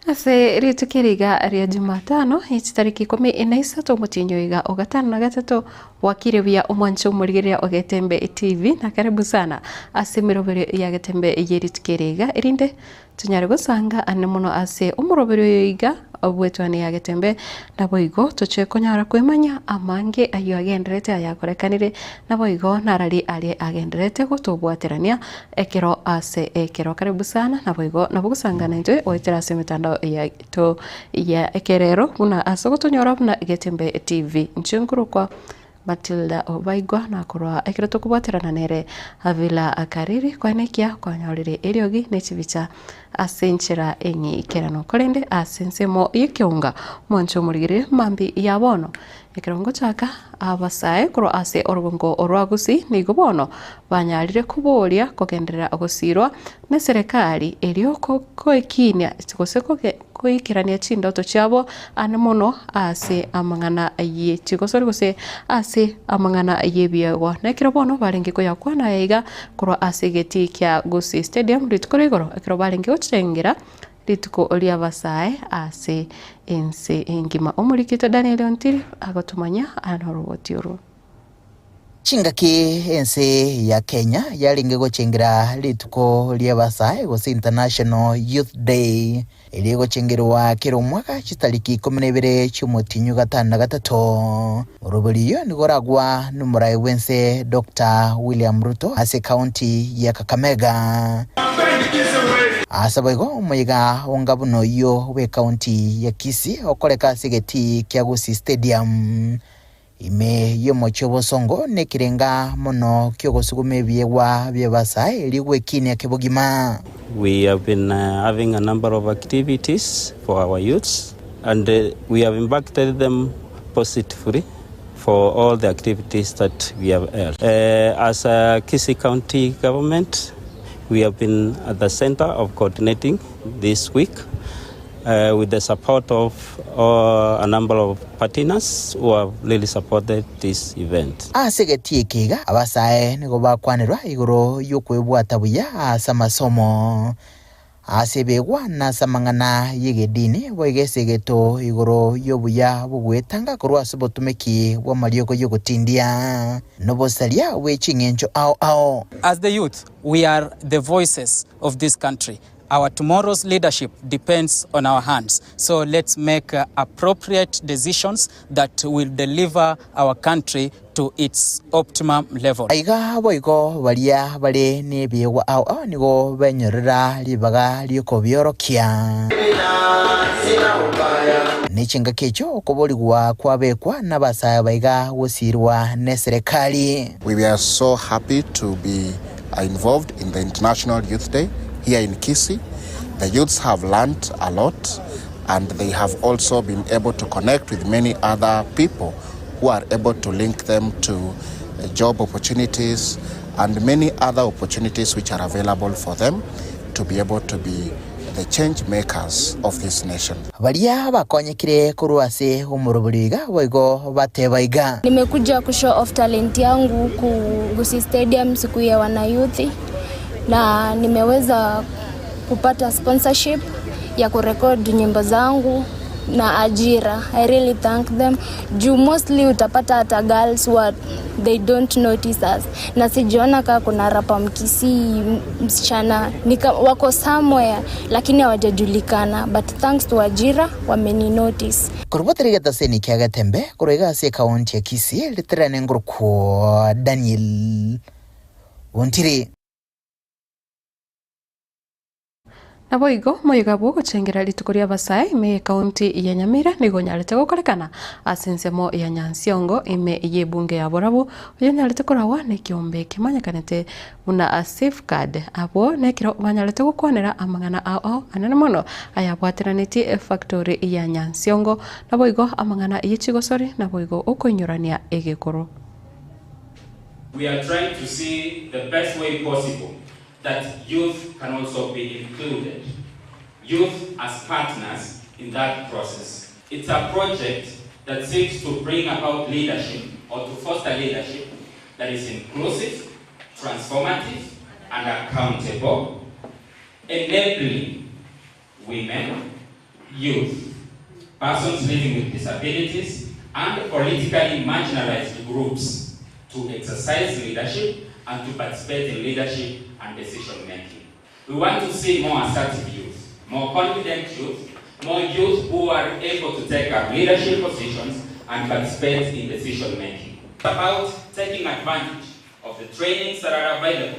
Ase rituko eri iga ria Jumatano, chitariki ikomi na isato omotienyi oyo iga o gatano na gatato, bwakire buya omwanche omorigereria o Getembe TV, na karibu sana ase emeroberio ya Getembe ye rituko eri iga, erinde tonyare gosanga ane mono ase omoroberio oyo iga bw'etwani ya Getembe, naboigo toche konyara kwemanya amange ayio agendererete ayakorekanire, naboigo narari aria agendererete gotobwaterania Ekero ase ekero. Karibu sana, naboigo nabo gosangana intwe goetera ase emetandao yaito ya ekerero buna ase ogotonyora buna Getembe TV. Inche nkorokwa Matilda Obaigwa nakorwa ekero tokobwaterana nere Havila Kariri koenekia kwanyorire eriogi ne chibicha ase enchera eng'ikeranu. Korende ase ensemo y'ekeunga mwanche omorigererie mambia ya bono Ekero ngochaka, abasae korwa ase orogongo rwa Gusii nigo bono banyarire koboria kogenderera gosiirwa neserekari erio koekinia gose koikerania chindoto chiabo ane mono ase amang'ana ye chigosori gose ase amang'ana y'ebiegwa. Na ekero bono barenge koyakwana aya iga korwa ase egetii kia Gusii Stadium rituko ria igoro ekero barenge gochengera Rituko ri'abasae ase ense engima. Omorikito Daniel Ontiri agotomanya noroboti orwo. Chingaki ense ya Kenya yarenge gochengera rituko ri'abasae gose International Youth Day eria egochengerwa kera omwaka chitariki ikomi na ibere chi'omotienyi o gatano na gatato. Orobori oyio nigo oragwa nomorai bw'ense Doctor William Ruto ase ekaunti ya Kakamega. Ase boigo omoyega onga buna oyio bw'ekaunti ya Kisii okoreka ase egetii kia Gusii Stadium ime y'omochie o Bosongo nekerenga mono ki'ogosuguma ebiegwa bi'abasae erio gwekinia kebogima. We have been having a number of activities for our youths and we have impacted them positively for all the activities that we have held. As a Kisii County government, we have been at the center of coordinating this week with the support of a number of partners who have really supported this event. Ase egetii eke iga, abasae nigo bakwanerwa igoro y'okwebwata buya ase amasomo, Ase ebeegwa na ase amang'ana y'egedini, boigo esegeto igoro y'obuya bw'ogwetanga korwa ase obotumeki bw'amariogo y'ogotindia, na obosaria bwe ching'encho ao ao. As the youth, we are the voices of this country. Our tomorrow's leadership depends on our hands. So let's make appropriate decisions that will deliver our country to its optimum level. Aiga boigo baria bare nebiegwa ao ao nigo benyorera ribaga ri'okobiorokia. Ne chingaki echio okoborigwa kwabekwa nabasae baiga gosiirwa neserekari. We are so happy to be involved in the International Youth Day here in Kisii. The youths have learnt a lot and they have also been able to connect with many other people who are able to link them to job opportunities and many other opportunities which are available for them to be able to be the change makers of this nation. Baria bakonyekire korwa ase omorobori iga boigo bateba iga. Nimekuja kushow off talent yangu huku Gusii Stadium siku ya wanayouth na nimeweza kupata sponsorship ya kurekod nyimbo zangu na ajira. I really thank them juu mostly utapata hata girls wa they don't notice us na sijaona kaa kuna rapa mkisii msichana nika, wako somewhere lakini hawajajulikana but thanks to ajira wameni notice. Korwa tari getaseni kia Getembe korwa iga ase ekaunti ya Kisii riterane ngorokwo Daniel Ontiri. Naboigo moyega bw'ogochengera rituko ri'abasae ime y'ekaunti ya Nyamira nigo onyarete gokorekana ase ensemo ya Nyansiongo ime y'ebunge ya Borabu oyonyarete koragwa nekiombe kemanyekanete buna Safeguard. Abwo nekero banyarete gokwanera amang'ana ao ao anene mono ayabwateranetie efactory ya Nyansiongo naboigo amang'ana ye chigosori naboigo okoinyorania egekoro. We are trying to see the best way possible that youth can also be included, youth as partners in that process. It's a project that seeks to bring about leadership or to foster leadership that is inclusive, transformative, and accountable, enabling women, youth, persons living with disabilities, and politically marginalized groups to exercise leadership and to participate in leadership and decision making. We want to see more assertive youth, more confident youth, more youth who are able to take up leadership positions and participate in decision making. About taking advantage of the trainings that are available.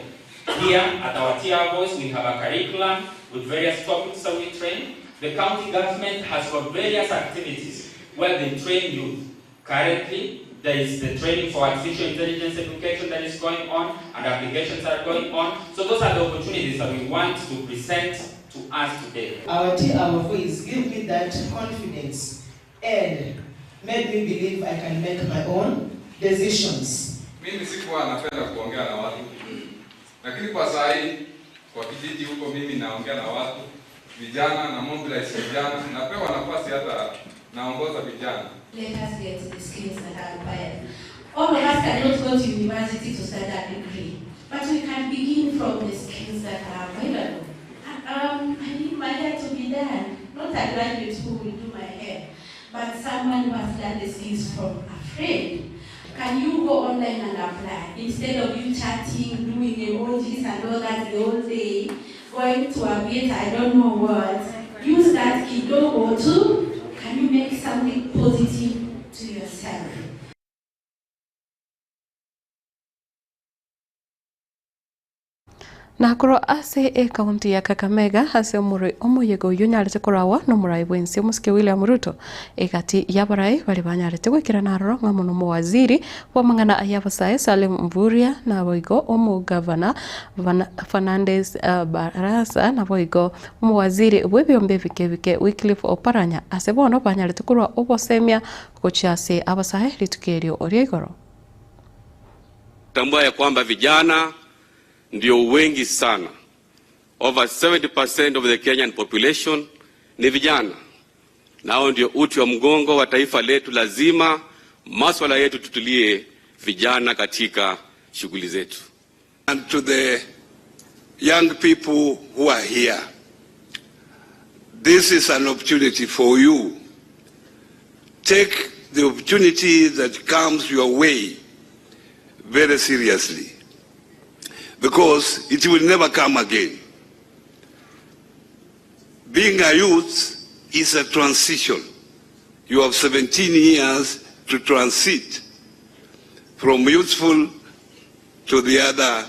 Here at our TR Voice, we have a curriculum with various topics that we train. The county government has got various activities where they train youth. Currently, there is the training for artificial intelligence education that is going on and applications are going on. So those are the opportunities that we want to present to us today. Our tea, our voice gave me that confidence and made me believe I can make my own decisions. Mimi sikuwa napenda kuongea na watu, lakini kwa saa hii kwa kijiji huko mimi naongea na watu vijana na mobilize vijana, napewa nafasi hata naongoza vijana. Let us get the skills that are required. All of us cannot go to university to start a degree, but we can begin from the skills that are available. I need my hair to be done, not a graduate who will do my hair, but someone who has learned the skills from a friend. Can you go online and apply instead of you chatting, doing emojis and all that the whole day, going to a bit, I don't know what. Use that kidogo to, can you make something positive to yourself? Na korwa ase ekaunti ya Kakamega ase omoroi omoyega oyio onyarete korawa nomorai bwense omosike William Ruto egati y'abarai baria banyarete goikerana aroro ng'a mono omowaziri bw'amang'ana ay'abasae Salim Mvurya naboigo omogavana Fernandes Barasa naboigo omowaziri bw'ebiombe ebike ebike Wycliffe Oparanya ase bono banyarete korwa obosemia gochia ase abasae rituko erio ria igoro. Tambua ya kwamba vijana ndio wengi sana. Over 70% of the Kenyan population ni vijana, nao ndio uti wa mgongo wa taifa letu. Lazima maswala yetu tutulie vijana katika shughuli zetu. And to the young people who are here, this is an opportunity for you. Take the opportunity that comes your way very seriously, because it will never come again. Being a youth is a transition. You have 17 years to transit from youthful to the other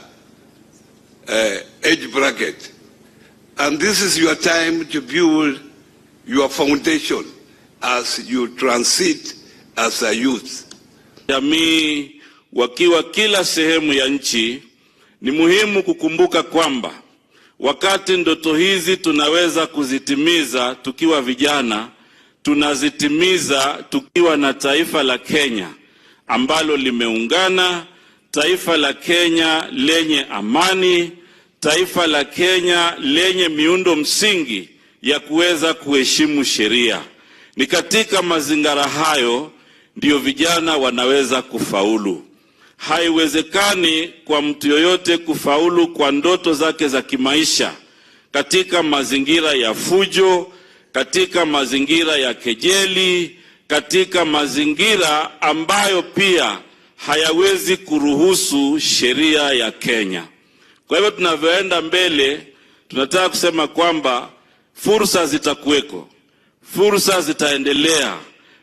age bracket. And this is your time to build your foundation as you transit as a youth. Jamii wakiwa kila sehemu ya nchi, ni muhimu kukumbuka kwamba wakati ndoto hizi tunaweza kuzitimiza tukiwa vijana, tunazitimiza tukiwa na taifa la Kenya ambalo limeungana, taifa la Kenya lenye amani, taifa la Kenya lenye miundo msingi ya kuweza kuheshimu sheria. Ni katika mazingira hayo ndiyo vijana wanaweza kufaulu. Haiwezekani kwa mtu yoyote kufaulu kwa ndoto zake za kimaisha katika mazingira ya fujo, katika mazingira ya kejeli, katika mazingira ambayo pia hayawezi kuruhusu sheria ya Kenya. Kwa hivyo tunavyoenda mbele, tunataka kusema kwamba fursa zitakuweko, fursa zitaendelea,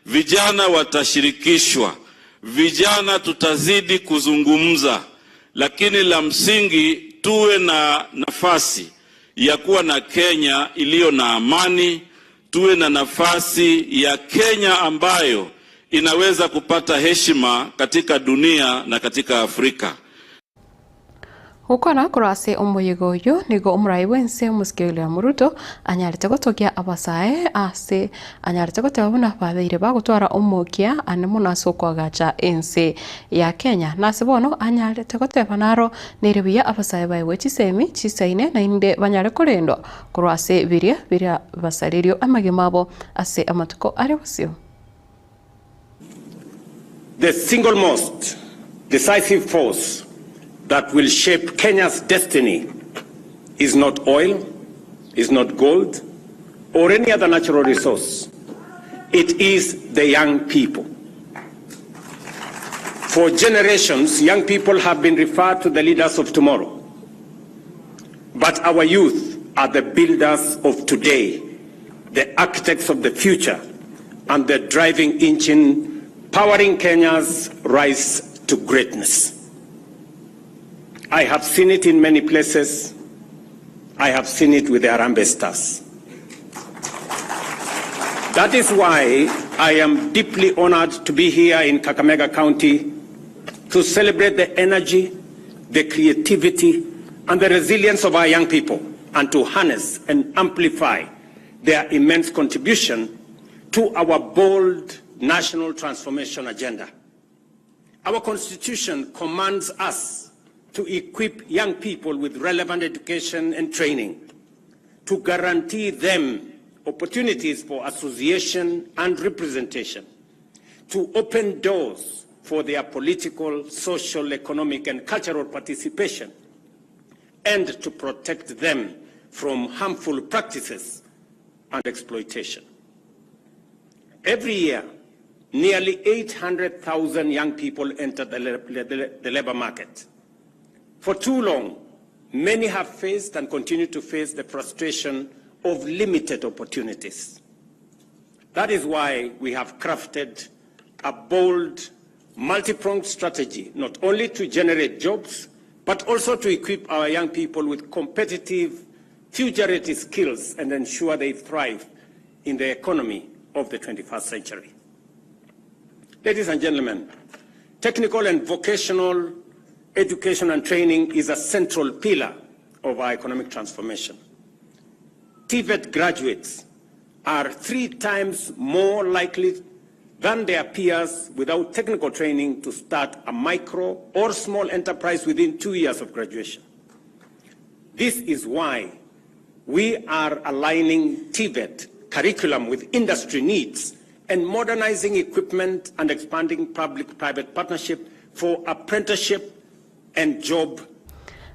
vijana watashirikishwa, vijana tutazidi kuzungumza, lakini la msingi tuwe na nafasi ya kuwa na Kenya iliyo na amani, tuwe na nafasi ya Kenya ambayo inaweza kupata heshima katika dunia na katika Afrika. Gokwana korwa ase omoyega oyio nigo omorai bw'ense omosike William Ruto anyarete gotogia abasae ase anyarete goteba buna babeire bagotwara omokia ane mono ase okoagacha ense ya Kenya. Na ase bono anyarete goteba naro nere buya abasae baegwe chisemi chisaine naende banyare korendwa korwa ase biria biria basarerio amagima abo ase amatuko are bosio. The single most decisive force that will shape Kenya's destiny is not oil, is not gold, or any other natural resource, it is the young people. For generations, young people have been referred to the leaders of tomorrow. But our youth are the builders of today, the architects of the future, and the driving engine powering Kenya's rise to greatness. I have seen it in many places. I have seen it with the Harambee Stars. That is why I am deeply honored to be here in Kakamega County to celebrate the energy, the creativity, and the resilience of our young people and to harness and amplify their immense contribution to our bold national transformation agenda. Our constitution commands us to equip young people with relevant education and training, to guarantee them opportunities for association and representation, to open doors for their political, social, economic, and cultural participation, and to protect them from harmful practices and exploitation. Every year, nearly 800,000 young people enter the, the, the labor market. For too long, many have faced and continue to face the frustration of limited opportunities. That is why we have crafted a bold, multi-pronged strategy, not only to generate jobs, but also to equip our young people with competitive, future-ready skills and ensure they thrive in the economy of the 21st century. Ladies and gentlemen, technical and vocational education and training is a central pillar of our economic transformation. TVET graduates are three times more likely than their peers without technical training to start a micro or small enterprise within two years of graduation. This is why we are aligning TVET curriculum with industry needs and modernizing equipment and expanding public-private partnership for apprenticeship and job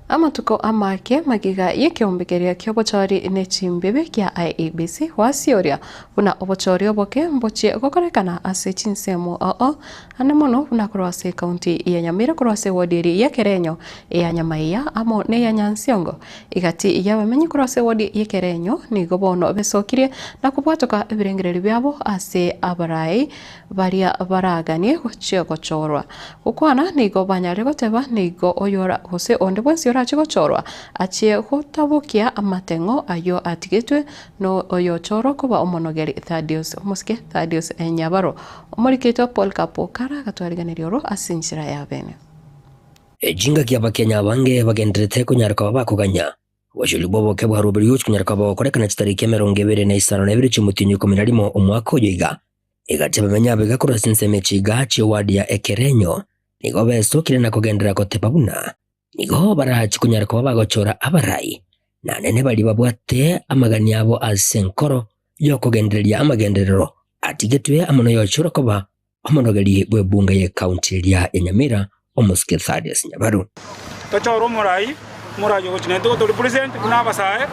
Amatuko amake magega y'ekeombe keria ki'obochori ne chimbibe kia IEBC gwasioria buna obochori oboke mbochie gokorekana ase chinsemo oo ane mono buna korwa ase ekaunti ya Nyamira korwa ase ewodi eria y'Ekerenyo, eya Nyamaiya amo neya Nyansiongo. Egati y'abamenyi korwa ase ewodi y'Ekerenyo nigo bono besokirie na kobwatoka ebirengererio biabo ase abarai baria baraganie gochia gochorwa. Gokwana nigo banyare goteba nigo oyora gose onde bwensi orache gochorwa achie gotabokia amateng'o ayio atigetwe no oyochorwa koba omonogeri Thaddeus omosike Thaddeus Nyabaro. Omoriketwa Paul Kapokara agatwariganeria oro ase enchera ya bene. Chingaki Abakenya abange bagendererete konyara koba bakoganya obochori bw'oboke bwa Ruberi Youth konyara koba bogokorekana chitariki 25 chi'omotienyi 11 omwaka oyo iga. Egati abamenyi abaiga korwa ase ensemo echiga chi'ewadi ya Ekerenyo nigo besokire na kogenderera goteba buna nigo barachi konyara koba bagochora abarai na nene baria babwate amagani abo ase enkoro y'okogendereria amagenderero atigetwe amo noyochora koba Omonogeri bw'ebunge y'ecounty eria ya Nyamira, Omosike Thaddeus Nyabaru. Tochore omorai, omorai ogochia naintwe gotorepresent buna abasae,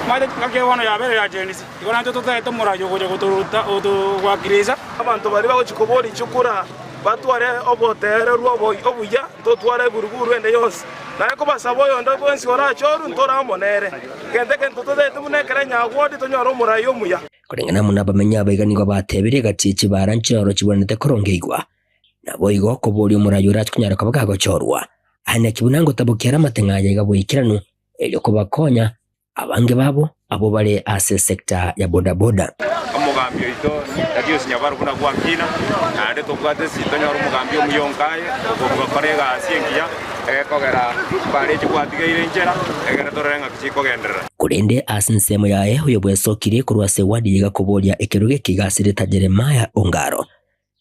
omanyete engaki eye bono yabeire ya Gen Z, igo naintwe totagete omorai ogocha gotoruta gotowakilisha. Abanto baria bagochia koboria chikura batware oboteererwa obuya, ntotware eburuburu ende yonsi. Naye kobasaba oyonde bwensi orachorwe, ntore amo nere. Gento egento totagete buna ekero enyagwodi, tonyore omorai omuya. Koreng'ana amo nabamenyi abaiga nigo batebirie egati ye chibaara nchioro chigwenerete korongeigwa. Naboigo koboria omoraia orache konyara koba gagochorwa, aye naki buna ngotabokia are amateng'o aya iga boikeranu, erio kobakonya abange babo abwo bare ase esecta ya bodaboda. Omogambi oito Thaddeus Nyabaru buna gwakina, naende tobwate ase tonyore omogambi omuya onka aye, okogokora egasi engiya, egekogera chibara echi gwatigeire inchera, egere torore ng'aki chikogenderera. Korende ase ensemo yaye oyo bwesokirie korwa ase ewadi ye gakoboria ekerogo eke igasireta Jeremiah Ongaro.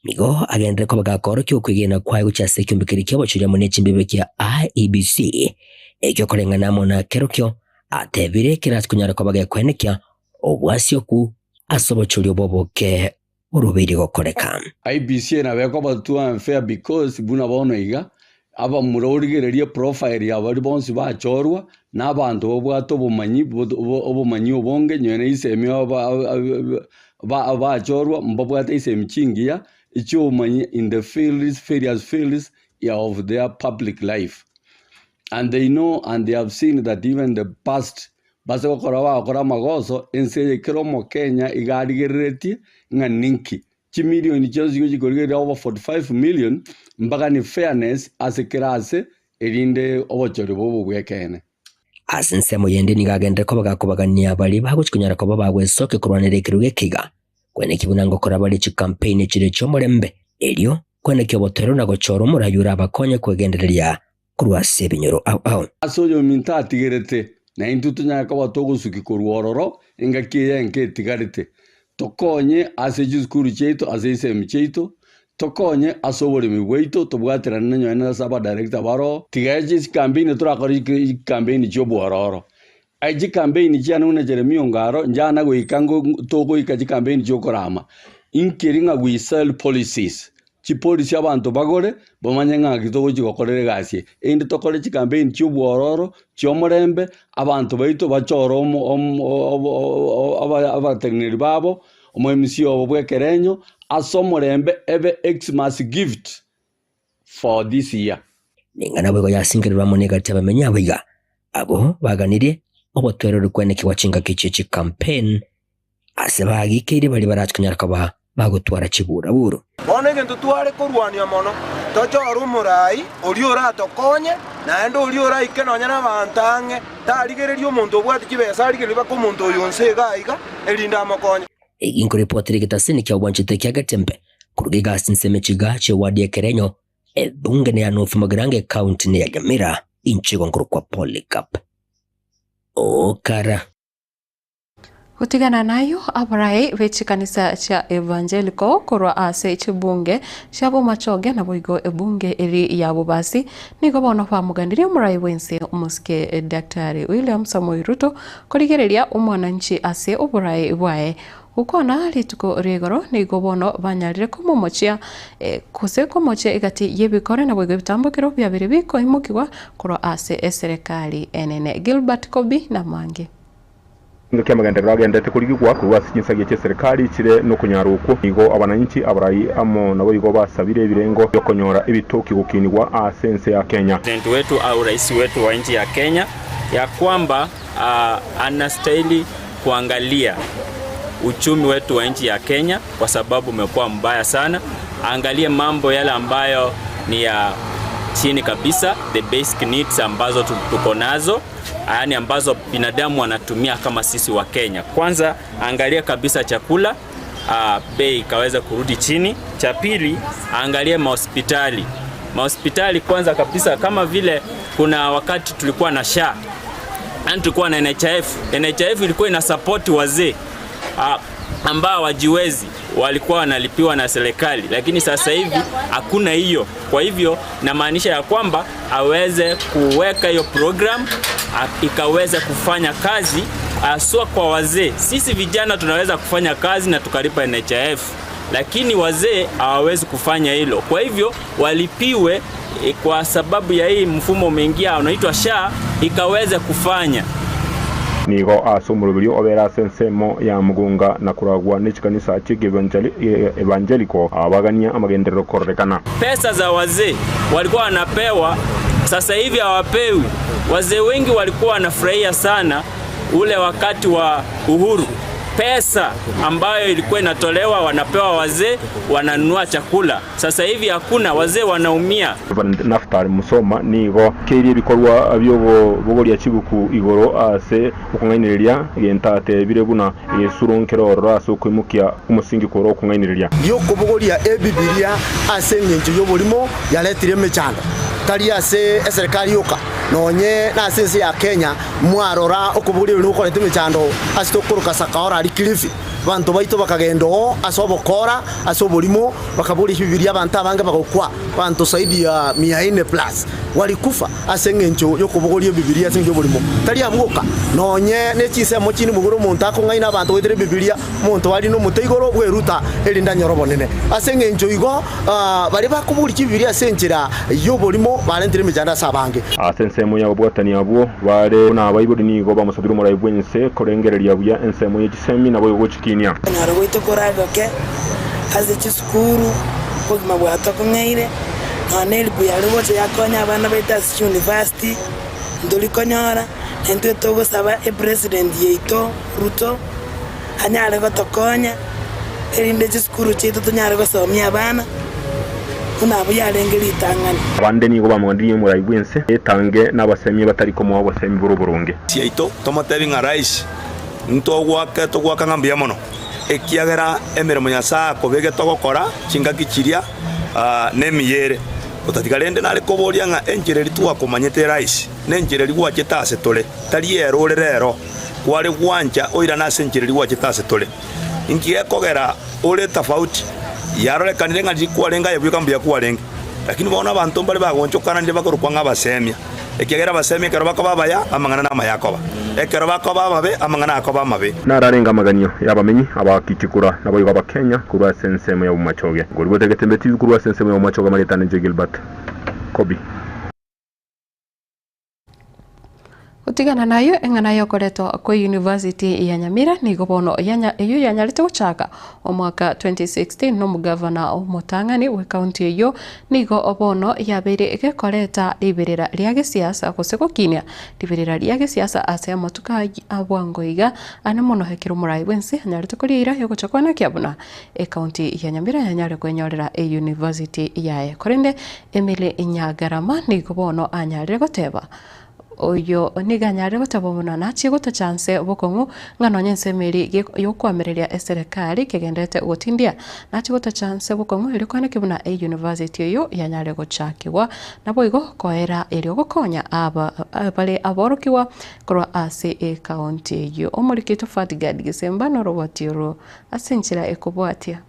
Nigo agenderere koba gakoorokia okwegena kwaye gochia ase ekeombe keria ki'obochori amo ne chimbibe kia IEBC, ekio koreng'ana amo na kerokio atebire kerase konyara koba gekoenekia obwasioku ase obochori obo oboke borobeire gokoreka. IEBC nabo ekoba too unfair because buna bono iga. Abamura origererie profile ya baria bonsi bachorwa, na abanto babwate obomanyi obomanyi obonge nonye na isemi bachorwa mbabwate isemi chingiya echiobomanyi in the fields various fields of their public life. And they know and they have seen that even the past base gokora bagokora amagoso ense eye kera omokenya iga arigereretie ng'a ninki. Chimilioni chionsi igo chikorigereria over 45 million mpaka ni fairness ase kera ase erinde obochori bobe obw'ekeene. Ase ensemo yende nigo agenderere koba gakobagania baria bagochia konyara koba bagwesokia korwanera ekerogo eke iga, kweneki buna ngokora bare chikampeini chire chi'omorembe, erio kweneki obotoereru na gochora omorai orabakonye kwegendereria korwa ase ebinyoro ao ao. Ase oyominto atigerete, na intwe tonyare koba togosukia korwa ororo engaki eye enke etigarete, tokonye ase chisukuru chiaito, ase chisemi chiaito, tokonye ase oboremi bwaito, tobwaterane nonya na ase abadirector baroo. Tiga chikampeini torakore chikampeini chi'obwororo. Aye chikampeini chiane buna Jeremia Ongaro, njana goika togoika chikampeini chi'okorama, inkeri ng'a we sell policies. Chipolisi abanto bagore, bamanye ng'a ng'aki togochia gokorera egasi eye. Erinde tokore chikampeini chi'obwororo, chi'omorembe, abanto baito bachore omo omo abateneneri babo, omo MC obo bw'ekerenyo, ase omorembe ebe Xmas gift for this year. Ning'ana boigo yasingererwe amo negati y'abamenyi abo iga, abwo baganirie obotoereru kwenekigwa chingaki chie chicampaign Ase bagikeire baria barache konyara koba bagotwara chiburaburu. Bono egento tware korwania mono, tochore omoraai oria oratokonye, naende oria oraike nonya nabaanto ang'e, tarigereria omonto obwate chibesa, arigererie mpaka omonto oyo onsi iga aiga, erinde amokonye. Egi nkoripotera egetasini kia obwanchete kia Getembe koruga egasi ensemo echiga chi'ewadi ya Ekerenyo, ebunge neya North Mugirango ecounty neya Nyamira, inche igo nkorokwa Polycarp Okara. Gotigana nayio, abarai be chikanisa chia Evangelical korwa ase chibunge chia Bomachoge naboigo ebunge eri ya Bobasi nigo bono bamoganirie omorai bw'ense omosike Daktari William Samoei Ruto korigereria omwananchi ase oborai bwaye. Gokwana rituko ria igoro nigo bono banyarire komomochia gose komochia egati y'ebikore naboigo ebitambokero biabere bikoimokigwa korwa ase eserekari enene. Gilbert Kobi namange. Engaki amagenderero agenderete korigigwa korwa ase chinsagia chi'eserekari chire nokonyara okwo, nigo abananchi abarai amo naboigo basabire ebirengo bi'okonyora ebitoki gokinigwa ase ense ya Kenya. President wetu au rais wetu wa nchi ya Kenya ya kwamba anastahili kuangalia uchumi wetu wa nchi ya Kenya kwa sababu umekuwa mbaya sana. Aangalie mambo yale ambayo ni ya chini kabisa, the basic needs ambazo tuko nazo yaani ambazo binadamu wanatumia kama sisi wa Kenya. Kwanza angalia kabisa chakula bei ikaweza kurudi chini. Cha pili angalie mahospitali. Mahospitali kwanza kabisa, kama vile kuna wakati tulikuwa na SHA, yaani tulikuwa na NHIF. NHIF ilikuwa ina support wazee ambao wajiwezi walikuwa wanalipiwa na serikali, lakini sasa hivi hakuna hiyo. Kwa hivyo namaanisha ya kwamba aweze kuweka hiyo program ikaweze kufanya kazi haswa kwa wazee. Sisi vijana tunaweza kufanya kazi na tukalipa NHIF, lakini wazee hawawezi kufanya hilo. Kwa hivyo walipiwe kwa sababu ya hii mfumo umeingia unaitwa SHA ikaweze kufanya. Nigo ase omoroberio obere ase ensemo ya Mugunga na koragwa ne chikanisa chi'Evangeliko abagania amagenderero kororekana. Pesa za wazee walikuwa wanapewa, sasa hivi hawapewi. Wazee wengi walikuwa wanafurahia sana ule wakati wa uhuru, pesa ambayo ilikuwa inatolewa wanapewa wazee, wananunua chakula. Sasa hivi hakuna, wazee wanaumia. Reverend Naftali Musoma nigo keirie ebikorwa bi'okobogoria chibuku igoro ase okong'ainereria, egento atebire buna egesuro nkere ororo ase okoimokia omosingi korwa okong'ainereria. Ri'okobogoria Ebibilia ase engencho y'oborimo yaretire emechando, tari ase eserekari yoka, nonye nase ense ya Kenya mwarora okobogoria ebinto gokoreta emechando ase tokoroka Sakaora aria Kilifi. Abanto baito bakagenda oo ase obokora, ase oborimo, bakaboria ebibiria abanto abange bagokwa, abanto zaidi ya mia ine plus walikufa ase engencho y'okobogoria ebibiria ase engencho y'oborimo. Tari abwo boka, nonye ne chinsemo chinde mogoro omonto akong'aina abanto goetera ebibiria, omonto arine omote igoro bweruta erinde anyore obonene. Ase engencho igo, baria bakobogoria chibibiria ase enchera y'oborimo barentire emechando ase abange. Ase ensemo y'ababwatani abwo bare buna abaibori nigo bamosabire omorai bw'ense korengereria buya ensemo ye chisemi naboigo gochikinia. Okonyora gwaito koragoke ase chisukuru, obogima bwatokong'eire, nonya ne eribu yare gocha yakonya abana baito ase chiuniversity, ntori konyora, na intwe togosaba epresident yaito Ruto anyare gotokonya, erinde chisukuru chiaito tonyare gosomia abana buna abwo yarenge ritang'ani. Abande nigo bamwandirie omorai bw'ense etange nabasemia batari komoa obosemi bore oboronge. Chiaito, tomotebi ng'a Rais, ntogoake togoaka ng'a mbuya mono, ekiagera emeremo Nyasae akobegete ogokora chingaki chiria nemiya ere. Gotatiga rende nare koboria ng'a enchera eria twakomanyete Rais, nenchera eria gwachete ase tore, tari ero ore rero. Kware gwancha oirane ase enchera eria gwachete ase tore. Inki gekogera ore tofauti? Yarorekanire ng'a riria kwarenge aye bweka mbuya kwarenge. Lakini bono abanto mbare bagonchokananire bakorokwa ng'a abasemia, ekiagera abasemia ekero bakoba abaya, amang'ana namaya akoba, ekero bakoba ababe, amang'ana akoba amabe. Nararenge amaganio y'abamenyi abakichikura naboigo Abakenya korwa ase ensemo ya Bomachoge. Ngorigwete Getembe TV korwa ase ensemo ya Bomachoge amarieta ane inche Gilbert Kobi. Gotigana nayio, eng'ana y'okoretwa kwe University ya Nyamira nigo bono yanya eyio yanyarete gochaka omwaka 2016 n'omogavana omotang'ani bw'ecounty eyio nigo bono yabeire gekoreta riberera ria gesiasa gose gokinia riberera ria gesiasa ase amatuko a bwango iga ane mono ekero omorai bwense anyarete koria eira yogocha kwana buna ecounty ya Nyamira yanyare kwenyorera euniversity yaye korende Emily Nyagarama nigo bono anyarire goteba Oyo nigo anyarire goteba buna nachie gotacha nse bokong'u ng'a nonya ensemo eria y'okoamereria eserekari kegenderete gotindia. Nachie gotacha nse bokong'u erio koenekia buna eyunivasiti eyio yanyare gochakigwa naboigo koera erio gokonya aba bare aborokigwa korwa ase ekaunti eyio. Omoriki oito Fatgard Gisemba noroboti oro ase enchera ekobwatia.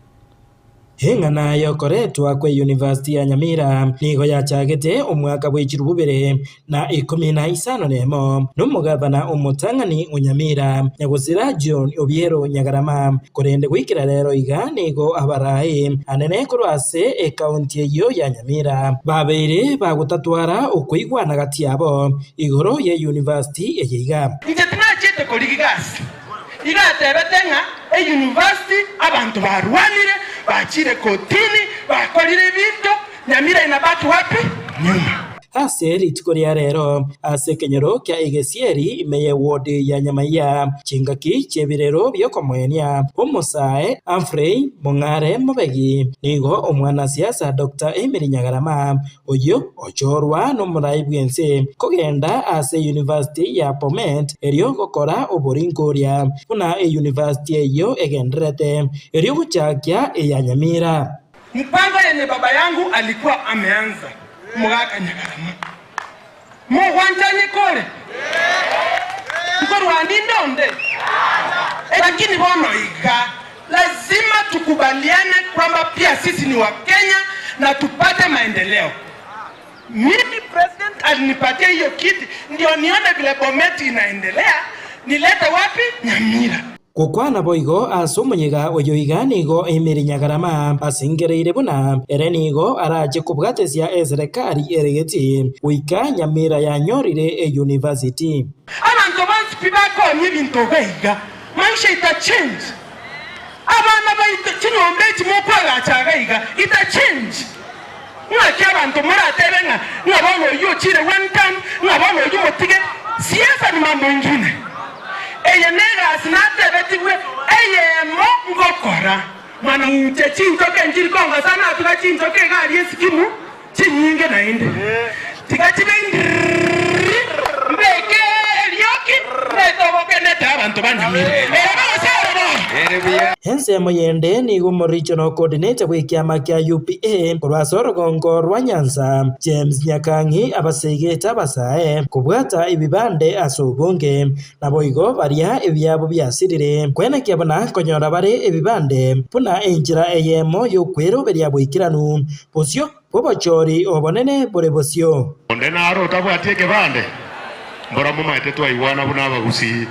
Eng'ana y'okoretwa kw'eyunivasiti ya Nyamira nigo yachagete omwaka bwe chirubu bibere na ikomi na isano nemo nomogavana omotang'ani o Nyamira, Nyagosira John Obiero Nyagarama. Korende goikera rero iga nigo abarai anene korwa ase ekaunti eyio ya Nyamira babeire bagotatwara okoigwana gati yabo igoro y'eyunivasiti eye iga. Inche tinachiete korigia gasi. Igo atebete ng'a eyunivasiti abanto barwanire, bachire kotini, bakorire ebinto, Nyamira inabaki wapi? Nyuma. Ase rituko ria rero, ase ekenyoro kia Egesieri ime y'eward ya Nyamaiya, chingaki chi'ebirero bi'okomoenia omosae Humphrey Mong'are Mobegi, nigo omwanasiasa Doctor Emily Nyagarama Oyio ochorwa nomorai bw'ense kogenda ase University ya Bomet erio gokora oboringoria buna eyunivasiti eyio egendererete erio gochakia eya Nyamira. Mpango yenye baba yangu alikuwa ameanza mogaka Nyagarama. Mogwanchanie kore? Nkorwa ninde onde? Lakini bono iga lazima tukubaliane kwamba pia sisi ni Wakenya na tupate maendeleo. Mimi president alinipatia hiyo kiti ndio nione vile Bomet inaendelea, nilete wapi? Nyamira. Gokwana boigo ase omoyega oyo iga nigo Emily Nyagarama asengereire buna ere nigo arache kobwatesia eserekari ere geti goika Nyamira yanyorire eyunivasiti. Abanto bonsi pi bakonia ebinto iga iga, maisha ita change. Abana baito chinyomba echi mokoagacha iga iga ita change. Ng'aki abanto moratebe ng'a ng'a bono oyio ochire one term, ng'a bono oyio motige, siasa ni mambo ingine. Eye negasi natebetigwe eyemo ngokora. Mana inche chinchoke nchiri kongosa natuga chinchoke iga aria esikimu chinyinge naende. Tiga chibe indiriri mbeke erioki netoboke nete abanto ba Nyamira. Ere gose ere bono. Ensemo yende nigo omoregional coordinator bw'ekiama kia UPA korwa ase orogongo rwa Nyanza, James Nyakang'i abaseigete abasae kobwata ebibande ase obonge, naboigo baria ebiabo biasirire kwenekia buna nkonyora bare ebibande buna enchera eyemo y'okweroberia boikeranu bosio bw'obochori obonene bore bosio. Onde naro otabwati ekebande? Mbora momaete twaigwana buna abagusii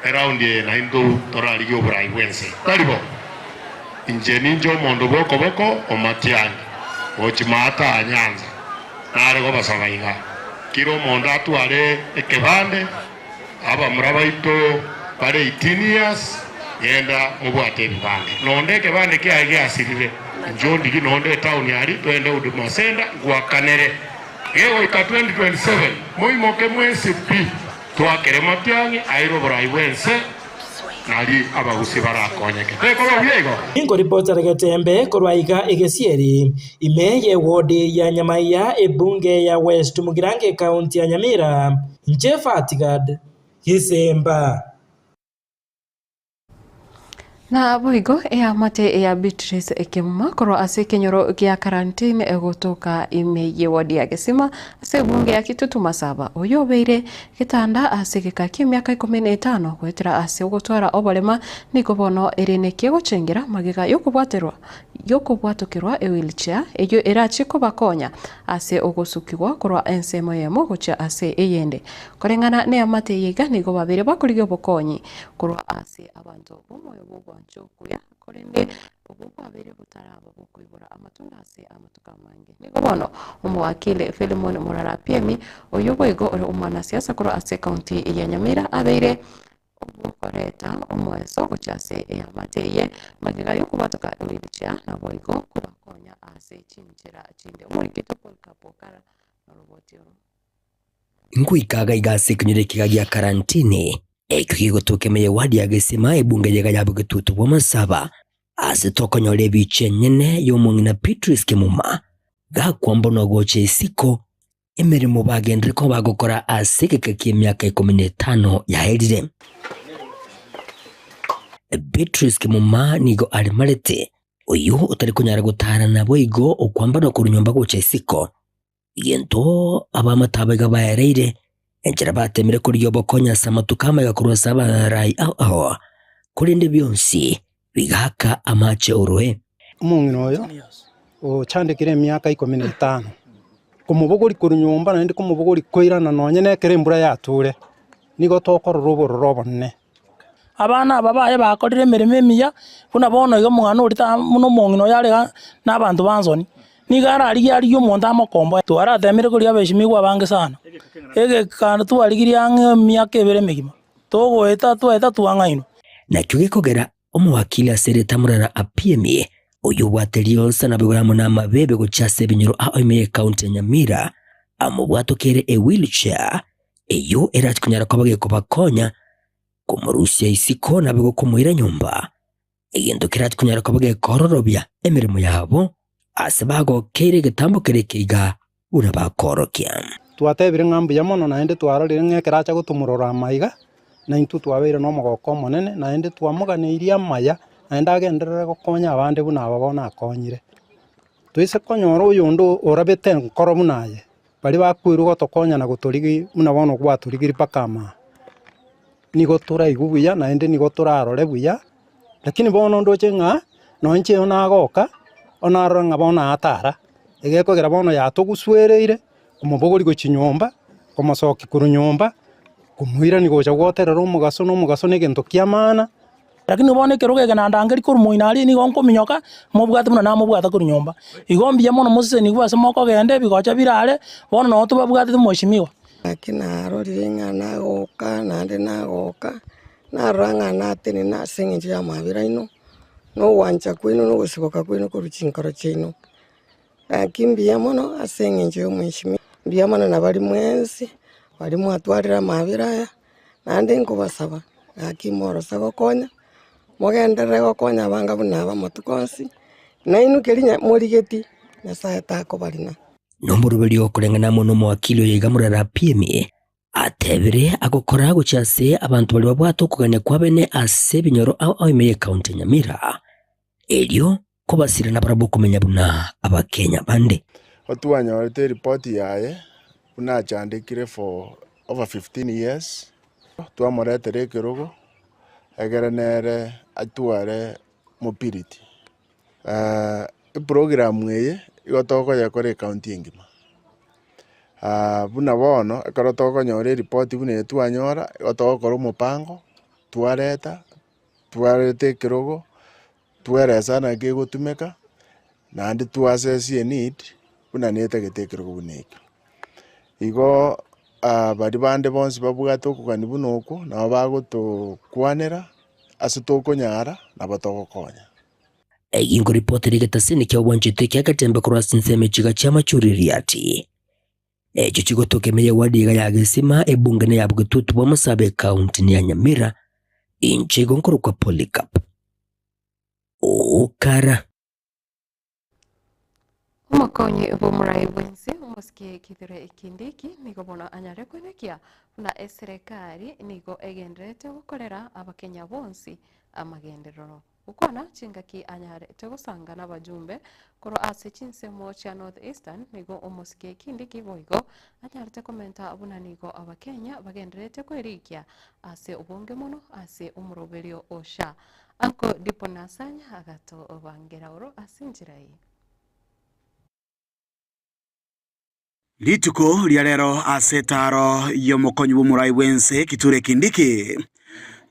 eraundi eye naintwe torarigie oborai bw'ense. Tari bo? Inche ninche omonto bw'okoboko omatiangi, gochia maata a nyanza, nare gobasaba iga, Kera omonto atware ekebande, abamura baito bare 18 years, genda mobwate ebibande. Nonde ekebande kiaye giasirire, inche ondigie nonde etown aria, twende Huduma Centre ngwakanere. Gegoika 2027 moimoke mwensi pi, twakere matiang'i aire oborai bw'ense, nari abagusi barakonyeke. Tekoba buya igo? Ninkoripotera Getembe korwa iga Egesieri, ime y'ewodi ya Nyamaiya, ebunge ya West Mugirango ekaunti ya Nyamira, inche Fatigad Gisemba. Naboigo eamate ya Beatrice Kemuma korwa ase ekenyoro gia Karantini egotoka ime y'ewodi ya Gesima ase ebunge ya Kitutu Masaba, oyio obeire getanda ase egeka ki'emiaka ikomi na etano goetera ase ogotwara oborema nigo bono ere nekie gochengera magega y'okobwaterwa y'okobwatokerwa ewheelchair eyio erache kobakonya ase ogosukigwa korwa ensemo eyemo gochia ase eyende. Koreng'ana neamate eye iga nigo babeire bakorigia obokonyi korwa ase abanto b'omoyo bw'ogwancha okuya, korende obwo bwabeire botaraba bokoibora amatunda ase amatuko amange. Nigo bono omowakili Philemon Morara Apiemi, oyio boigo ore omwanasiasa korwa ase ekaunti ya Nyamira, abeire obokoreta omoeso gochia ase eamate eye magega y'okobatoka ewheelchair naboigo kobakonya ase chinchera chinde. Omorikito Polycarp Okara noroboti oro. Ngoika iga ase ekenyoro ekiga gia Karantini, ekio gegotoka ime y'ewadi ya Gesima, ebunge yega ya bogetutu bw'amasaba, ase tokonyora ebicha enyene y'omong'ina Beatrice Kemuma, gakwambonwa gocha isiko, emeremo bagenderere koba bagokora ase egeka ki'emiaka ikomi na etano yaerire. Beatrice Kemuma nigo aremarete, oyio otari konyara gotara naboigo okwambanwa korwa nyomba gocha isiko. Egento abaamate aba iga baereire, enchera bateemire korigia obokonyi ase amatuko amaiga korwa ase abarai ao ao, korende bionsi bigaaka amache oroe. Omong'ina oyo ochandekire emiaka ikomi na etano, komobogoria korwa nyomba naende komobogoria koirana nonye na ekero embura yature, nigo tokorora obororo obonene. Abana aba baye bakorire emeremo emiya, buna bono iga omong'ina oria ta buna omong'ina oyo are iga na abanto ba nsoni, nigo ararigie arigie omonto amokomboe. Twaratemire koria abeshimigwa abange sana, egeka twarigirie ang'e emiaka ebere emegima, togoeta twaeta twang'ainwa. Nakio gekogera omowakili ase erieta Murara Apiemi, oyio obwate rionsa naboigo amo namabebe gochia ase ebinyoro ao ime y'ecounty ya Nyamira, amobwatokeire ewheelchair eyio erache konyara koba gekobakonya komorusia isiko naboigo komoira nyomba, egento kerache konyara koba gekororobia emeremo yabo ase bagokeire egetambo keria ekeiga buna bakoorokia. Twatebire ng'a mbuya mono naende twarorire ng'a ekero acha gotomorora amaiga, naintwe twabeire nomogoko omonene, naende twamoganeirie amaya, naende agenderere gokonya abande buna aba bono akonyire. Toise konyora oyonde orabete enkoro buna aye, Baria bakwerwa gotokonya na gotorigia buna bono gwatorigirie mpaka amaa, nigo toraigwe buya naende nigo torarore buya, lakini bono ndoche ng'a nonye inche nagoka, onarora ng'a bono atara, egekogera bono yatogusuereire, komobogoria gochia nyomba, komosokia korwa nyomba, komoirania gocha goterera omogaso na omogaso na egento kia maana. Lakini bono ekerogo eke nandangeria korwa moino aria nigo nkominyoka, mobwate buna namobwata korwa nyomba. Igo mbuya mono mosesenigwe ase mokogenda ebigocha bire are, bono noo tobabwatete mweshimiwa. Naki narorire ng'a nagoka naende nagoka, narora ng'a natenena ase engencho y'amabera aino, na ogwancha kwaino, na ogosiboka kwaino korwa chinkoro chiaino. Gaki mbuya mono ase engencho y'omweshimiwa, mbuya mono na baria mwensi, baria mwatwarire amabera aya, Naende nkobasaba, gaki morose gokonya, mogenderere gokonya abanga buna aba amatuko onsi, nainwe keria morigetie, Nyasae takobarina. Nomoroberio okoreng'ana amo nomowakili oyo iga morara Apiemi. Atebire agokora gochia ase abanto baria babwate okogania kw'abene ase ebinyoro ao ao ime y'Ekaunti ya Nyamira, erio kobasira nabarabwo komenya buna Abakenya bande. Igo twanyorete eripoti yaye buna achandekire for over 15 years, twamoretera ekerogo egere nere atware mobility. Eprogram eye igo tokoyekora ecounty engima, buna bono ekero tokonyora eripoti buna eye twanyora, igo togokora omopango, twareta, twareta ekerogo, tweresa naki egotumeka, naende twasesie eneed buna netagete ekerogo buna ekio. Igo baria bande bonsi babwate okogania buna okwo, nabo bagotokwanera ase tokonyara nabo togokonya. Eyio nkoripoti ere egetasini kia obwanchete kia Getembe korwa ase chinsemo echiga chia Machuririati. Echio chigotoka ime y'ewadi iga ya Gesima, ebunge na ya Bogetutu bwa Masaaba ekaunti ya Nyamira. Inche igo nkorokwa Polycarp Okara. Omokonyi bw'omorai bw'ense omosike Kithure Kindiki nigo bono anyare kwenekia buna eserekari nigo egendererete gokorera abakenya bonsi amagenderero. Gokwana chingaki anyarete gosanga nabajumbe korwa ase chinsemo chia North Eastern nigo omosike Kindiki boigo anyarete komenta buna nigo abakenya bagendererete kwerikia ase obonge mono ase omoroberio o SHA. Anko Dipo Nasanya agatobangera oro ase enchera eye. Rituko ria rero ase etaaro y'omokonyi bw'omorai bw'ense Kithure Kindiki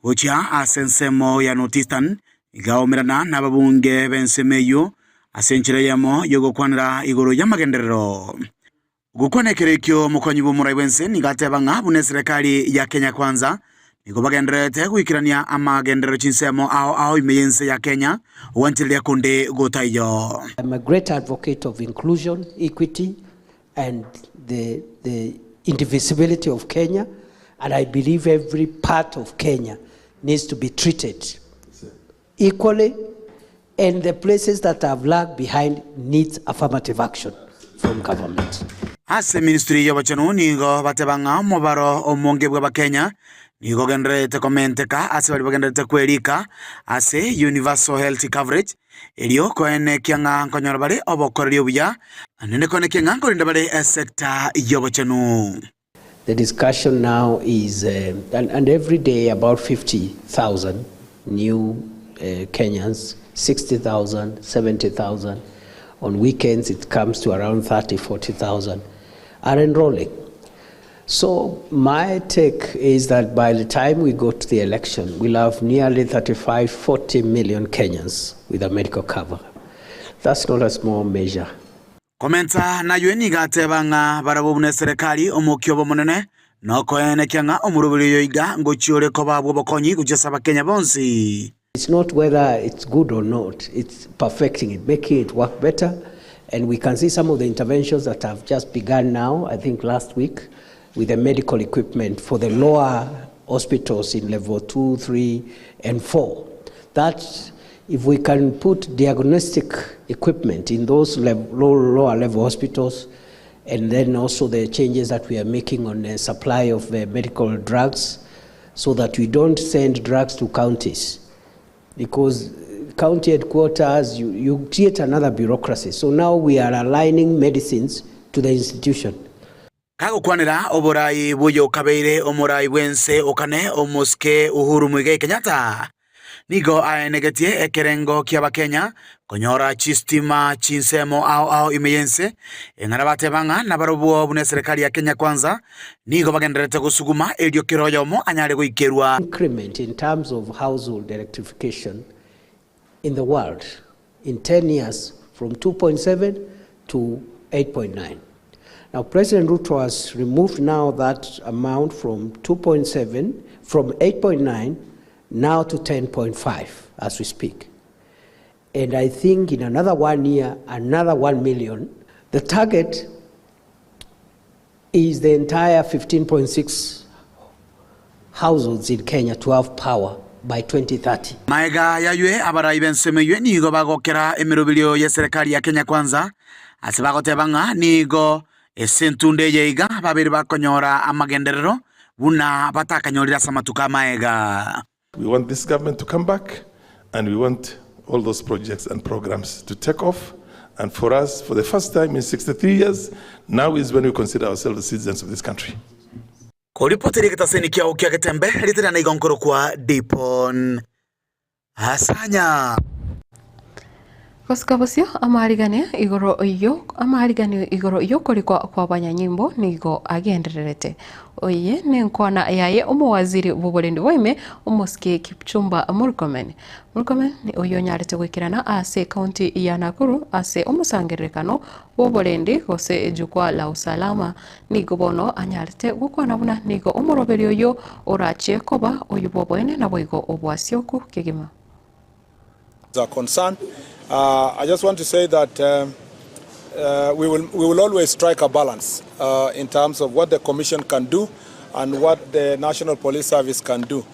gochia ase ensemo ya North Eastern igaomerana nababunge b'ensemo eyio ase enchera eyemo y'ogokwanera igoro y'amagenderero. Gokwana ekero ekio omokonyi bw'omorai bw'ense nigo ateba ng'a buna eserekari ya Kenya Kwanza nigo bagendererete goikerania amagenderero chinsemo ao ao ime y'ense ya Kenya ogwanchereria konde gotaiyo. I'm a great advocate of inclusion, equity and the, the indivisibility of Kenya and I believe every part of Kenya needs to be treated equally and the places that have lagged behind needs affirmative action from government. Ase ministry y'obochenu nigo bateba ng'a omobaro omonge bw'Abakenya nigo ogendererete komenteka ase baria bagendererete kwerika ase Universal Health Coverage erio koenekia ng'a nkonyora bare obokoreri obuya naende koenekia ng'a nkorinda bare esector y'obochenu. The discussion now is, uh, and, and every day about 50,000 new uh, Kenyans, 60,000, 70,000. On weekends it comes to around 30, 40,000 are enrolling. So my take is that by the time we go to the election, we'll have nearly 35, 40 million Kenyans with a medical cover. That's not a small measure. Komenta naywe nigo ateba ng'a barabwo buna eserekari omokia obo omonene, nokoenekia ng'a omoroberi oyo iga ngochia ore koba bw'obokonyi gochia ase Abakenya bonsi. It's not whether it's good or not, it's perfecting it, making it work better and we can see some of the interventions that have just begun now, I think last week, with the medical equipment for the lower hospitals in level 2, 3 and 4. That if we can put diagnostic equipment in those level, low, lower level hospitals and then also the changes that we are making on the supply of uh, medical drugs so that we don't send drugs to counties because county headquarters, you, you create another bureaucracy. So now we are aligning medicines to the institution. Kagokwanera oborai bw'oyokabeire omorai bw'ense o kane omosike Uhuru Muigai Kenyatta, nigo aenegetie ekerengo ki'Abakenya konyora chistima chinsemo ao ao ime y'ense, eng'ana bateba ng'a nabarobwo buna eserekari ya Kenya Kwanza nigo bagendererete gosuguma erio kera oyomo anyare goikerwa. Increment in terms of household electrification in the world in 10 years from 2.7 to 8.9. Now, President Ruto has removed now that amount from 2.7, from 8.9 now to 10.5 as we speak. And I think in another one year, another 1 million. The target is the entire 15.6 households in Kenya to have power by 2030. Maega y'aywe abarai b'ensemo eyio nigo bagokera emeroberio y'eserekari ya Kenya Kwanza ase bagoteba ng'a nigo ase entunda eye iga babere bakonyora amagenderero. buna batakanyorire ase amatuko amaega. We want this government to come back and we want all those projects and programs to take off and for us for the first time in 63 years now is when we consider ourselves the citizens of this country. Koripoteria egetaseni kiao kia Getembe, rieta riane igo nkorokwa Dipon Asanya. Gosika bosio amaariganio igoro yo amaariganio igoro y'okorikwa kw'abanyanyimbo nigo agendererete. Oye nenkwana yaye omowaziri bw'oborendi bwaime omosike Kipchumba Murkomen. Murkomen oyio onyarete goikerana ase ekaunti ya Nakuru ase omosangererekano bw'oborendi gose Jukwaa la Usalama nigo bono anyarete gokwana buna nigo omoroberi oyio orachie koba oyio bw'oboene naboigo obwasioku kegima. Are concerned. Uh, I just want to say that um, uh, we, will, we will always strike a balance uh, in terms of what the Commission can do and what the National Police Service can do.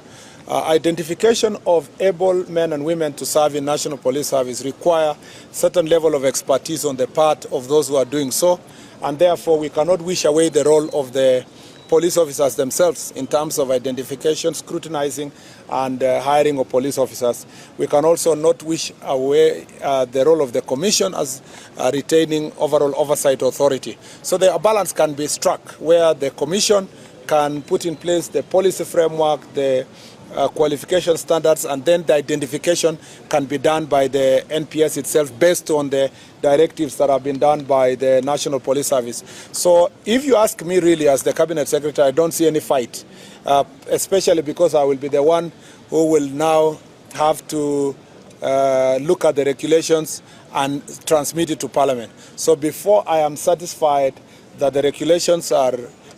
Uh, identification of able men and women to serve in National Police Service require certain level of expertise on the part of those who are doing so, and therefore we cannot wish away the role of the police officers themselves in terms of identification, scrutinizing, and uh, hiring of police officers. We can also not wish away uh, the role of the commission as uh, retaining overall oversight authority. So the balance can be struck where the commission can put in place the policy framework, the uh, qualification standards, and then the identification can be done by the NPS itself based on the directives that have been done by the National Police Service. So if you ask me really as the Cabinet Secretary, I don't see any fight, uh, especially because I will be the one who will now have to uh, look at the regulations and transmit it to Parliament. So before I am satisfied that the regulations are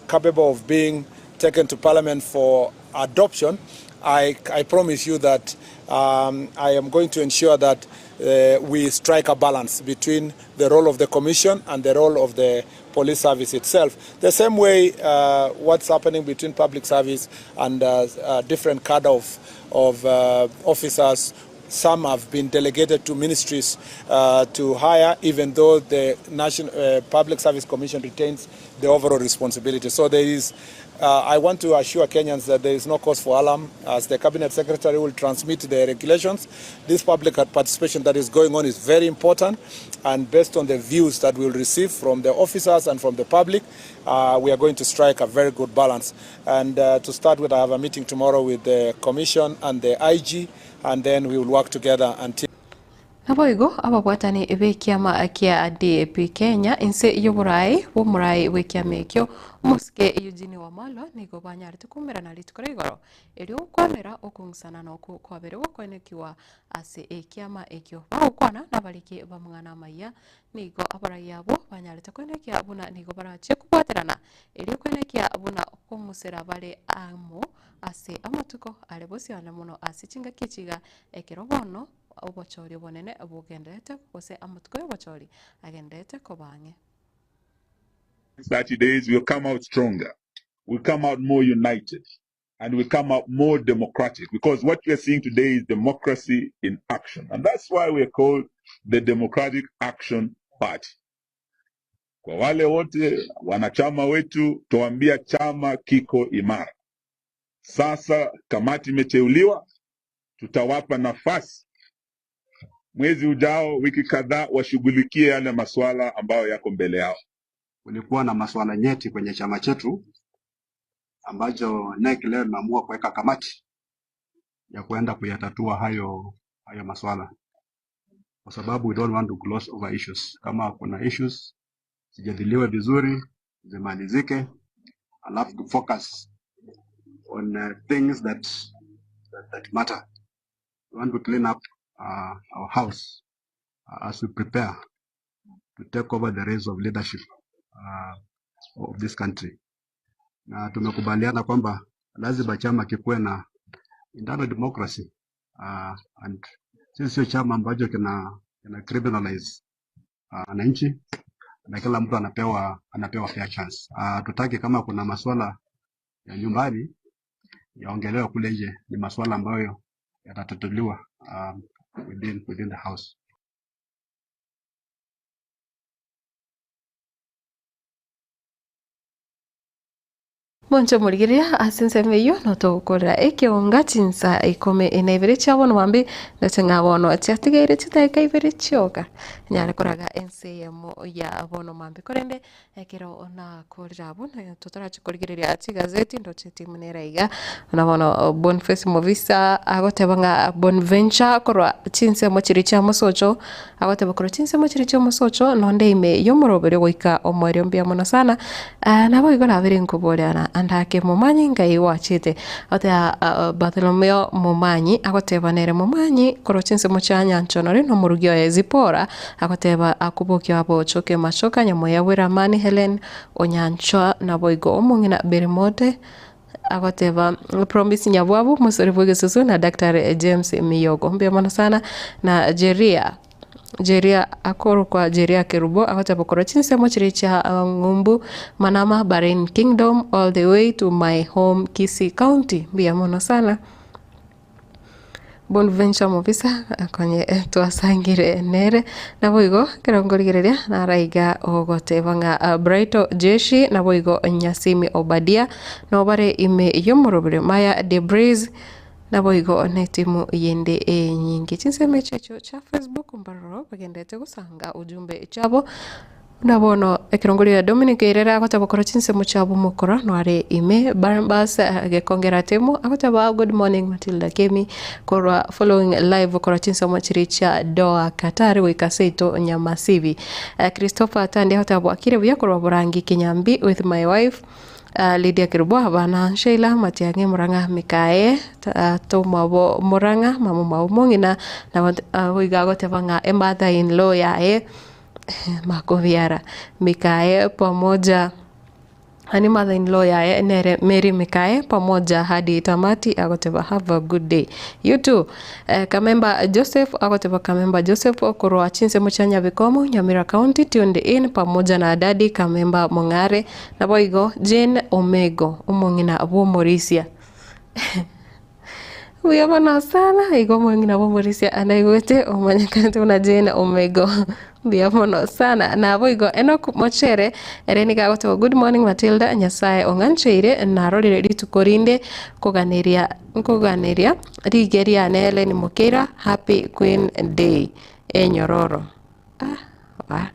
capable of being taken to Parliament for adoption, I, I promise you that um, I am going to ensure that uh, we strike a balance between the role of the Commission and the role of the police service itself. The same way uh, what's happening between public service and uh, uh, different cadre of, of uh, officers some have been delegated to ministries uh, to hire, even though the National uh, Public Service Commission retains the overall responsibility. So there is, uh, I want to assure Kenyans that there is no cause for alarm, as the Cabinet Secretary will transmit the regulations. This public participation that is going on is very important, and based on the views that we will receive from the officers and from the public, uh, we are going to strike a very good balance. And uh, to start with, I have a meeting tomorrow with the Commission and the IG, and then we will work together until Naboigo ababwatani b'ekiama kia DAP Kenya inse y'oborai bw'omorai bw'ekiama ekio omosike Eugene Wamalwa nigo banyarete koumerana rituko ria igoro erio gokwanera okong'usana na okwo kwabere gokoenekiwa ase ekiama ekio. Bagokwana nabariki bamang'ana amaya nigo abarai abwo banyarete koenekia buna nigo barachie kobwaterana erio koenekia buna kong'usera bare amo ase amatuko are bosio ande mono ase chingaki echi iga ekero bono obochori obonene bogendererete gose amatuko y'obochori agendererete koba ang'e. 30 days we'll come out stronger, we'll come out more united and we'll come out more democratic because what we're seeing today is democracy in action and that's why we're called the Democratic Action Party. Kwa wale wote wanachama wetu, tuambia chama kiko imara. Sasa kamati imeteuliwa, tutawapa nafasi mwezi ujao, wiki kadhaa, washughulikie yale masuala ambayo yako mbele yao. Kulikuwa na masuala nyeti kwenye chama chetu ambacho NEC leo imeamua kuweka kamati ya kuenda kuyatatua hayo hayo masuala, kwa sababu we don't want to gloss over issues. Kama kuna issues zijadiliwe vizuri, zimalizike, alafu to focus on uh, things that, that, that matter. We want to clean up uh, our house uh, as we prepare to take over the reins of leadership uh, of this country. Na tumekubaliana kwamba lazima chama kikuwe na internal democracy uh, and sisi sio chama ambacho kina, kina criminalize wananchi uh, na kila mtu anapewa anapewa fair chance. Uh, tutaki kama kuna masuala ya nyumbani yaongelewe kule nje, ni masuala ambayo yatatatuliwa um, within, within the house. Monche omorigereria ase ensemo eyio notogokorera ekeonga chinsa ikomi na ibere chia bono mambia, ndoche ng'a bono chiatigaire chidakika ibere chioka, nyare koraga ense eyemo ya bono mambia. Korende ekero nakorire abwo, totarachia korigereria chigazeti ndoche timu nere iga, buna bono Boniface Mobisa agoteba ng'a Bonventure korwa chinsemo chiria chia mosocho, agoteba korwa chinsemo chiria chia omosocho nonde ime y'omoroberi goika omoerio mbuya mono sana. Naboigo nabere nkoboria ande ake momanyi ngai gwachete, agoteba Bartholomeo momanyi, agoteba nere momanyi korwa chinsemo chia nyanchonore na omorugi oye Zipora, agoteba akobokia abochoke machoka nyamoya bw'eramani Helen onyanchwa naboigo omong'ina Beremote, agoteba Promise Nyabwabu omosori bw'egesusu na Daktari James Miyogo. Mbuya mono sana na Jeria Jeria akorokwa Jeria Kerubo agoteba korwa chinsemo chiria chia ng'umbu Manama Bahrain Kingdom all the way to my home Kisii County. Mbuya mono sana. Bonventure Mobisa konye twasangire nere, naboigo ekero nkorigereria naraiga ogoteba ng'a Brighto Jeshi naboigo Nyasimi Obadia nobare ime y'omorobere Maya Debris naboigo netimu yende enyinge. Chinsemo echi echio chia Facebook mbaroro bagenderete gosanga ujumbe chiabo. Buna bono ekerongo ria Dominic erere agoteba korwa chinsemo chiabo omokoro noare ime Barnabas gekongera temo agoteba good morning Matilda Kemi korwa following live korwa chinsemo chiria chia Doha Qatar goika seito Nyamasibi. Christopher Tandi agoteba bwakire buya korwa Borangi Kinyambi with my wife Lydia Kerubo abana Sheila Matiang'i Murang'a Mikaye Tomwabo Murang'a mama omwabo omong'ina nabo iga agoteba ng'a emother in law yaye. Makobiara Mikaye pamoja yaani mother in law yaye nere Mary Mikaye pamoja hadi tamati agoteba have a good day. You too. Kamemba Joseph agoteba Kamemba Joseph korwa chinsemo chia Nyabikomu, Nyamira County tuned in pamoja na daddy Kamemba Mong'are naboigo Jane Omego omong'ina bw'omorisia. Mbuya mono sana, igo omong'ina bw'omorisia anaigwete omanyekanete buna Jane Omego. Mbuya mono sana. Naboigo Enock Mochere, ere nigo agoteba good morning Matilda, Nyasaye ong'ancheire narorire rituko rinde koganeria nkoganeria rigiya riane Hellen Mokeira happy queen day enyororo. Ah ah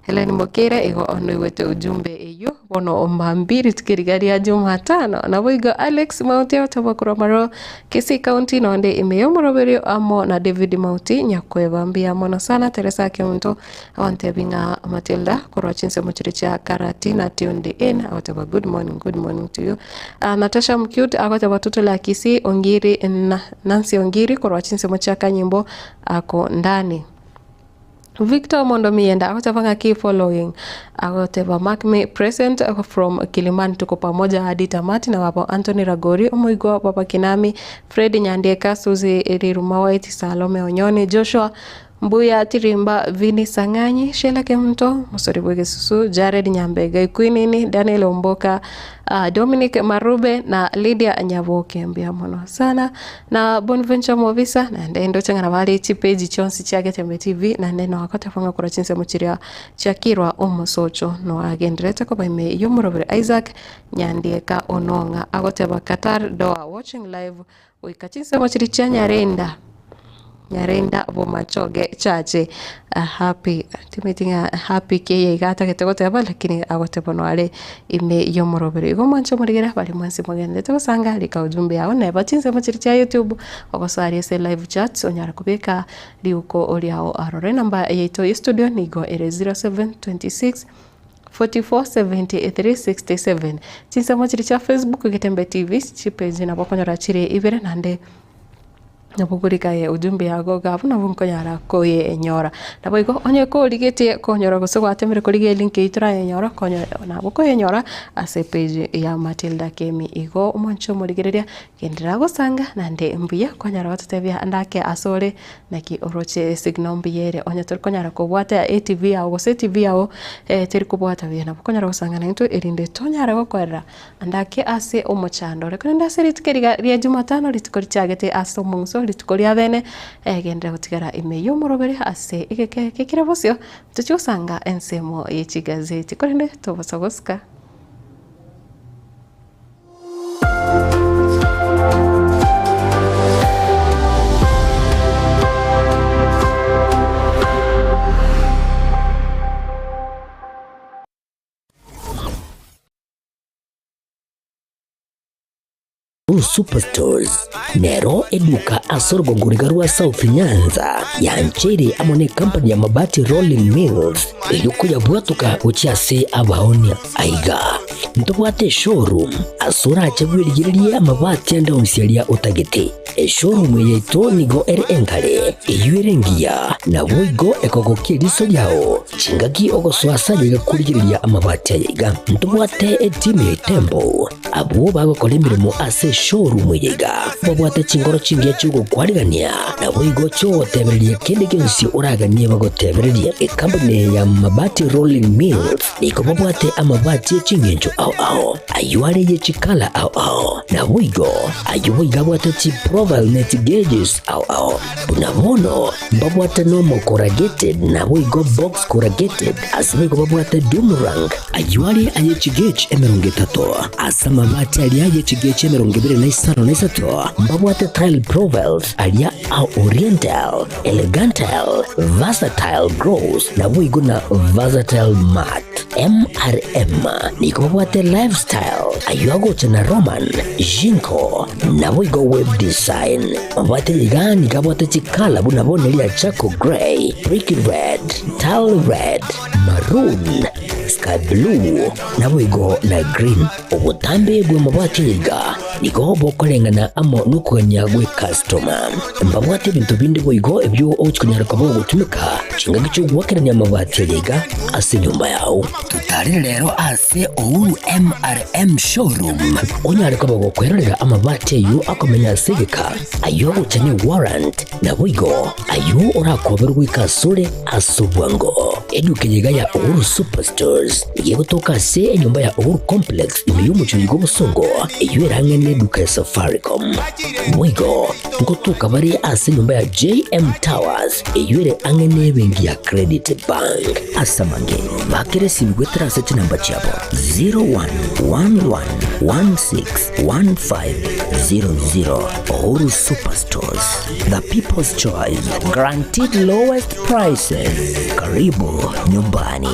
Hellen Mokeira igo onoigwete ujumbe eyio bono omambia rituko riria ria Jumatano. Naboigo Alex Mauti agoteba korwa Maroo Kisii County nonde ime y'omoroberio amo na David Mauti Nyakweba mbuya mono sana Teresa Kemunto agontebia ng'a Matilda korwa chinsemo chiria chia Karatina tuned in agoteba good morning good morning to you. Ah, Natasha Mcute agoteba Tutola Kisii Ongiri na Nancy Ongiri korwa chinsemo chia Kanyimbo ako ndani. Victor Omondo Mienda agoteba ng'a keep following agoteba mark me present from Kilimani tuko pamoja hadi tamati na babo Anthony Ragori omoigwa baba Kinami Fred Nyandieka Suzy Riruma White Salome Onyoni Joshua Mbuya Tirimba Vini Sang'anyi Sheila Kemunto Mosori bwegesusu Jared Nyambega Ikwinini Daniel Omboka uh, Dominic Marube na Lydia Nyaboke mbuya mono sana Na Bonventure Mobisa, naende ndoche ng'a nabo are chipeji chionsi chia Getembe TV, naende noagote buna korwa chinsemo chiria chiakirwa omosocho noagenderete koba ime y'omorobere Isaac Nyandieka Onong'a agoteba Qatar Doha watching live goika chinsemo chiria chia Nyarenda Nyarenda Bomachoge Chache happy timanyeti ng'a happy ki eye iga atagete goteba lakini agoteba noare ime y'omorobere. Igo mwanche omorigere baria mwensi mogenderete gosanga rika ujumbe yao neba chinsemo chiria chia YouTube ogosoa aria ase live chat onyare kobeka riuko riao aroro. Enamba yaito ya studio nigo ere 0726 44 73 67. Chinsemo chiria chia Facebook Getembe TV chipage nabo okonyora chire ibere naende. Nabo korika aye ujumbe yago iga abwo nabo nkonyara koyenyora. Naboigo onye korigetie konyora gose gwatemire korigia elink eyio torayenyora konya nabo okoyenyora ase epage ya Matilda Kemi. Igo omwanche omorigereria genderera gosanga naende mbuya kwanyara gototebia ande ake asore naki oroche esignal mbuya ere onye torikonyara kobwata etv yago gose etv yago teri kobwata buya nabo okonyara gosanga naintwe erinde tonyare gokorera Ande ake ase omochando ore, korende ase rituko eri ria Jumatano, rituko richagete ase omong'uso, rituko ria bene, egenderere gotigara ime y'omorobere ase egeka eke kere bosio, tochie gosanga ensemo ye chigazeti, korende tobosa gosika. Superstores nero eduka ase orogongo riga rwa South Nyanza yancheire amo ne company ya Mabati Rolling Mills eyio koyabwatoka gochia ase abaonia. Aiga ntobwate eshowroom ase orache bwerigererie amabati ande onsi aria otagete. Eshowroom eye yaito nigo ere enkare, eyio ere engiya, naboigo ekogokia eriso riao chingaki ogosoa ase aye iga korigereria amabati aya iga. Ntobwate etimu ya Itembo, abwo bagokora emeremo ase eshowroom eye iga, babwate chingoro chingiya chi'ogokwarigania, naboigo chi'ogotebereria kende gionsi oraganie bagotebererie. Ekampuni eye ya Mabati Rolling Mills nigo babwate amabati e ching'encho ao ao, ayio are ye chikala ao ao. Naboigo ayio boigo abwate chiprofile ne chigeges ao ao. Buna bono mbabwate normal corrugated naboigo box corrugated, ase boigo babwate doomerang, ayio are aye chigauge 30, ase amabati aria aye chigauge 25 mbabwate tile profiles aria a oriental, elegantile, versatile gloss naboigo na versatile matte. MRM nigo babwate lifestyle, ayio agocha na Roman, Jinko, naboigo web design. Mabwate iga nigo abwate chikala buna bono eria charcoal grey, brick red, tile red, maroon, sky blue, naboigo na green. Obotambe bw'amabwati aya iga nigo bokoreng'ana amo nokogania gw'ekastoma. Mbabwate ebinto binde boigo ebio ogochia konyara koba ogotumeka chingaki chi'ogoakerania amabati aya iga ase enyomba yao. Totarere rero ase Uhuru MRM Showroom onyare koba gokwerorera amabati ayio akomenya ase egeka, ayio agocha ne warrant, naboigo ayio orakoberwe goika asore ase obwango. Eduka eye iga ya Uhuru Superstores nigo egotoka ase enyomba ya Uhuru Complex ime y'omochie oyo bw'obosongo, eyio ere ang'e n'eduka ya Safaricom. Boigo ngotoka bare ase enyomba ya JM Towers eyio ere ang'e n'ebenki ya Credit Bank. Ase amange, bakera esimi goetera ase chinamba chiabo 0111161500. Uhuru Superstores, the people's choice, guaranteed lowest prices. Karibu nyumbani.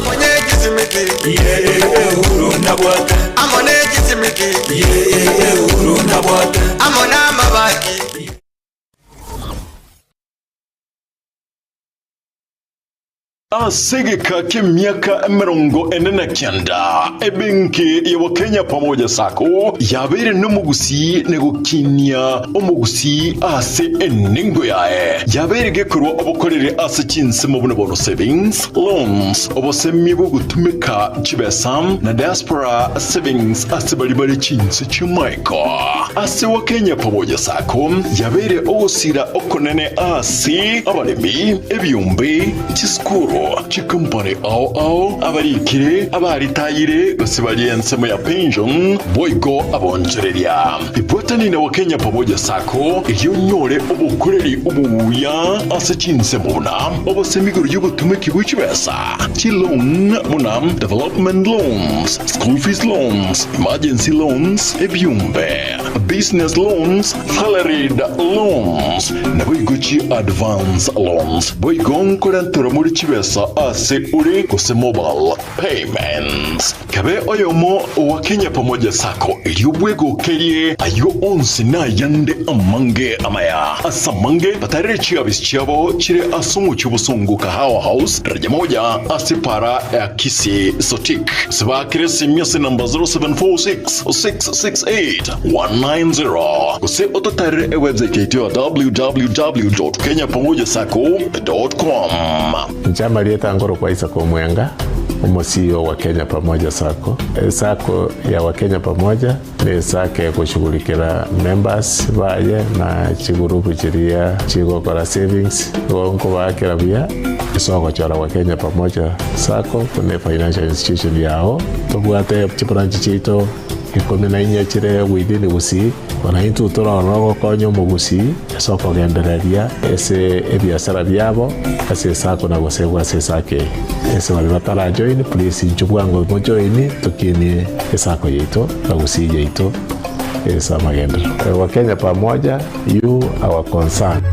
Ase egeka ki'emiaka 49, ebenki ya Wakenya Pamoja Sacco yabeire nomogusii na gokinia omogusii ase enengo yaye. Yabeire gekorwa obokoreri ase chinsemo buna bono savings, loans, obosemia bw'ogotumeka chibesa na diaspora savings ase baria bare chinse chi'amaiko. Ase Wakenya Pamoja Sacco yabeire ogosira okonene ase abaremi, ebiombe, chisukuru, chikompani ao ao, abarikire, abaritayire gose baria ensemo ya pension, boigo abonchoreria. Ibwatani na Wakenya Pamoja Sacco erio onyore obokoreri obuya ase chinsemo buna obosemi igoro y'obotumeki bwe chibesa, chiloan buna development loans, school fees loans, emergency loans, ebiombe, business loans, salaried loans, naboigo chi advance loans. Boigo nkorenterwa more chibesa ase ore gose mobile payments. Kabe oyomo owa Kenya Pamoja Sacco erio bwegokerie ayio onsi na ayande amange amaya. Ase amange batarere chiabisi chiabo chire ase omochie obosongo Kahawa House, daraja moja ase para ya Kisii Sotik. Gose baakere esimi ase namba 0746 668 190 gose ototarere ewebsite yaito ya www.kenyapamojasacco.com. Inche amarieta nkorokwa Isaac Omwenga, omo CEO wa Kenya Pamoja Sacco. Esacco ya Wakenya Pamoja ne esacco egoshughulikera members baye na chigurupu chiria chigokora savings, igo nkobaakera buya ase ogochora Wakenya Pamoja Sacco buna efinancial institution yao. Tobwate chibranch chiaito 14 chire within Gusii, bono intwe tore ororo gokonya omogusii ase okogendereria ase ebiasara biabo ase esacco na gosegwa ase esacco eye. Ase baria batarajoin please inchuo bwango mojoin tokinie esacco yaito na Gusii yaito ase amagenderero. Wakenya pamoja, you our concern.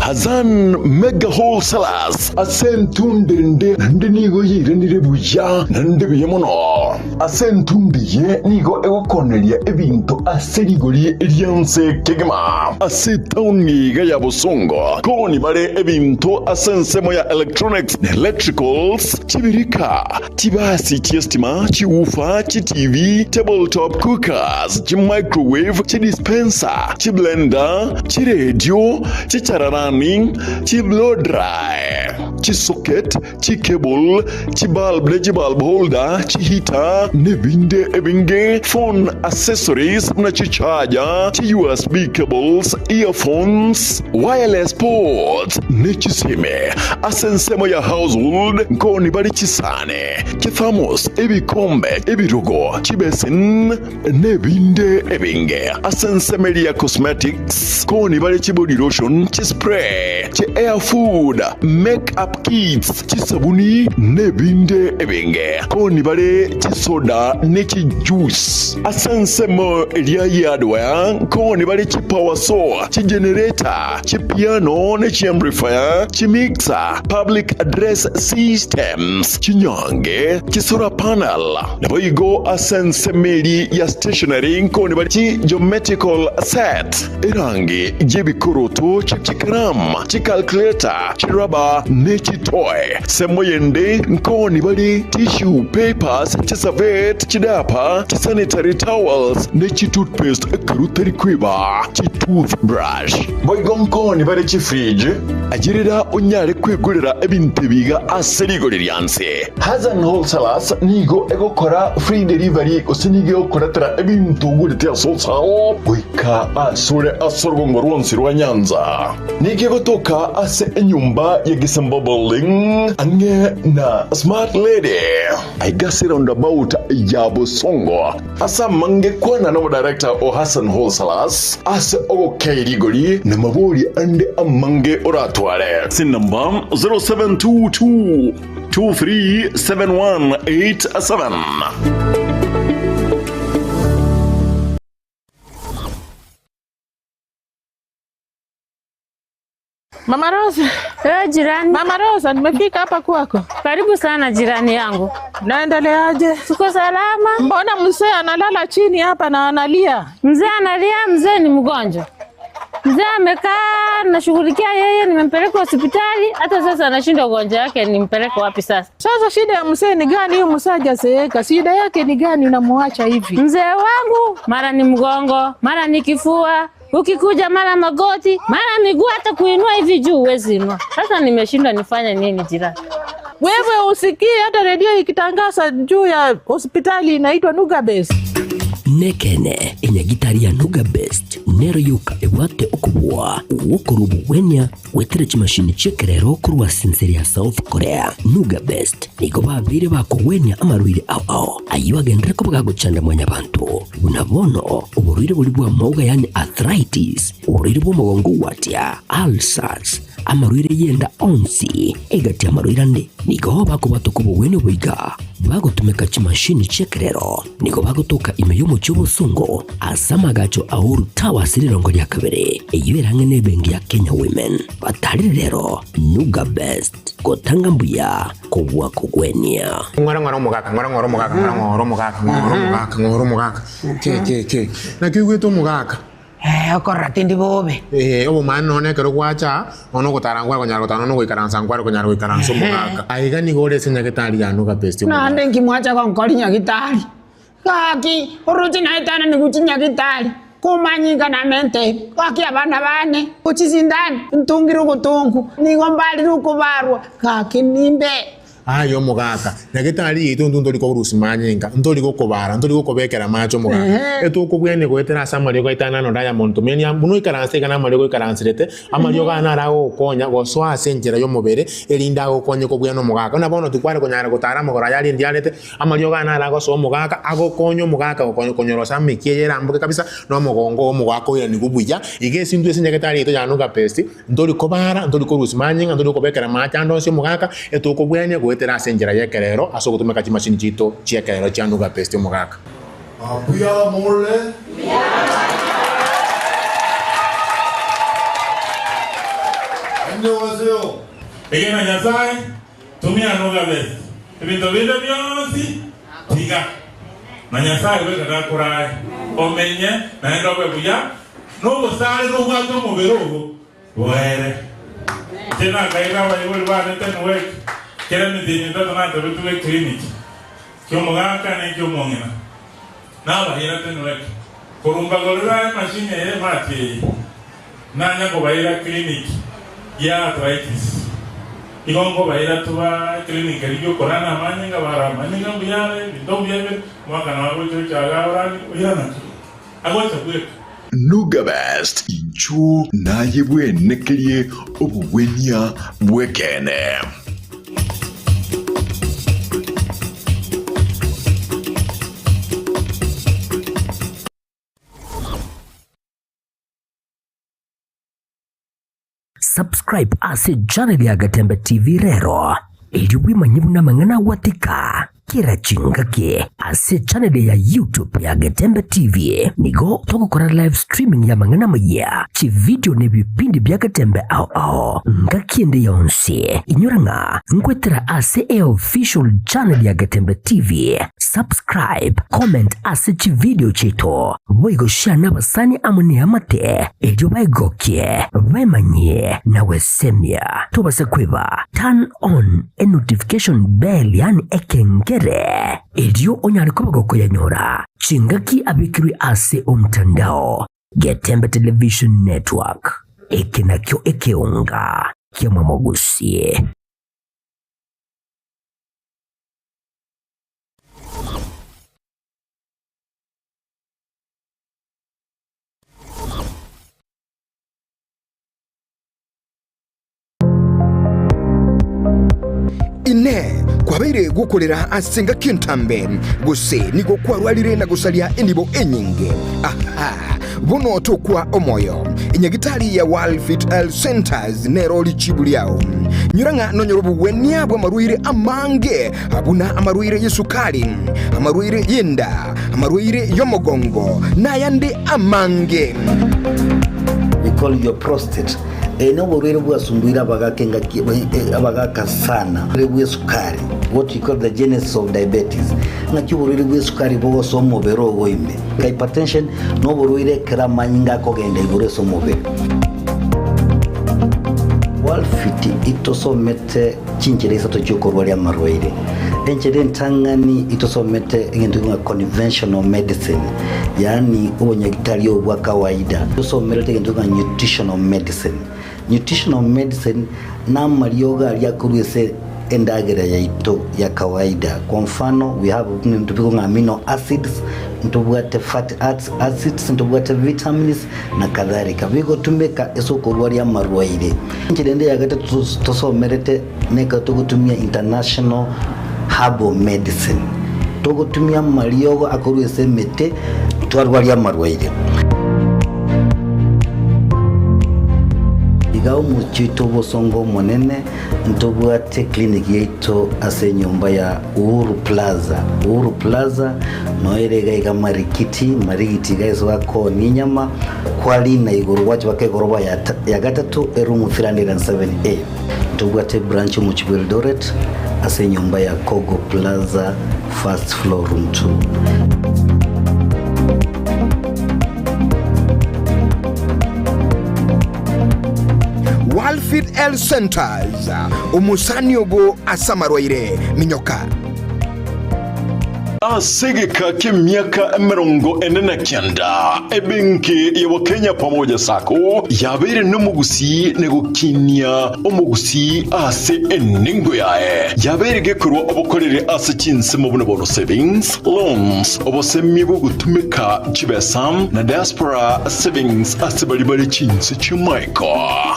Hassan Mega Wholesalers ase entunda ende naende nigo yairanire buya naende buya mono. Ase entunda eye nigo egokoneria ebinto ase rigori ri'ense kegima. Ase etaoni iga ya Bosongo koni bare ebinto ase ensemo ya electronics na electricals, chibirika, chibasi chi'estima, chiwoofer, chiTV, tabletop cookers, chimicrowave, chidispenser, chiblender, chiredio, chichararani, chiblowdry, chisocket, chicable, chibulb ne chibulb holder, chiheater, nebinde ebinge, phone accessories buna chicharger, chi-USB cables, earphones, wireless ports, ne chisime. Ase ensemo ya household nkoni bare chisani, chithermos, ebikombe, ebirogo, chibesin, nebinde ebinge. Ase ensemo eria ya cosmetics nkoni bare chibody lotion, chispray, chi hair food, make up kits, chisabuni, nebinde ebinge. Nkoni bare chisoda ne chijuice. Ase ensemo eria ya hardware nkoni bare chipower saw, chigenerator, Chipiano ne chiamplifier, chimixer, public address systems, chinyange, chisolar panel, naboigo ase ensemo eria ya stationery nkoni bare chi geometrical set, erangi y'ebikoroto, chikaramu, chicalculator, chirubber ne chitoy. Ensemo yende nkoni bare tissue papers, chiservette, chidiaper, chisanitary towels ne chitoothpaste ekero tari kweba chitoothbrush. Boigo nkoni bare chifridge, ayerera onyare kwegorera ebinto ebi iga ase rigori rianse. Hassan Wholesalers nigo egokora free delivery gose nigo egokoretera ebinto ogorete ase wholesale goika asore ase orogongo rwonsi rwa Nyanza. Nigo egotoka ase enyomba ya Gisembo Building ang'e na Smart Lady aiga ase roundabout ya Bosongo. Ase amange kwana nomodirector o Hassan Wholesalers ase ogokei rigori na mabori ande amange oratware. Ase enamba 0722 237187. Mama Rosa. Eh, jirani. Mama Rosa, nimefika hapa kwako. Karibu sana jirani yangu. Naendeleaje? Tuko salama. Mbona mzee analala chini hapa na analia? Mzee analia, mzee ni mgonjwa. Mzee amekaa nashughulikia yeye, nimempeleka hospitali, hata sasa anashindwa ugonjwa wake, nimpeleke wapi sasa? Sasa shida ya mzee ni gani? Huyu mzee hajazeeka, shida yake ni gani unamuacha hivi? Mzee wangu mara ni mgongo, mara ni kifua, ukikuja mara magoti, mara miguu, hata kuinua hivi juu huwezi inua. Sasa nimeshindwa nifanye nini jirani? Wewe usikii hata redio ikitangaza juu ya hospitali inaitwa Nuga Best. Nekene enyagitari ya Nuga Best nero yoka ebwate okobua gwokorwa obogwenia gwetera chimashini chi'ekerero korwa ase ense ya South Korea. Nuga Best nigo babeire bakogwenia amarwaire ao ao ayio agenderere koba gagochanda mwanyabanto buna bono oborwaire boria bw'amauga yaani arthritis, oborwaire bw'omogongo gwatia, ulcers, Amarwaire y'enda onsi egati y'amarwaire ande nigo bakobwatoka obogwenia oboiga bagotumeka chimashini chi'ekerero. Nigo bagotoka ime y'omochie obosongo ase amagacho a Uhuru Towers rirongo ria kabere, eyio ere ang'e n'ebenki ya Kenya Women. Batarire rero Nuga Best gotanga mbuya kobua kogwenia. Ng'ora ng'ora omogaka, ng'ora ng'ora omogaka, ng'ora ng'ora omogaka, ng'ora omogaka, ng'ora omogaka. Ke ke ke. Naki oigwete omogaka? Ee, okorora tindi bobe. Ee, obomaene nonya ekero gwacha aa, nonya ogotara nkware konyara gotara, nonya ogoikaransa nkware konyara goikaransa omogaka. Aiga nigo ore ase nyagetari ya Nuga Best omogaka. Naende nki mwacha gonkori nyagitari? Gaki, oroche naetananigwe chinyagitari, komanyinga namente, gaki abana bane, ochisindani, ntungire ogotongu, nigo mbarire okobarwa, gaki nimbe. Aye omogaka, nyagetari yaito intwe ntori korusia manyinga, ntori gokobara, ntori gokobekera amache omogaka. Etokobwenia goetera ase amariogo aito ane anore ayamonto. Menia buna oikaranse iga namariogo oikaranserete, amariogo aya naro agogokonya gosoa ase enchera y'omobere, erinde agokonye kobwena omogaka. Buna bono tikware konyara gotara amagoro aya aria ndiarete, amariogo aya naro agosoa omogaka, agokonya omogaka gokonya konyorosa amekia eye eramboke kabisa, na omogongo oo omogaka oiranigwe buya. Iga ase intwe ase nyagetari yaito ya Nuga Best, Ntori kobara, ntori korusia manyinga, ntori kobekera amache ande onsi omogaka, etokobwenia goetera ase enchera y'ekerero ase ogotumeka chimashini chiaito chi'ekerero chia Nuga Best omogaka. Mbuya more? Egena Nyasae, tumia Nuga Best. Ebinto binde bionsi tiga. Na Nyasae goika nakorae omenye naende obe buya, nobosare nobwate omobere obo boere. Inche nakaira abaibori bane Tenwek kera emetienyi etato natabetwe eclinic ki'omogaka na eki'omong'ina. Nabaira Tenwek korwa mbagorera emachine eye emati eye. Nanya kobaira clinic ya arthritis. Igo nkobaira toba clinic eria yokorana amanyinga bara amanyinga mbuya are ebinto mbuya bire omwaka nabo agocha ocha iga orani oirana clinic agocha bweka. Nuga Best, inchuo naye bwenekerie obogwenia bw'ekeene. Subscribe ase channel ya Gatembe TV rero erio bwemanye buna amang'ana agwatika kera chingaki ase channel ya YouTube ya Getembe TV. Nigo togokora live streaming y'amang'ana amayia, chividio na ebipindi bia Getembe ao ao ngaki ende yonsi. Inyora ng'a nkwetera ase eofficial channel ya Getembe TV. Subscribe, comment ase chividio chiaito, boigo share nabasani amo neamate erio baegokie, baemanyie na gwesemia. Tobasa kweba turn on e notification bell yaani ekengere erio onyare koba gokoyanyora chingaki abekirwe ase omtandao. Getembe Television Network, eke nakio ekeonga ki'amamogusie. Inee! Kwabeire gokorera ase engaki entambe, gose nigo kwarwarire na gosaria enibo enyinge? Aha! Bono tokwa omoyo. Enyagitari ya World Fit Health Centers nero richibu riao. Nyora ng'a nonyore obogwenia bw'amarwaire amange buna amarwaire y'esukari, amarwaire y'enda, amarwaire y'omogongo, na ayande amange. We call your prostate. Eye noborwaire bwasumbuire abagaka engaki abagaka sana. Oborwaire bw'esukari, what we call the genesis of diabetes. Ng'aki oborwaire bw'esukari bogosoa omobere ogo ime. Hypertension noborwaire ekero amanyinga akogenda igoro ase omobere. Worldfit itosomete chinchera isato chiokorwaria amarwaire. Enchera entang'ani itosomete egento ng'a conventional medicine, yaani obonyagitari obo bwa kawaida. Tosomerete egento ng'a nutritional medicine. Nutritional medicine namariogo aria akorwa ase endagera yaito ya kawaida. Kwa mfano we have ebinto bikong'a amino acids, ntobwate fatty acids, ntobwate vitamins na kadhalika. Bigotumeka ase okorwaria amarwaire. Enchera ende ya gatato tosomerete nekero togotumia international herbal medicine. Togotumia amariogo akorwa ase emete twarwaria amarwaire. Iga omochie oito obosongo omonene ntobwate clinic yaito ase enyomba ya Uhuru Plaza. Uhuru Plaza noyo ere iga iga Marikiti, Marigiti iga ase bakoonia enyama, kwarina igoro gwacha baka egoroba ya ya gatato eroom 307A. Ntobwate ebranch omochie bwa Eldoret ase enyomba ya Kogo Plaza first floor room 2. Walfit Health Centers, omosani obo ase amarwaire, minyoka. Ase egeka ki'emiaka emerongo ene na kianda, ebenki ya Wakenya Pamoja Sacco yabeire nomogusii na gokinia omogusii ase enengo yaye. Yabeire gekorwa obokoreri ase chinsemo buna bono savings, loans, obosemi bw'ogotumeka chibesa na diaspora savings ase baria bare chinse chi'omoiko.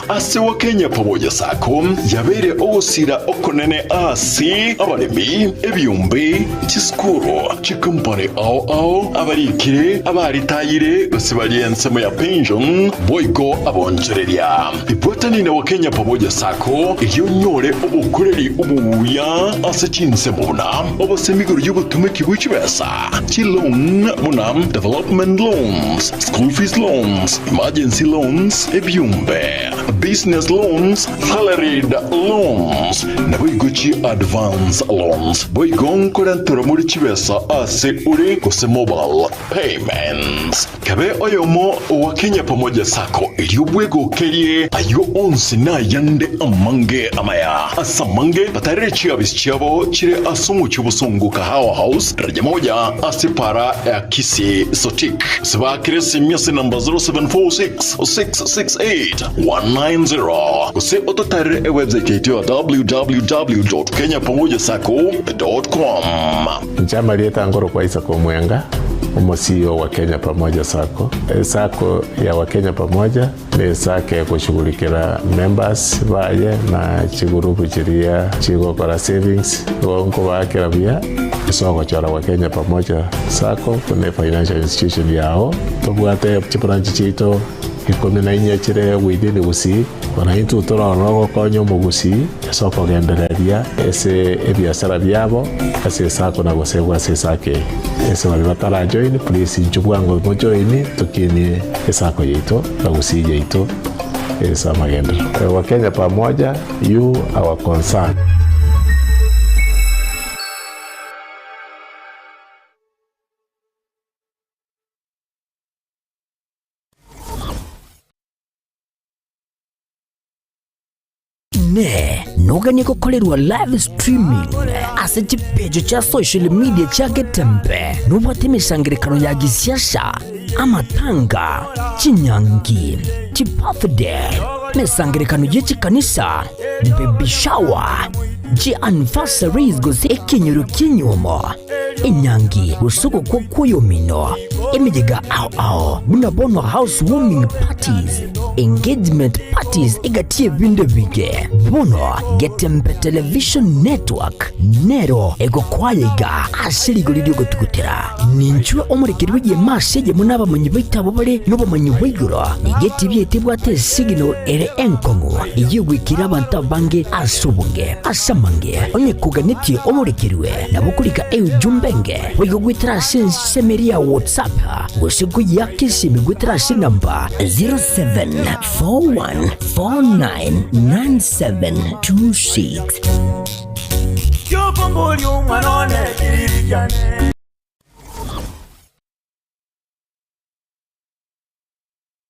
Ase Wakenya Pamoja Sacco yabeire ogosira okonene ase abaremi, ebiombe, chisukuru. Chikompani ao ao, abarikire, abaritayire, gose baria ensemo ya pension, boigo abonchoreria. Ibwatani na Wakenya Pamoja Sacco erio onyore obokoreri obuya ase chinsemo buna obosemi igoro y'obotumeki bwe chibesa, chiloan buna development loans, school fees loans, emergency loans, ebiombe, business loans, salaried loans, naboigo chi advance loans. Boigo nkorenterwa more chibesa ase ore gose mobile payments. Kabe oyomo owa Kenya Pamoja Sacco erio bwegokerie ayio onsi na ayande amange amaya. Ase amange batarere chiabisi chiabo chire ase omochie obosongo Kahawa House, daraja moja ase para ya Kisii Sotik. Gose baakere esimi ase namba 0746 668 190 gose ototarere ewebsite yaito ya www.kenyapamojasacco.com. Inche amarieta nkorokwa Isaac Omwenga, omo CEO wa Kenya Pamoja Sacco. Esacco ya Wakenya Pamoja ne esacco egoshughulikera members baye na chigurupu chiria chigokora savings. Igo nkobaakera buya ase ogochora Wakenya Pamoja Sacco buna efinancial institution yao. Tobwate chibranch chiaito Ikomi na inye chire within Gusii, bono intwe torore ogokonya omogusii ase okogendereria ase ebiasara biabo ase esako na gosegwa ase esako eye. Ase baria batara join please inchuo bwango mo join tokinie esako yaito na Gusii yaito ase amagenderero. Wakenya pamoja, you our concern. Inee! Noganie gokorerwa live streaming ase chipecho chia social media chia Getembe? Nobwate emesangerekano ya gisiasa, amatanga, chinyangi, chibirthday, emesangerekano ye chikanisa, baby shower, chianniversaries gose ekenyoro ki'enyuomo? Enyangi gose ogokwa kw'oyomino, emeyega ao ao buna bono house warming parties, engagement parties egati y'ebinto ebinge. Bono Getembe Television Network nero egokwaya iga ase rigori ri'ogotugutera. Ninchwe omorekeri bw'egeema ase eyemo n'abamanyi baito abwo bare nobomanyi bwa igoro. Nigo etibi yaito ebwate esignal ere enkong'u eyio egwikera abanto abange ase obonge. Ase amange, onye koganetie omorekerwe, nabo okorika eujumbe enge boigo goetera ase ensemo eria ya WhatsApp gose koyiaka esimi goetera ase enamba 0741499726.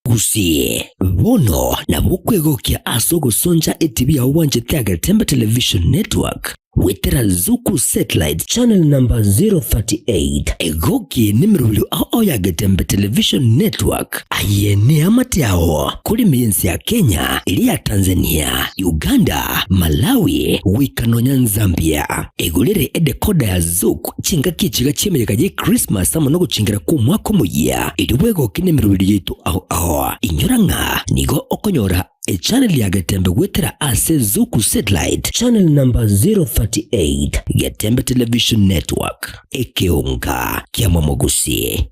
Gusii, bono nabo okwegokia ase ogosoncha etibi yao bwanchete ya Getembe Television Network goetera Zuku Satellite Channel number 038. Egoki nemerobio ao ya Getembe Television Network. Aye neamate ao korema ense ya Kenya, eria ya Tanzania, Uganda, Malawi, goika nonya Nzambia. Egorere edekoda ya Zuku chingaki echiga chi'emeyega ye Christmas amo nogochengera kw'omwaka omoyia, erio bwegoke nemeroberi yaito ao ao. Inyora ng'a nigo okonyora echannel ya Getembe goetera ase Zuku Satellite channel number 038, Getembe Television Network, ekeonga kia Momogusi.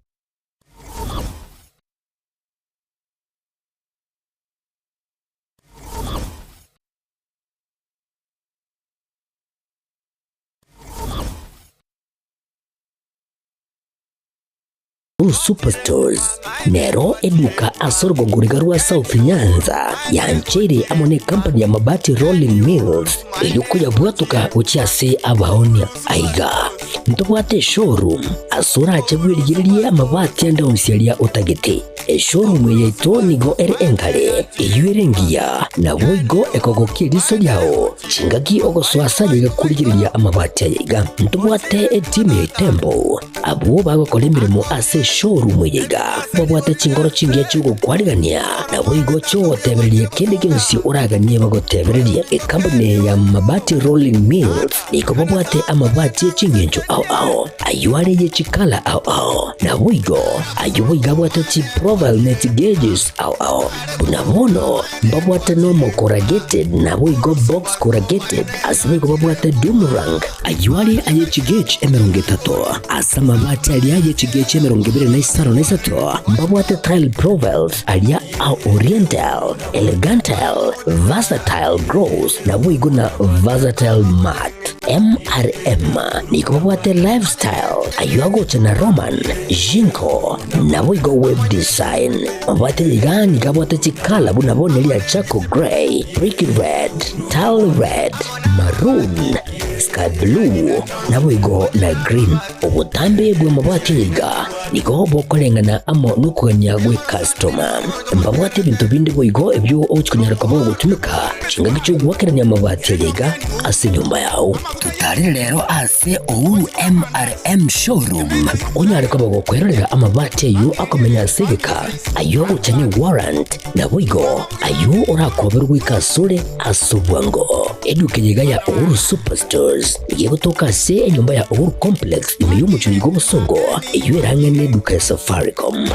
Blue Superstores nero eduka ase orogongo riga rwa South Nyanza yancheire amo ne company ya Mabati Rolling Mills erio koyabwatoka gochia ase abaonia. Aiga ntobwate eshowroom ase orache bwerigererie amabati ande onsi aria otagete. Eshowroom eye yaito nigo ere engare, eyio ere engiya, naboigo ekogokia eriso riao. Chingaki ogosoa ase aye iga korigereria amabati aya iga, ntobwate etimu ya Itembo, abwo bagokora emeremo ase eshowroom eye iga, babwate chinkoro chingiya chi'ogokwarigania, naboigo chi'ogotebereria kende gionsi oraganie bagotebererie. Ekampuni ya Mabati Rolling Mills nigo babwate amabati e ching'encho. chingencho ao ao, ayio are ye chikala ao ao, naboigo ayio boigo abwate chiprofile ne chigeges ao ao. Buna bono mbabwate nomo corrugated naboigo box corrugated, ase boigo babwate doomerang, ayio are aye chigauge 30, ase amabati aria aye chigauge 23 mbabwate tile profiles aria a oriental, elegantal, versatile gloss naboigo na versatile matte. MRM nigo babwate lifestyle ayio agocha na Roman, Jinko naboigo web design. Babwate iga nigo abwate chikala buna bono eria charcoal grey, brick red, tile red, maroon, sky blue naboigo na green. Obotambe bw'amabati iga nigo bokoreng'ana amo nokogania gw'ekastoma. Mbabwate ebinto binde boigo ebio ogochia konyara koba ogotumeka chingaki chi'ogoakerania amabati aya iga ase enyomba yao. Totarere rero ase Uhuru MRM Showroom onyare koba gokwerorera amabati ayio akomenya ase egeka, ayio ogocha ne warrant, naboigo ayio orakoberwe goika asore ase obwango. Eduka eye iga ya Uhuru Superstores nigo egotoka ase enyomba ya Uhuru Complex ime y'omochie oyo bw'obosongo, eyio ere ang'e n'eduka ya Safaricom.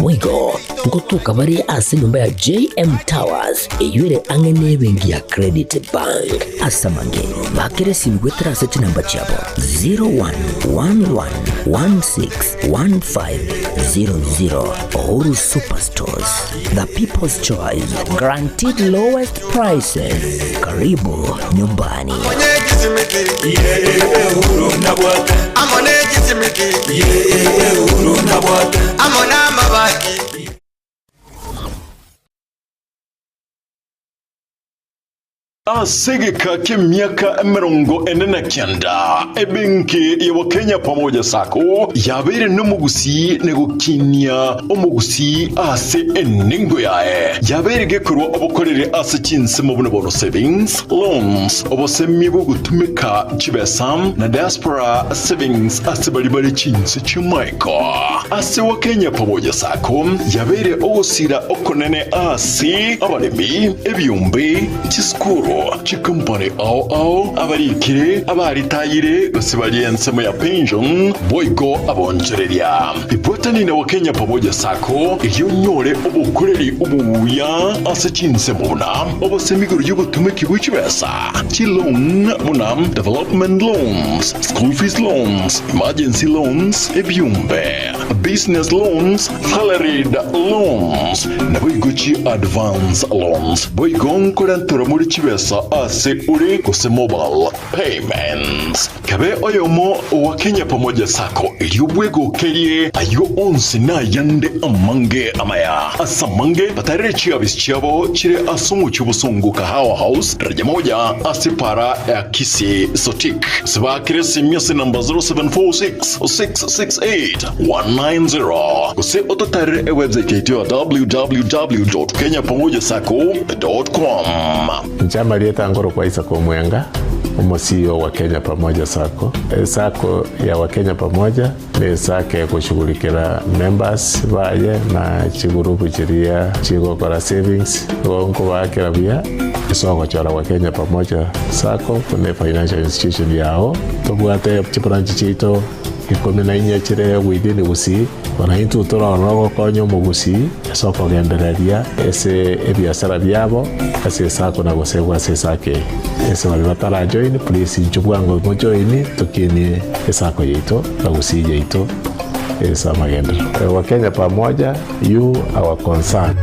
Boigo ngotoka bare ase enyomba ya JM Towers, eyio ere ang'e n'ebenki ya Credit Bank. Ase amange, bakera esimi goetera ase chinamba chiabo 0111161500. Uhuru Superstores, the people's choice, guaranteed lowest prices. Karibu nyumbani. Ase egeka ki'emiaka 49, ebenki ya Wakenya Pamoja Sacco yabeire nomogusii na gokinia omogusii ase enengo yaye. Yabeire gekorwa obokoreri ase chinsemo buna bono savings, loans, obosemia bw'ogotumeka chibesa na diaspora savings ase baria bare chinse chi'amaiko. Ase Wakenya Pamoja Sacco yabeire ogosira okonene ase abaremi, ebiombe, chisukuru, chikompani ao ao, abarikire, abaritayire, gose baria ensemo ya pension, boigo abonchoreria. Ibwatani na Wakenya Pamoja Sacco erio onyore obokoreri obuya ase chinsemo buna obosemi igoro y'obotumeki bwe chibesa, chiloan buna development loans, school fees loans, emergency loans, ebiombe, business loans, salaried loans, naboigo chi advance loans. Boigo nkorenterwa more chibesa ase ore gose mobile payments. Kabe oyomo owa Kenya Pamoja Sacco erio bwegokerie ayio onsi na ayande amange amaya. Ase amange batarere chiabisi chiabo chire ase omochie obosongo Kahawa House, daraja moja ase para ya Kisii Sotik. Gose baakere esimi ase enamba 0746 668 190 gose ototarere ewebsite yaito ya www.kenyapamojasacco.com. Inche amarieta nkorokwa Isaac Omwenga, omo-CEO wa Kenya Pamoja Sacco. Esacco ya Wakenya Pamoja ne esacco egoshughulikera members baye na chigurupu chiria chigokora savings. Igo nkobaakera buya ase ogochora Wakenya Pamoja Sacco buna efinancial institution yao. Tobwate chibranch chiaito 14 chire within Gusii, bono intwe torore ogokonya omogusii ase okogendereria ase ebiasara biabo ase esako na gosegwa ase esako eye. Ase baria batarajoin please inchuo bwango mojoin tokinie esako yaito na Gusii yaito ase amagenderero. Wakenya pamoja, you our concern.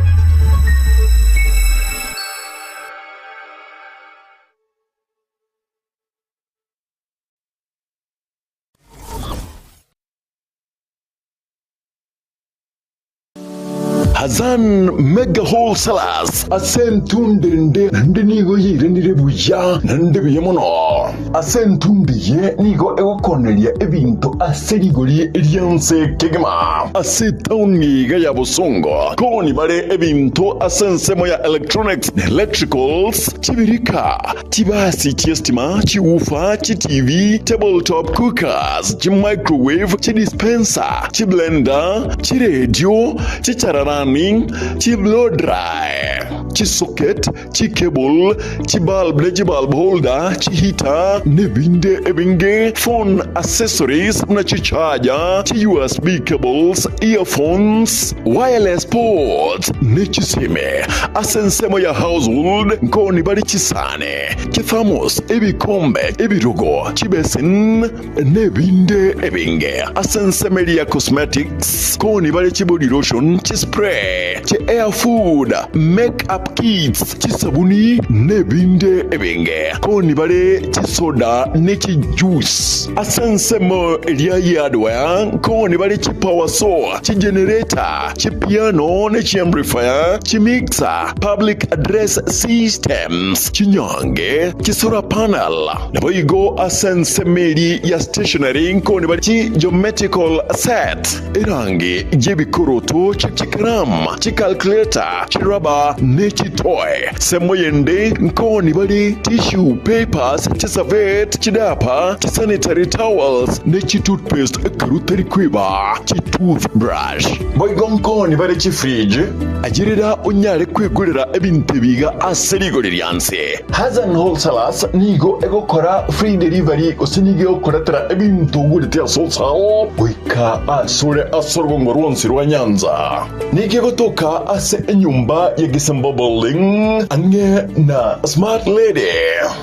Hassan Mega Wholesalers ase entundo ende naende nigo yairanire buya naende buya mono. Ase entundo eye nigo egokoneria ebinto ase rigori ri'ense kegima. Ase etaoni iga ya Bosongo koni bare ebinto ase ensemo ya electronics na electricals, chibirika, Chibasi chi'estima, chiwoofer, chiTV, table top cookers, chimicrowave, chidispenser, chiblender, chiredio, chichararani, chiblow dry. Chisocket, chicable, chibulb ne chibulb holder, chiheater, nebinde ebinge, phone accessories buna chicharger, chi USB cables, earphones, wireless ports, ne chisime. Ase ensemo ya household nkoni bare chisani, chithermos, ebikombe, ebirogo, chibesin, nebinde ebinge. Ase ensemo eria ya cosmetics nkoni bare chibody lotion, chispray, chi hair food, make up kits, chisabuni, nebinde ebinge. Nkoni bare chisoda ne chijuice. Ase ensemo eria ye hardware nkoni bare chipower saw, chigenerator, chipiano ne chiamplifier, chimixer, public address systems, chinyange, chisolar panel. Naboigo ase ensemo eria ya stationery nkoni bare chigeometrical set, erangi y'ebikoroto, chikaramu, chicalculator, chiraba, ne chitoy. Ensemo yende nkoni bare tissue papers, chiservette, chidiaper, chisanitary towels, ne chitoothpaste ekero tari kweba chitoothbrush. Boigo nkoni bare chifridge, ayerera onyare kwegorera ebinto ebi iga ase rigori rianse. Hassan Wholesalers nigo egokora free delivery gose nigo egokoretera ebinto ogorete ase wholesale goika asore ase orogongo rwonsi rwa Nyanza. Nigo egotoka ase enyomba ya Gisembo Building ang'e na Smart Lady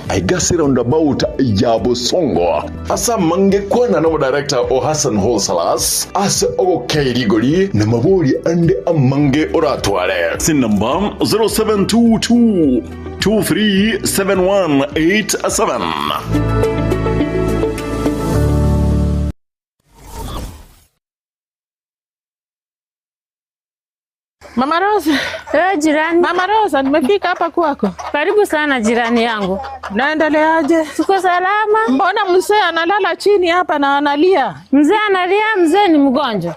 aiga ase roundabout ya Bosongo. Ase amange kwana nomodirector o Hassan Wholesalers ase ogokei rigori na mabori ande amange oratware. Ase enamba 0722 237187. Mama Rosa. Eh, jirani. Mama Rosa, nimefika hapa kwako. Karibu sana jirani yangu. Naendeleaje? Tuko salama. Mbona mzee analala chini hapa na analia? Mzee analia, mzee ni mgonjwa.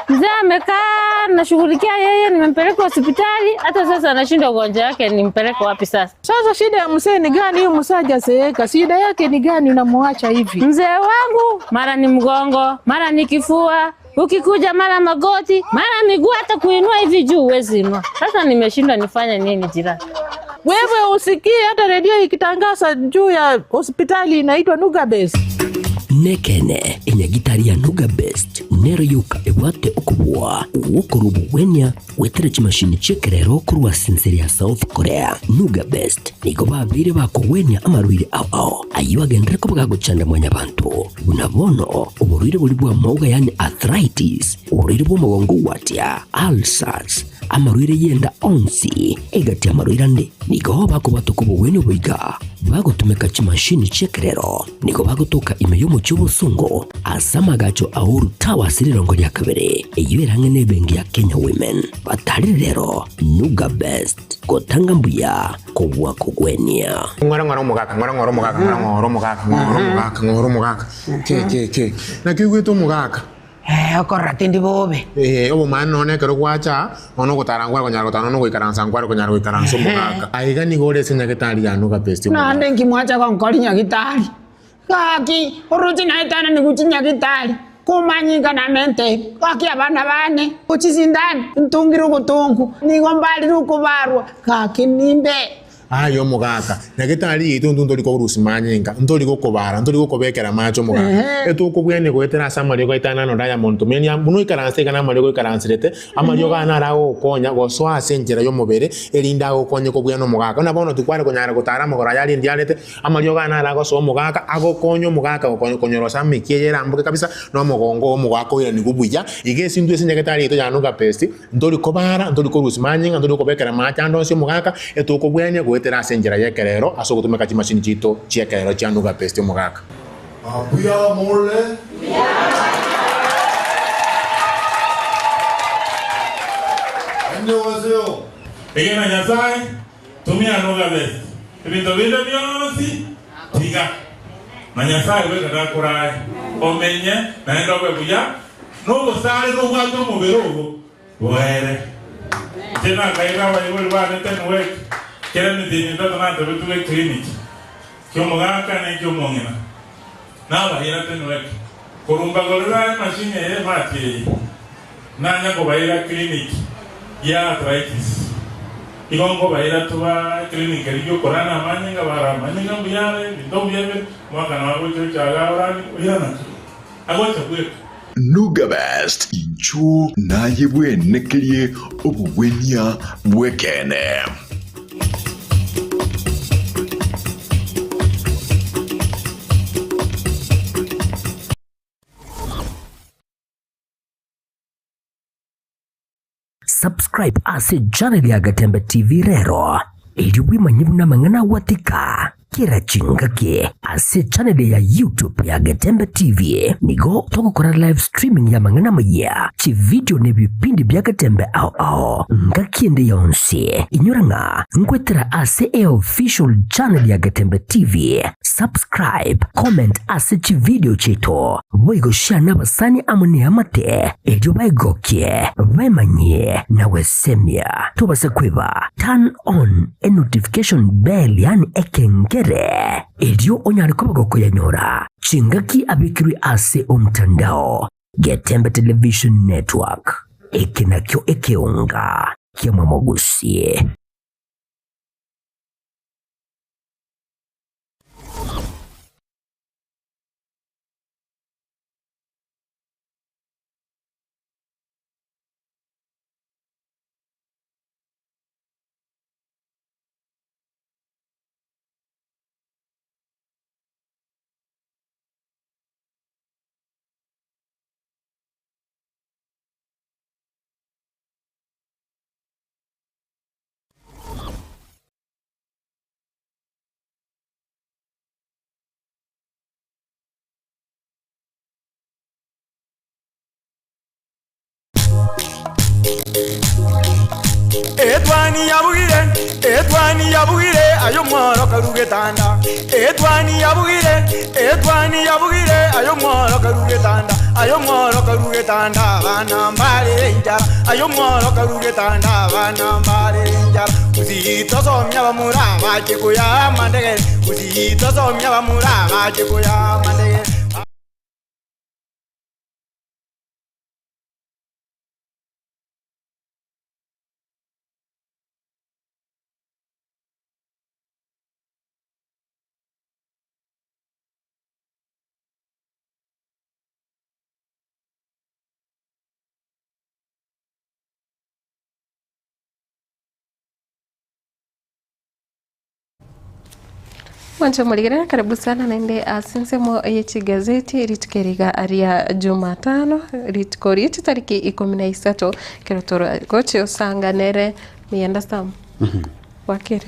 Mzee amekaa, nashughulikia yeye, nimempeleka hospitali, hata sasa anashindwa ugonjwa wake, nimpeleke wapi sasa? Sasa shida ya mzee ni gani? Huyu mzee hajazeeka, shida yake ni gani unamuacha hivi? Mzee wangu mara ni mgongo, mara ni kifua, ukikuja mara magoti, mara miguu, hata kuinua hivi juu huwezi inua. Sasa nimeshindwa nifanye nini jirani? Wewe usikie hata redio ikitangaza juu ya hospitali inaitwa Nuga Best. Nekene enyagitari ya Nuga Best nero yoka ebwate okobua gwokorwa obogwenia goetera chimashini chi'ekerero korwa ase ense ya South Korea. Nuga Best nigo babeire bakogwenia amarwaire ao ao ayio agenderere koba gagochanda mwanyabanto buna bono oborwaire boria bw'amauga yaani arthritis, oborwaire bw'omogongo gwatia, ulcers, amarwaire y'enda onsi, egati y'amarwaire ande. Nigo bakobwatoka obogwenia oboiga bagotumeka chimashini chi'ekerero. Nigo bagotoka ime y'omochie obosongo ase amagacho a Uhuru Towers rirongo ria kabere, eyio ere ang'e n'ebenki ya Kenya Women. Batarire rero Nuga Best, gotanga mbuya kobua kogwenia. Ng'ora ng'ora omogaka, ng'ora ng'ora omogaka, ng'ora ng'ora omogaka, ng'ora omogaka, ng'ora omogaka. Ke ke ke. Naki oigwete omogaka? Ee, okorora tindi bobe. Ee, obomaene nonya ekero gwacha aa, nonya ogotara nkware konyara gotara, nonya ogoikaransa nkware konyara goikaransa omogaka. Aiga nigo ore ase nyagetari ya Nuga Best omogaka. Naende nki mwacha gonkori nyagitari? Gaki, oroche naetanani gochia nyagitari, komanyinga namente, gaki abana bane, gochisindani, ntungire ogotongu, nigo mbarire okobarwa, gaki nimbe. Aye omogaka, nyagetari yaito intwe ntori korusia manyinga, ntori gokobara, ntori gokobekera amache omogaka. Etokobwenia goetera ase amariogo aito ane anonde ayamonto menia, buna oikaranse iga namariogo oikaranserete, amariogo aya naro agogokonya gosoa ase enchera y'omobere, erinde agokonye kobwena omogaka. Buna bono tikware konyara gotara amagoro aya aria ndiarete, amariogo aya naro agosoa omogaka, agokonya omogaka konyorosa amekia eye eramboke kabisa, na omogongo oo omogaka oiranigwe buya. Iga ase intwe ase nyagetari yaito ya Nuga Best, Ntori kobara, ntori korusia manyinga, ntori kobekera amache ande onsi omogaka, etokobwenia goetera ase enchera y'ekerero ase ogotumeka chimashini chiaito chi'ekerero chia Nuga Best omogaka. Mbuya more? Annyeonghaseyo. Egena Nyasae, tumia Nuga Best, ebinto binde bionsi tiga, na Nyasae bweka nakorae omenye naende obe buya. Nobosare nobwate omobere obo boere. Inche nakaira abaibori bane Tenwek, kera emetienyi etato natebetwe eclinic ki'omogaka na eki'omong'ina. Nabaira Tenwek, korwa mbagorera emachine eye emati eye, nanya kobaira clinic ya arthritis. Igo nkobaira toba eclinic eria giokorana amanyinga, bara amanyinga mbuya are, ebinto mbuya bire, omwaka nabo agocha ocha iga orani, oirana chire. Agocha bweka. Nuga Best, inchuo naye bwenekerie obogwenia bw'ekeene. Subscribe ase channel ya Getembe TV rero, erio bwemanye buna amang'ana agwatika kera chingaki ase channel ya YouTube ya Getembe TV. Nigo togokora live streaming ya amang'ana amayia, chividio na ebipindi bia Getembe ao ao ngaki ende yonsi. Inyora ng'a nkwetera ase eofficial channel ya Getembe TV. Subscribe, comment ase chividio chiaito, boigo share nabasani amo neamate erio baegokie, baemanyie na gwesemia. Tobasa kweba turn on e notification bell yaani ekengere erio onyare koba gokoyanyora chingaki abekirwe ase omtandao. Getembe Television Network, eke nakio ekeonga ki'amamogusie. Etwani yabugire, etwani yabugire, aye omworo karu getanda. Etwani yabugire, etwani yabugire, aye omworo karu getanda. Aye omworo karu getanda, abana mbare enchara. Aye omworo karu getanda, abana mbare enchara. Gusii tosomia bamura bache koya amandegere, Gusii tosomia bamura bache koya amandegere. Mwanche omorigereria karibu sana naende ase ensemo ye chigazeti rituko eri iga ria Jumatano rituko rie chitariki ikomi na isato ekero toragochia osanga nere Miyanda Sam bwakire?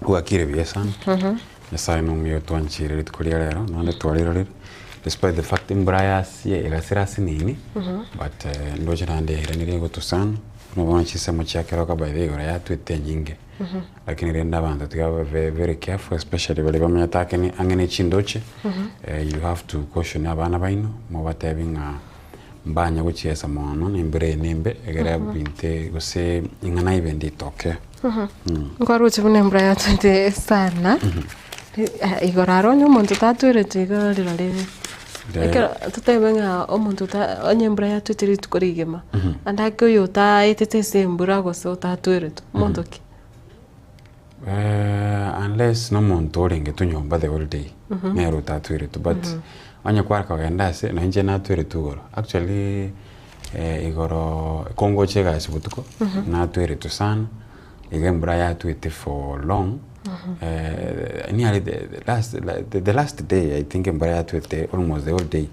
Bwakire buya sana. Nyasaye nomuya otwanchire rituko ria rero naende twarirorire despite the fact embura yasie egasira ase nini but ndoche naende yairanire egotosana buna bono chinsemo chia keroka by the way igoro yatwete enyinge. Lakini rende abanto tiga babe very careful especially baria bamenyete ake ang'e ne chindoche you have to caution abana baino mobatebi ng'a mbanya gochiesa mono na embura eye nembe egere ebinte gose ing'ana ibe nditoke. Nkwaroche buna embura yatwete sana igoro aro onye omonto tatwereti igo rirorio ekero totebe ng'a omonto onye embura yatwete rituko rigima Ande ake oyo otaetete ase embura gose otatweretwe, omonto ki? Unless na omonto orengetwe nyomba the whole day, nere otatweretwe but onye kware kogenda ase nonye inche natweretwe igoro, actually igoro kongocha egasi botuko, natweretwe sana, iga embura yatwete for long, nearly the last the last day I think embura yatwete almost the whole day.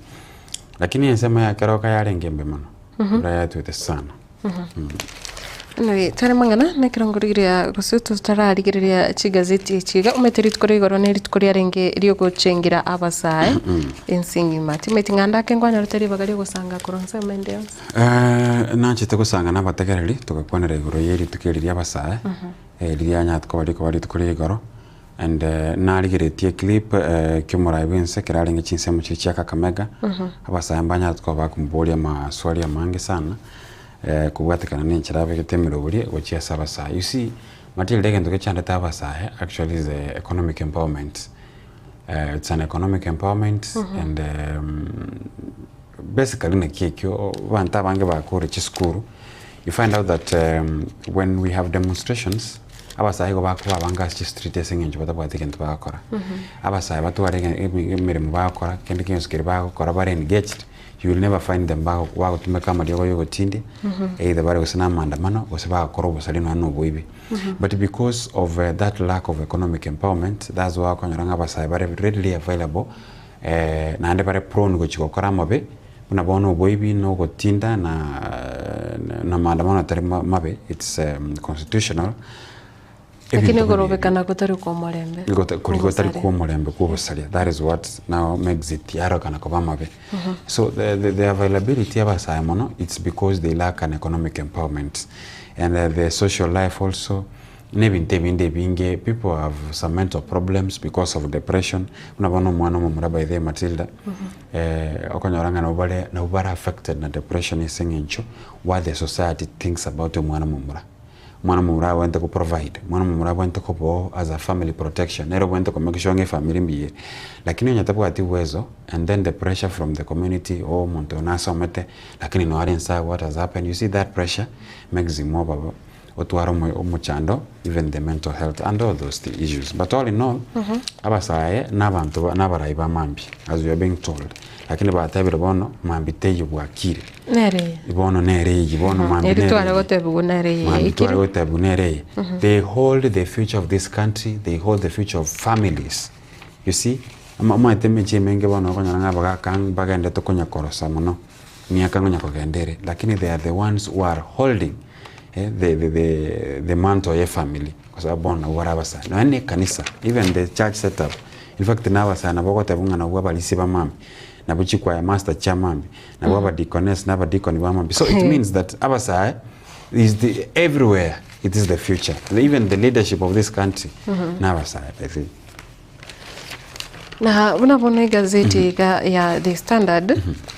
Lakini ensemo ya keroka yarenge embe mono, embura yatwete sana. Anyway, tari mang'ana na ekerongo rigiria gose totararigereria chigazeti echi iga, omanyete rituko ria igoro na rituko riarenge riogochengera abasae ense engima. Timanyeti ng'a ande ake nkwanyorete ribaga riogosanga korwa ensemo ende yonsi. Nachete gosanga na abategereri togakwanera igoro ye rituko eri ria abasae, riria nyarete koba rikoba rituko ria igoro. And narigeretie eclip kiomoraia bwense ekero arenge chinsemo chiria chia Kakamega, abasae mbanyarete koba bakomoboria amaswali amange sana, kobwatekana na enchera abegete emerobori gochia ase abasae. You see, Matilda egento gechandete abasae actually is the economic empowerment. It's an economic empowerment and basically naki ekio abanto abange bakore chisukuru, you find out that when we have demonstrations. Abasae igo bakoba abange ase chistreet ase eng'encho batabwati egento bagokora. Abasae batware ege- emi- emeremo bagokora, kende gionsi keria bagokora bare engaged, you will never find them bago bagotumeka amariogo ya ogotindia, either bare gose na amaandamano, gose bagokora obosari nonya na oboibi. But because of that lack of economic empowerment, that's why okonyora ng'a abasae bare readily available, naende bare prone gochia gokora amabe, buna bono oboibi na ogotinda na na maandamano atari mabe, it's constitutional. Lakini Ebinto buna ebi. okorobekana gotari kwa omorembe. Gota- kori gotari Obosaria. kwa omorembe kwa obosaria that is what now makes it yarokana koba amabe so the, the, the availability ya abasae mono it's because they lack an economic empowerment and the social life also na ebinto ebinde ebinge people have some mental problems because of depression buna bono omwana omomura by the way Matilda okonyora ng'a nabo bare nabo bare affected na depression ase eng'encho what the society thinks about omwana omomura. Omwana omomura abwenerete ko provide, omwana omomura abwenerete koba oo as a family protection, nere obwenerete ko make sure ng'a efamiri mbuya ere. Lakini onye tabwati uwezo and then the pressure from the community oh omonto oyo nasomete lakini noo are nsa what has happened, you see that pressure makes him oba bo otwara omo omochando even the mental health and all those issues. But all in all, abasae na abanto ba na abarai ba mambia as we are being told, lakini batebire bono mambia teiyo bwakire. Nere eye. Bono nere eye, bono mambia Eri nere tware eye. gotebigwa nere eye Mambia tware yaikire. gotebigwa nere eye. They hold the future of this country, they hold the future of families. You see, ama omanyete emechie emenge bono okonyora ng'a abagaka mbagendete konya korosa mono, emiaka ngonya kogenda ere, lakini they are the ones who are holding eh, the, the, the, the mantle ya efamily kwa sababu bono nabwo bare abasae. Nonya na ekanisa, even the church setup, in fact na abasae nabo ogoteba ng'a nabwo abarisia ba mambia, nabwo chikwaya master chia mambia, nabwo abadeaconess na abadikoni ba mambia. So it means that abasae is the everywhere it is the future. Even the leadership of this country na abasae I think. Na buna bono egazeti iga ya The Standard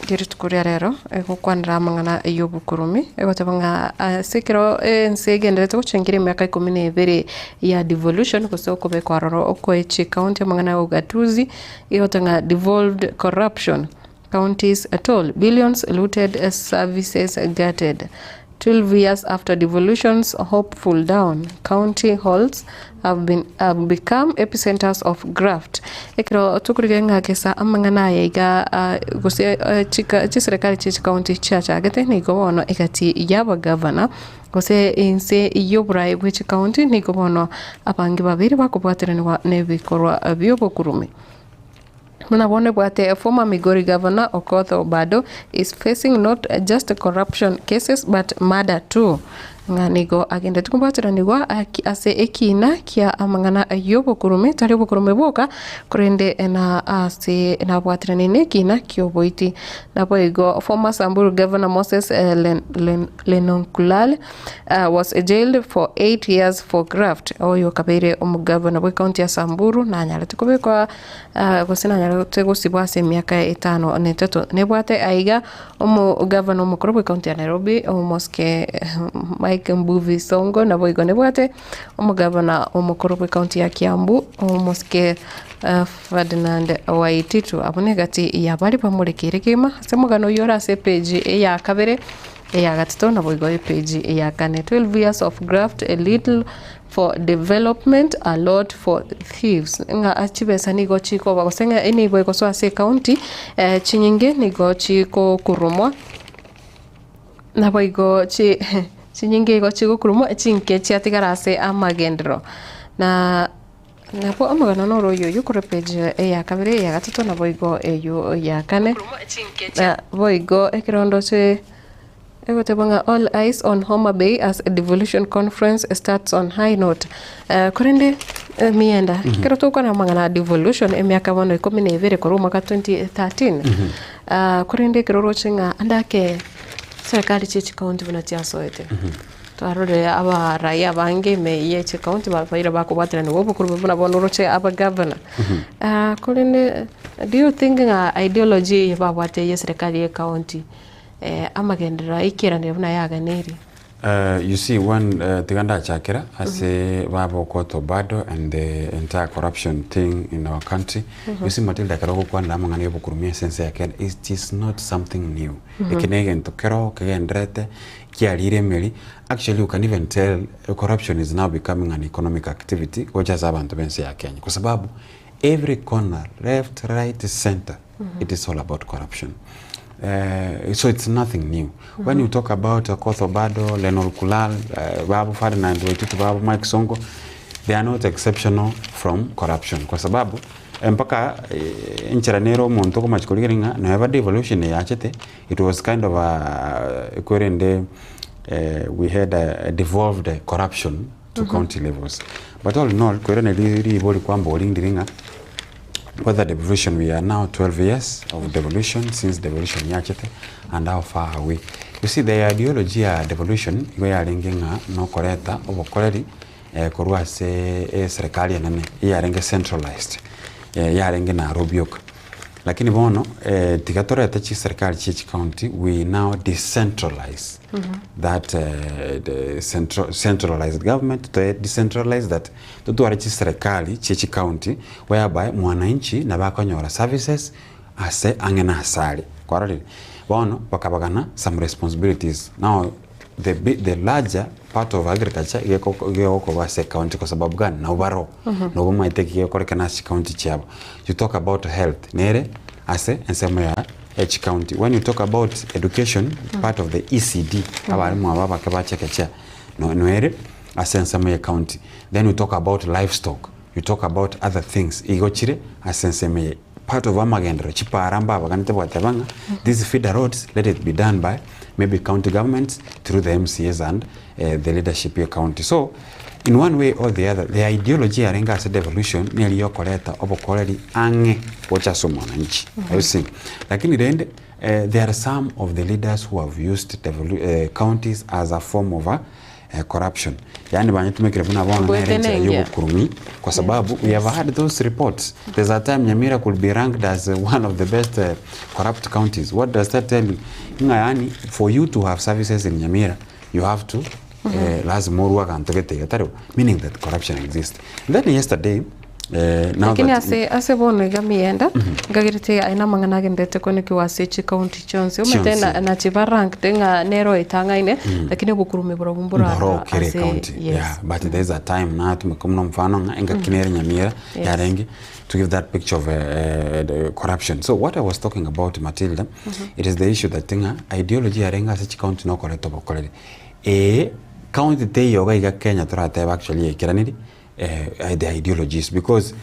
rie rituko ria rero egokwanera amang'ana y'obokurume egoteba ng'a ase ekero ense egenderete gochengeria emiaka ikomi na ebere ya devolution gose okobekwa aroro okwe chikaunti amang'ana ya ugatuzi egoteba ng'a devolved corruption Counties at all, billions looted, services gutted. 12 years after devolution's hopeful dawn, county halls have been have become epicenters of graft. Ekero tokorigereria ng'a gesa amang'ana aya iga ah, gose eh, chika chiserekari chie chikaunti chiachagete nigo bono egati y'abagavana gose inse y'oboraai bwe chikaunti nigo bono abange babere bakobwateranigwa nebikorwa biobokurume. Buna bono ebwate former Migori Governor Okoth Obado is facing not just corruption cases but murder too. Ng'a nigo agenderete kobwateranigwa ase ekiina kia amang'ana y'obokurume, tari obokurume bwoka, korende na ase nabwateranie nekiina ki'oboiti. Naboigo former Samburu Governor Moses Lenolkulal was jailed for 8 years for graft. Oyo okabeire omogavana bw'ecounty ya Samburu nanyarete kobekwa gose nanyarete gosibwa ase emiaka etano na etato. Nebwate aiga omogavana omokoro bw'ecounty ya Nairobi omosike Mike Mbuvi Sonko naboigo nebwate omogavana omokoro bw'ecounty ya Kiambu omosike Ferdinand Waititu. Abwo negati ya baria bamorekeire kegima ase omogano oyio ore ase epage eya kabere. Eya gatato naboigo epage eya kane 12 years of graft a little for development a lot for thieves ng'a chibesa nigo chikoba gose ng'a enibo egosoa ase ecounty eh, chinyinge nigo chikokurumwa naboigo chi chinyinge igo chigokurumwa chinke chiatigara ase amagenderero na Nabo omogano noro oyoyio korwa epeji eya kabere, eya gatato, naboigo eyio ya kane. Na boigo ekerondo che egoteba ng'a all eyes on Homa Bay as devolution conference starts on high note. Eh, korende emienda ekero togokwana amang'ana a devolution emiaka bono ikomi na ebere korwa omwaka 2013 ah, korende ekero oroche ng'a ande ake serikali chie chikaunti buna chiasoete. Twarorire abaraia abange ime ye chikaunti babeire bakobwateranigwa obokorwa buna bono oroche abagavana. Ah, korende do you think ng'a ideology eye babwate eye eserekari ye ekaunti amagenderero aikeranire buna yaganeirie? You see when tiga ndachakera ase baba Okoth Obado and the entire corruption thing in our country you see Matilda ekero ogokwanera amang'ana ya obokurumi ase ense ya Kenya it is not something new eke na egento kero kegendererete kiarire emeri actually you can even tell corruption is now becoming an economic activity gocha ase abanto ba ense ya Kenya kwa sababu every corner left right center it is all about corruption so it's nothing new when you talk about Okoth Obado, Lenol Kulal, Babu Ferdinand Waititu, Babu Mike Sonko they are not exceptional from corruption kwa sababu mpaka enchera nere omonto okomachi korigereria ng'a nonya devolution eyachete it was kind of a ekwerende we had a devolved corruption to county levels but all in all kwerende ribori kwambori ndiri ng'a whether devolution we are now 12 years of devolution since devolution yachete and how far are we you see the ideology ya devolution igo yarenge ng'a nokoreta obokoreri korwa ase eserikali enene eyarenge centralized yarenge Nairobi oka lakini bono tiga torete chiserikali chia chicounty we now decentralize that the centralized government to decentralize that totware chiserikali chia chicounty whereby mwananchi nabo akonyora services ase ang'e na ase are kwarorire bono bakabagana some responsibilities now the the larger part of agriculture igegokorwa ase ecounty kwa sababu gani nabo baroo nabo bamaete eki gegokorekana ase chicounty chiabo. You talk about health nere ase ensemo ya echicounty when you talk about education part of the ECD abarimu aba abake ba chekechea noere ase ensemo ya ecounty then you talk about livestock you talk about other things igo chire ase ensemo eye part of amagenderero chipara mbabaganete gwateba ng'a these feeder roads let it be done by maybe county governments through the MCAs and the leadership ya county so in one way or the other the ideology yarenge ase devolution neri yokoreta obokoreri ang'e gocha ase omwananchi are you seeing lakini rende there are some of the leaders who have used counties as a form of a corruption yaani banyetumekire buna bono nere enchera ya obokurumi kwa sababu we have had those reports there's a time Nyamira could be ranked as one of the best corrupt counties what does that tell you ng'a yaani for you to have services in Nyamira you have to lazima orue aganto gete iga tari bo meaning that corruption exists then yesterday now Lakini that ase ase bono iga mienda nkagerete aye namang'ana agenderete konekiwa ase chicounty chionsi omanyete Chionsi. na nachiba ranked ng'a nero etang'aine lakini obokurume borobwo mborarora Mboro kere ase county yes. yeah but there's a time natumeka buna omfano ng'a engaki nere Nyamira Yes. yarenge to give that picture of the corruption so what I was talking about Matilda it is the issue that ng'a ideology yarenge ase chicounty nokoreta obokoreri ee county teiyo iga iga Kenya toratebe actually yaikeraniri the ideologies because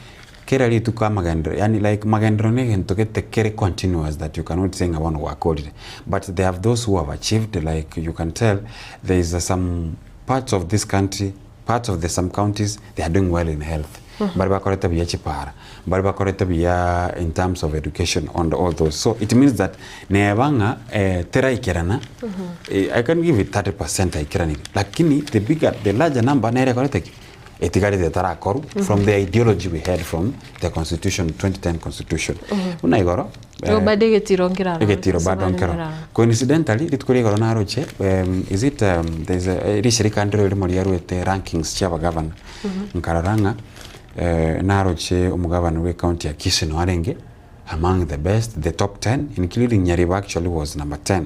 kera rituko amagenderero yaani like magenderero na egento gete kere continuous that you cannot say ng'a bono gwakorire but they have those who have achieved like you can tell there is some parts of this country parts of the some counties they are doing well in health mbare bakorete buya chipara mbare bakorete buya in terms of education and all those so it means that neba ng'a teraikerana I can give it 30% aikeranire lakini the bigger the larger number nere ekorete ki etigarete etarakorwa from the ideology we had from the constitution 2010 constitution buna igoro Igo bado egetiro nkerarora egetiro gose bado bado nkero nkerarora. coincidentally rituko ria igoro naroche is it there is a rishirika ndire rimo riaruete rankings chia abagavana nkarora ng'a naroche omogavana bwa ecounty ya Kisii no arenge among the best the top 10 including Nyaribo actually was number 10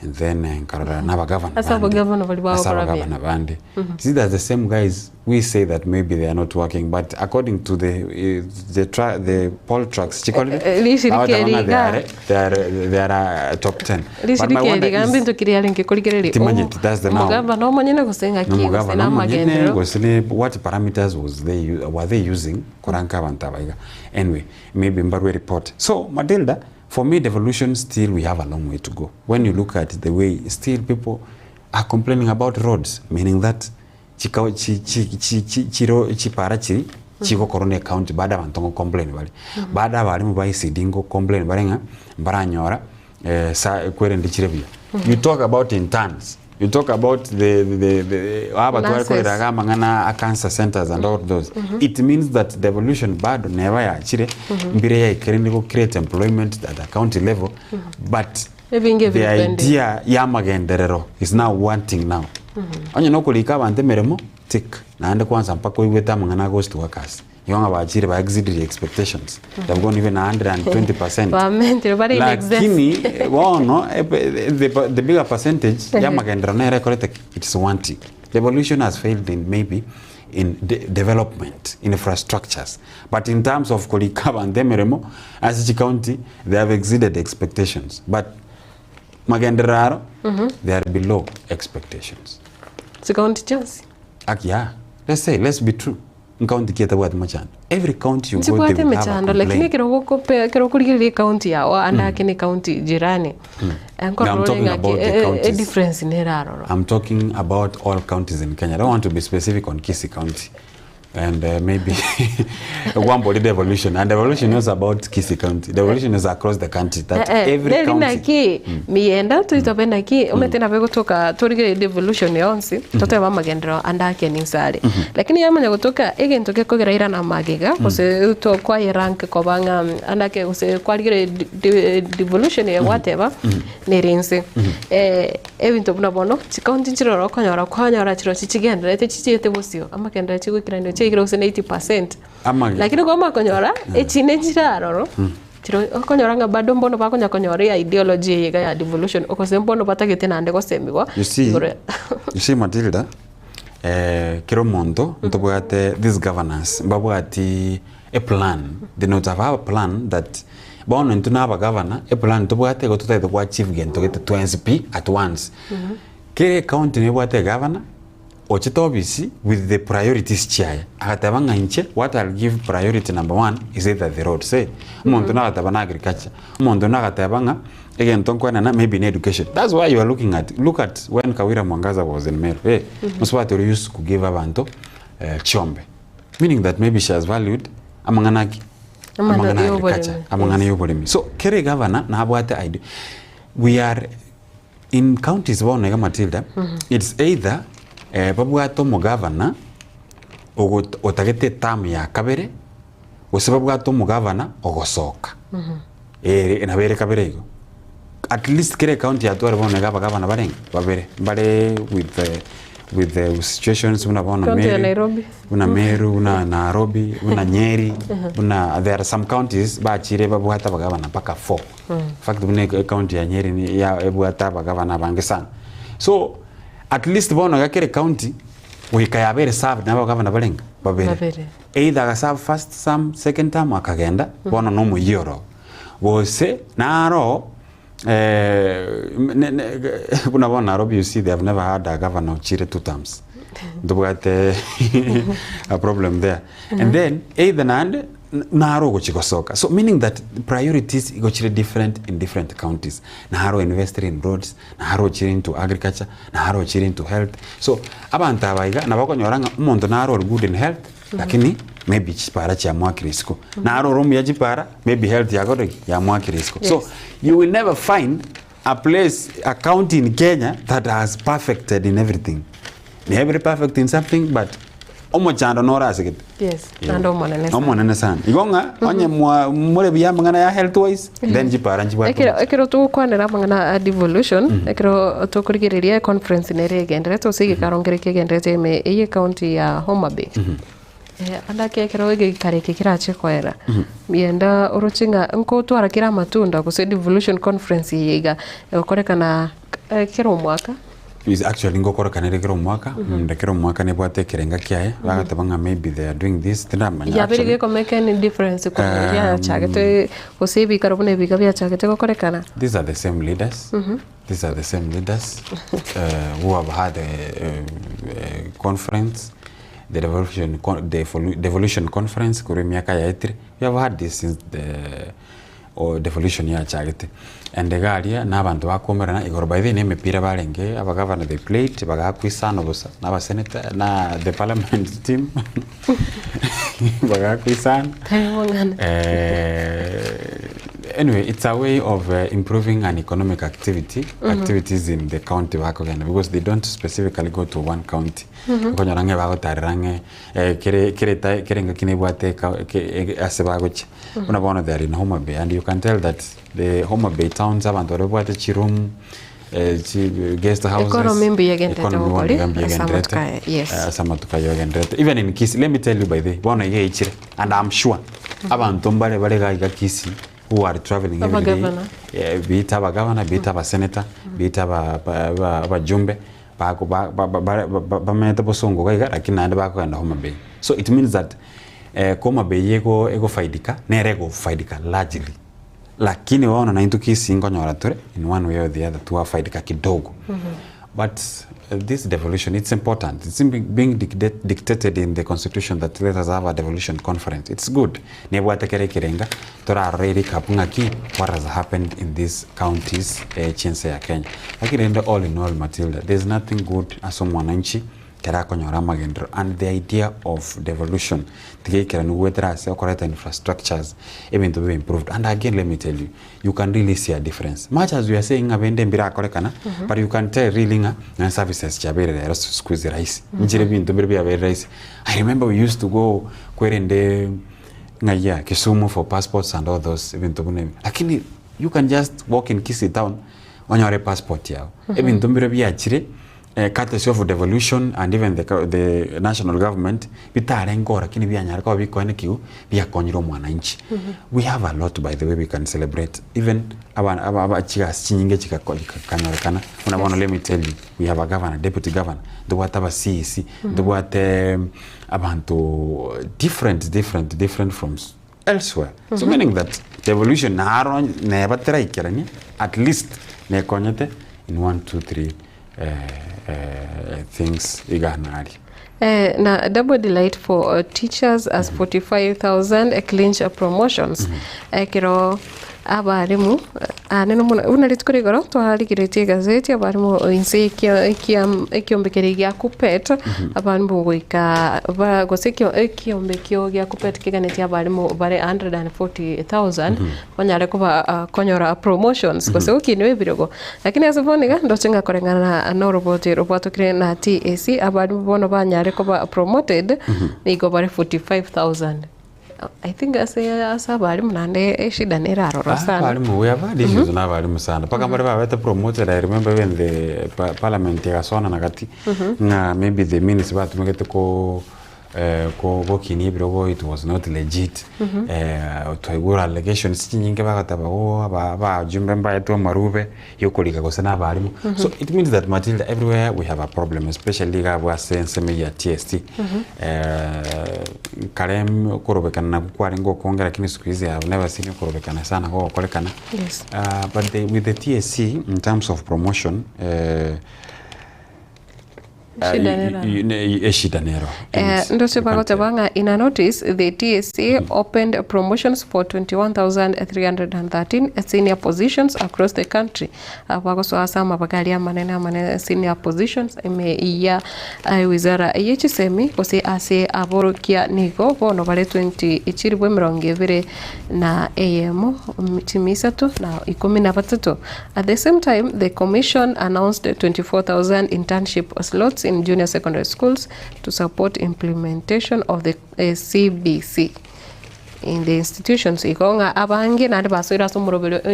and then nkarora na abagavana Ase bande abagavana baria ase bagokora buya. abagavana bande see that's the same guys we say that maybe they are not working but according to the the tra the poll tracks chikorire Rishirika bagoteba ng'a eri they iga. are they are they are top 10 but my Rishirika eri wonder iga is mbinto kiri arenge korigereria Timanyeti, that's the now. omogavana omonyene gose ng'aki gose nomogavana na omonyene amagenderero gose ne what parameters was they were they using koranka abanto aba iga anyway maybe mbarwe report so Matilda for me devolution still we have a long way to go when you look at the way still people are complaining about roads meaning that chikao chi chi chi chi chiro chipara chiri chigokorwa na ecounty bado abanto ngo complain bare bado abarimu ba ECD ngo complain bare ng'a mbaranyora sa kwerende chire buya you talk about interns you talk about the the the aba Nurses. twakoreraga amang'ana a cancer centers and all those it means that devolution bado neba yachire mbire yaikerende go create employment at the county level but Ebinge the ebiri pending. idea ya amagenderero is now wanting now. Onye na okorika abanto emeremo, tick, naende kwanza mpaka oigwete amang'ana a ghost workers, igo ng'a bachire ba exceedire expectations, they have gone even 120%. Bamentire bare in excess. Lakini bono ebe the the bigger percentage ya amagenderero nere ekorete ki? It's wanting. Devolution has failed in maybe in de development, infrastructures, but in terms of korika abanto emeremo ase chicounty, they have exceeded expectations but magenderero aro they are below expectations. Chicounty chionsi. Aki yeah, let's say, let's be true, nkaunti ki etabwati mochando? Every county you go they Nchibwate will have a emechando lakini complaint. ekero ogokompare ekero okorigereria ecounty yago ande ake na ecounty jirani, No, nkorora I'm ore talking ng'aki about the counties. edifference nere aroro. I'm talking about all counties in Kenya. I don't want to be specific on Kisii County. And uh, maybe Wambori devolution. And devolution is about Kisii County. Devolution is across the country. That Eh, eh, every neri county. naki miyenda toitobe naki omanyete nabo egotoka torigererie devolution yonsi totebe amagenderero ande ake ninsare lakini yamanya gotoka egento gekogera irana magega gose to kwaye rank koba ng'a ande ake gose kwarigereria de- devolution eye gwateba nere inse Ebinto buna bono, chikaunti nchiroro okonyora kwanyora chirochio chigendererete chichiete bosio, amagenderero chigoikeraniwa chiaikire gose na 80%. Amage. Lakini kwamanya konyora, echinde nchire aroro, chiro okonyora ng'a bado mbono bakonya konyora eya ideology eye iga ya devolution, gose mbono batagete naende gosemigwa You see, igoro ya you see Matilda, eh, kera omonto ntobwate this governance mbabwati a plan, they not have a plan that bono intwe na abagavana eplan tobwate igo totagete go achieve gento gete twensi pi at once. Kera ecounty nebwate egavana ochete ofisi with the priorities chiaye agateba ng'a inche what I'll give priority number one is either the roads eh, omonto nagateba na agriculture, omonto nagateba ng'a egento nkoenana maybe na education. That's why you are looking at, look at when Kawira Mwangaza was in Meru eh, mosubati oria used to give abanto chiombe. Meaning that maybe she has valued amang'ana aki? Amang'ana Amang'ana ya agriculture, y'oboremi, amang'ana yes. y'oboremi. So kera egavana nabwate idea. We are in counties bono iga Matilda, it's either eh, babwate omogavana ogot- otagete eterm ya kabere, gose babwate omogavana ogosoka. Ere nabo ere kabere igo. At least kera ecounty yatware bono iga abagavana barenge? Babere. Mbare with the with the situations buna bono County ya Meru, Nairobi. buna Meru, buna Nairobi, buna Nyeri, buna there are some counties bachire babwate abagavana mpaka four. In fact buna ecounty ya Nyeri ni ya ebwate abagavana abange sana. So at least bono iga kera ecounty goika yabeire served na abagavana barenge? Babere. Babere. Either agaserve first term, second term akagenda, bono nomoyio oro. Gose naro buna bono Nairobi you see they have never had a governor ochire two terms. Ntobwate a problem there. And then either naende naro ogochi gosoka. So meaning that priorities igo chire different in different counties. Naro invested in roads, naro ochire into agriculture, naro ochire into health. So abanto aba iga nabo okonyora ng'a omonto naro ore good in health, lakini maybe chipara chiamoakire isiko. Naro ore omuya chipara, maybe health yakorire ki? Yamoakire isiko. So Yes. you will never find a place, a county in Kenya that has perfected in everything. Nebere perfect in something but omochando nore ase gete. Yes, naende omonene sana. Omonene sana. Igo ng'a onye mwa more buya amang'ana ya health wise, then chipara nchibwate Ekero omochando. ekero togokwanera amang'ana a devolution, ekero tokorigereria econference nere egenderete gose egekaro nkere kegenderete ime eye ecounty ya Homa Bay. Ande ake ekero egekaro eke kerache koera, yenda oroche ng'a nkotwara kere amatunda gose devolution conference eye iga egokorekana kera omwaka. Is actually ngokorekana ere kera omwaka, mm kera omwaka nebwate ekerenga kiaye, bagateba ng'a maybe they are doing this, tindamanya Yabeire actually. geko make any difference korwa biachagete gose ebikaro buna ebiga biachagete gokorekana? These are the same leaders, these are the same leaders who have had a, a conference, the devolution, con- the devolution conference korwa emiaka yaetire, we have had this since the o devolution yachagete and iga aria na abanto bakomerana igoro by the way na emepira barenge abagavana they played bagakwa isano bosa na abasenator na the parliament team bagakwa isano Tari bong'ana. Anyway it's a way of improving an economic activity activities in the county bakogenda because they don't specifically go to one county okonyora ng'a bagotarera ng'e kere kere kere engaki nebwate ase bagochia. Buna bono they are in Homa Bay and you can tell that the Homa Bay towns abanto baria babwate chiroom eh, chi guest houses. Economy mbuya egenderete Economy bono gokori iga mbuya ase egenderete, amatuko aya, yes. eh, ase amatuko aya egenderete. Even in Kisii, let me tell you by the way, bono iga eichire and I'm sure abanto mbare bare iga iga Kisii who are travelling every day, Abagavana. eh, be it abagavana, be it abasenator, be it aba- aba- aba- abajumbe, bako ba- ba- ba- bare ba- ba- bamenyete bosongo iga iga lakini naende bakogenda Homa Bay. So it means that eh, Homa Bay ego egofaidika, nere egofaidika largely. Lakini bono naintwe Kisii nkonyora tore in one way or the other twafaidika kidogo. But this devolution it's important, it's being dictated in the constitution that let us have a devolution conference, it's good. Nebwate kere ekerenga torarore erikapu ng'aki what has happened in these counties chiense ya Kenya. Lakini rende all in all Matilda, there's nothing good ase omwananchi Ekero akonyora amagenderero and the idea of devolution tigeikeranu goetera ase okoreta infrastructures ebinto bibe improved and again let me tell you, you can really see a difference much as we are saying ng'a bende mbirakorekana but you can tell really ng'a nonye services chiabeire rero siku hizi rahisi nchire ebinto mbire biabeire rahisi. I remember we used to go kwerende ng'ai aa Kisumu for passports and all those ebinto buna ebio lakini you can just walk in Kisii town onyore epassport yago. Ebinto mbire biachire Courtesy of devolution and even the the national government bitarenge oo lakini bianyare koba bikoenekiwa biakonyire omwananchi. We have a lot by the way we can celebrate even aba aba aba chigasi chinyinge chigako chikanyorekana buna bono let me tell you we have a governor, deputy governor, ntobwate aba CEC, ntobwate abanto different different different from elsewhere. So meaning that devolution naro neba teraikerania at least nekonyete in one, two, three things iga naria. Na double delight for teachers as 45,000 clinch promotions. Ekero abarimu nene mono buna rituko ria igoro twarigeretie egazeti abarimu inse ekiombe keria gia Kuppet abarimu goika ba gose ekiombe ekio gia Kuppet keganetie abarimu bare 140,000 banyare koba konyora promotions gose gokinwa ebirogo. Lakini ase bono iga, ndoche ng'a koreng'ana na oroboti robwatokire na TSC, abarimu bono banyare koba promoted nigo bare 45,000. I think ase ase abarimu naende eshida nere aroro sana. Abarimu, we have had issues na abarimu sana. Mpaka mbare babete promoted, I remember even the parliament egasona na gati, ng'a maybe the minutes batumegete ko Kogokinia ebirogo it was not legit twaigure allegations chinyinge bagoteba oo abajumbe mbaetwe amarube yokorika gose na abarimu so it means that Matilda everywhere we have a problem especially iga abwo ase ensemo eye ya TSC kare okorobekana nakwo kwarenge okonge lakini siku hizi I have never seen okorobekana sana gogokorekana but the with the TSC in terms of promotion. Eshida nero. Eshida nero. Ndoche bagoteba ng'a in a notice, the TSC opened promotions for 21,313 senior positions across the country. Abwo bagosoa ase amabaga aria amanene amanene senior positions ime ya wizara ye chisemi gose ase aborokia nigo bono bare 20 chilifu emerongo ebere na eyemo chimia isato na ikomi na batato. At the same time, the commission announced 24,000 internship slots in junior secondary schools to support implementation of the CBC in the institutions. Igo ng'a abange naende basoire ase omoroberio o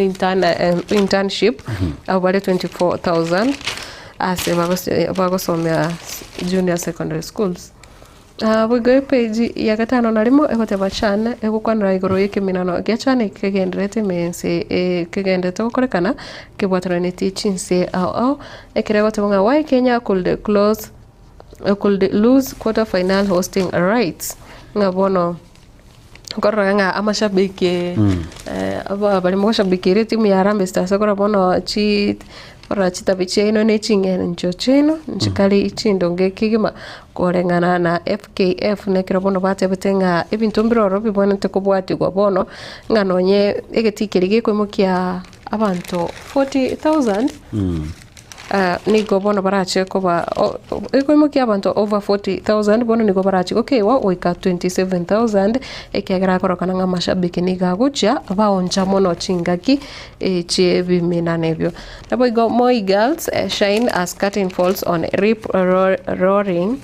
internship abwo bare 24,000 ase bagosomea junior secondary schools. Boigo epeji ya gatano na rimo egoteba CHAN egokwanera igoro y'ekeminano gia CHAN kegendererete ime y'ense kegendererete gokorekana kebwatananetie chinse ao ao ekero egoteba ng'a why Kenya could close could lose quarter final hosting rights ng'a bono nkorora ng'a amashabiki aba baria mogoshabikia etimu ya Harambee Stars okora bono chi korora chitabi chiaino na eching'encho chiaino nchikari chindonge kegima koreng'ana na FKF na ekero bono batebete ng'a ebinto mbire ororo bibwenerete kobwatigwa bono ng'a nonye egetii keria gekoimokia abanto 40,000 Nigo bono barache koba ekoimokia abanto over 40,000 bono nigo barache gokeigwa goika 27,000 ekiagera akorokana ng'a amashabiki nigo agochia baoncha mono chingaki chi'ebiminano ebio. Naboigo Moi Girls shine as curtain falls on rip roaring.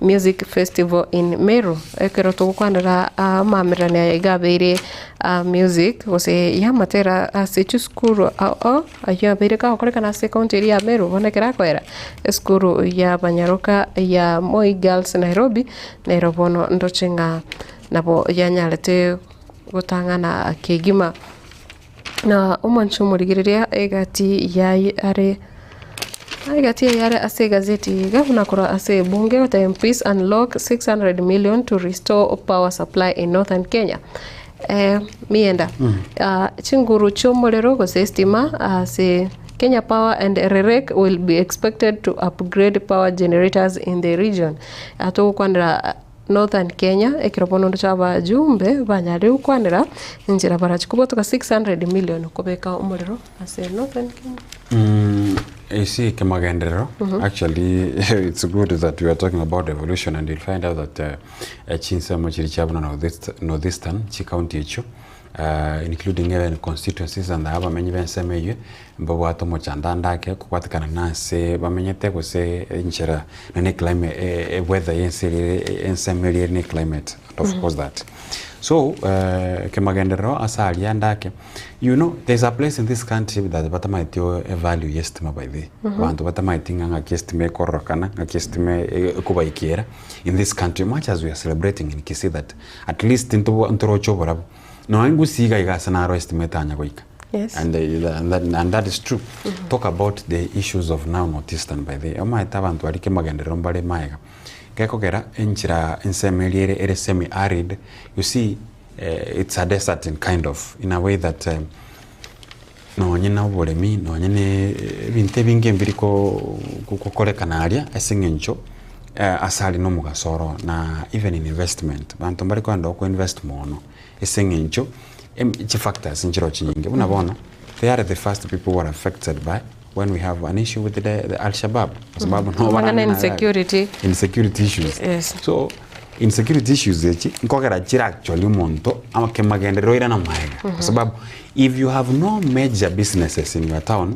Music Festival in Meru. Ekero togokwanera amamererano aya iga abeire a music gose y'amatera ase chisukuru ao ao ayio abeire kagokorekana ase ekaunti eria ya Meru bono ekero akoera esukuru ya abanyaroka ya Moi Girls Nairobi nero bono ndoche ng'a nabo yanyarete gotang'ana kegima. Na omwancho omorigereria egati yaye are egati yaye are ase egazeti eye iga buna korwa ase ebunge goteba MPs unlock 600 million to restore power supply in northern Kenya. Mienda chinguru chi'omorero gose estima ase Kenya Power and REREC will be expected to upgrade power generators in the region. Togokwanera Northern Kenya, ekero bono ndoche abajumbe banyarire gokwanera enchera barache kobotoka 600 million kobeka omorero ase Northern Kenya. You see, kemagenderero, actually it's good that we are talking about devolution and you'll find out that chinsemo chiri chia buna Northeast, Northeastern, chicounty echio including even constituencies and abamenyi b'ensemo eyio mbabwate omochandando ake kobwatekana na ase bamenyete gose enchera na ne climate weather y'ense eria ere ensemo eria ere ne climate and of course that. So kemagenderero ase aria ande ake, you know there is a place in this country that batamaeti evalue ya estima by the way. Abanto batamaeti ng'a ng'aki estima ekororokana, ng'aki estima ekobaikera in this country much as we are celebrating in Kisii that at least ntobo ntoroche oborabu. Nonya ngusii iga iga ase naro estima etanya goika. Yes. And, and, that, and that is true. Talk about the issues of now Northeastern by the way. Omanyete abanto baria kemagenderero mbare maega. Gekogera enchera ensemo eria ere ere semi arid, you see it's a desert in kind of in a way that nonye na oboremi nonye na ebinto ebinge mbiri ko gokorekana aria ase eng'encho ase aria na omogaso oro na even in investment banto mbare kogenda oko invest mono ase eng'encho chifactors nchiroo chinyinge buna bono they are the first people who are affected by when we have an issue with the, the Al-Shabaab kwa sababu no Amang'ana insecurity. insecurity issues Yes. so insecurity issues echi nkogera chire actually omonto kemagenderero oirana maega kwa sababu if you have no major businesses in your town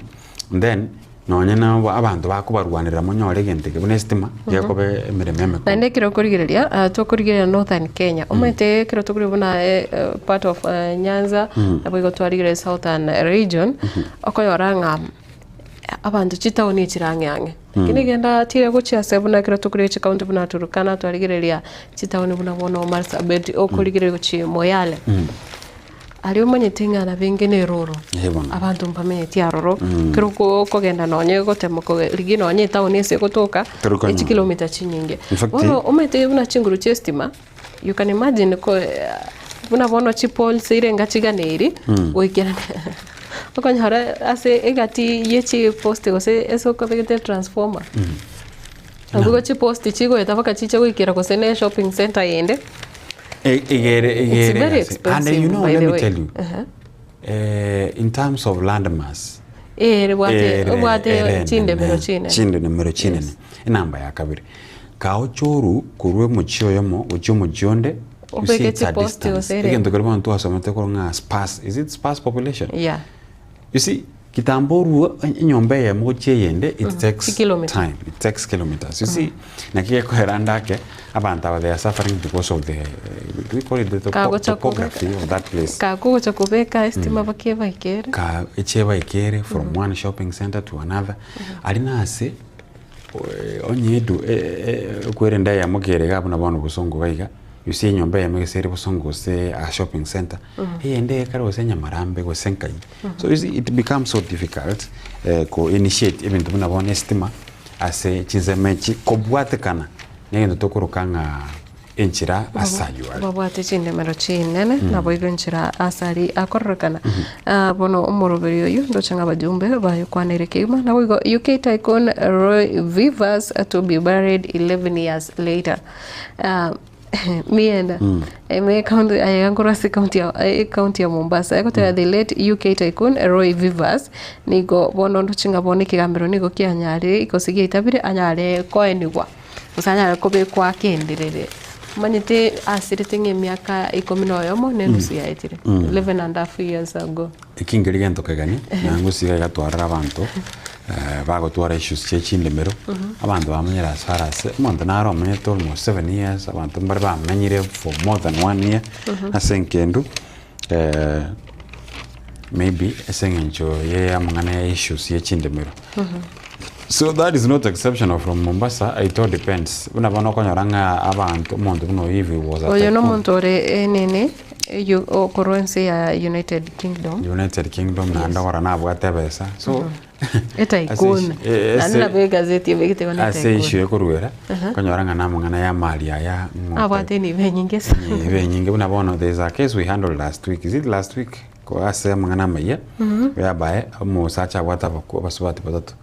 then nonye na abanto bakobarwanera monyore egento eke buna estima gekoba emeremo emekong'u. Naende ekero okorigereria, ah, tokorigereria Northern Kenya, omanyete ekero tokorigereria buna part of Nyanza, nabo igo twarigereria Southern region, okonyora ng'a abanto chitaoni echire ang'e ang'e. Lakini genda tire gochia ase buna ekero tokorigereria chikaunti buna Turkana, twarigereria chitaoni buna bono Marsabit, okorigereria gochia Moyale. Aria omanyete ng'a nabenge neroro, Eh, bono. abanto mbamenyeti aroro, ekero oko okogenda nonye gotema koge rigia nonye etaoni ase egotoka, Torokonyora. echikilomita chinyinge. In fact, Bono omanyete buna chinguru chia estima, you can imagine ko buna bono chipoles ire enga chiganeiri, goikerania okonyora ase egati ye chipost gose ase okobegete etransformer, nabo igo chipost chigoeta mpaka chiche goikera gose na eshopping centre yende. Igere It's igere very ase. And expensive you know by let the me way. tell you Uh-huh. in terms of land mass Eh, ribwate ere obwate ere chindemero enene chinene. chindemero chinene enamba ya kabere kaochoru korwa omochie oyomo gochia omochie onde you see Obeke it's a chipost distance gose ere. egento keria bono twasomete korwa ng'a sparse is it sparse population Yeah. You see, kitambo orue enyomba eyemo gochia eyende it takes Chikilomita. time, it takes kilometers. You see, naki gekoera ande ake, abanto aba they are suffering because of the, do we call it the topo, Kagocha topography kobeka of that place. kagocha kobeka estima baka ebaikere. Ka echebaikere from one shopping center to another, aria nase onye edu okwerenda eyemo kere iga buna bono bosongo iga iga, you see enyomba eyemo gese ere bosongo gose a shopping center, eyende ekare gose nyamarambe gose nkai. So you see it becomes so difficult ko initiate ebinto buna bono estima ase chinsemo echi kobwatekana na egento tokoroka ng'a enchera ase aywo are. Babwate chindemero chinene, naboigo enchera ase aria akororekana. Ah, bono omoroberi oyio ndoche ng'a abajumbe bayokwanere kegima naboigo UK tycoon Roy Vivas to be buried 11 years later. Ah, mienda ime county aye nkorwa ase county ya county ya Mombasa egoteba the late UK tycoon Roy Vivas nigo bono ndoche ng'a bono ekegambero nigo kianyarire gose giaitabire anyare koenigwa Gose anyare kobekwa akenderere. Omanyete asirete ng'a emiaka ikomi na oyomo na enusu yaetire, 11 and half years ago. Eki nkeri gento kegeni, na ngosiga iga twarora abanto, bagotwara issues chia chindemero. Abanto bamenyire ase are ase, omonto nare omenyete almost 7 years, abanto mbare bamenyire for more than one year ase enkendu, maybe ase eng'encho ya amang'ana ya issues ya chindemero. So that is not exceptional from Mombasa, it all depends. Buna bono okonyora ng'a abanto, omonto buna oyo if he was a Oyo tycoon. nomonto ore enene eyo okorwa ense ya United Kingdom. United Kingdom naende okora nabwate ebesa. So Etaikun. Naende nabo egazeti ebegete igo ase netaikun. issue ekoruera, okonyora ng'a namang'ana ya amali aya ng'o Abwate enibo enyinge sana. enibo enyinge buna bono there is a case we handled last week, is it last week? Ko ase amang'ana amayia, whereby omosacha abwate abaku abasubati batato,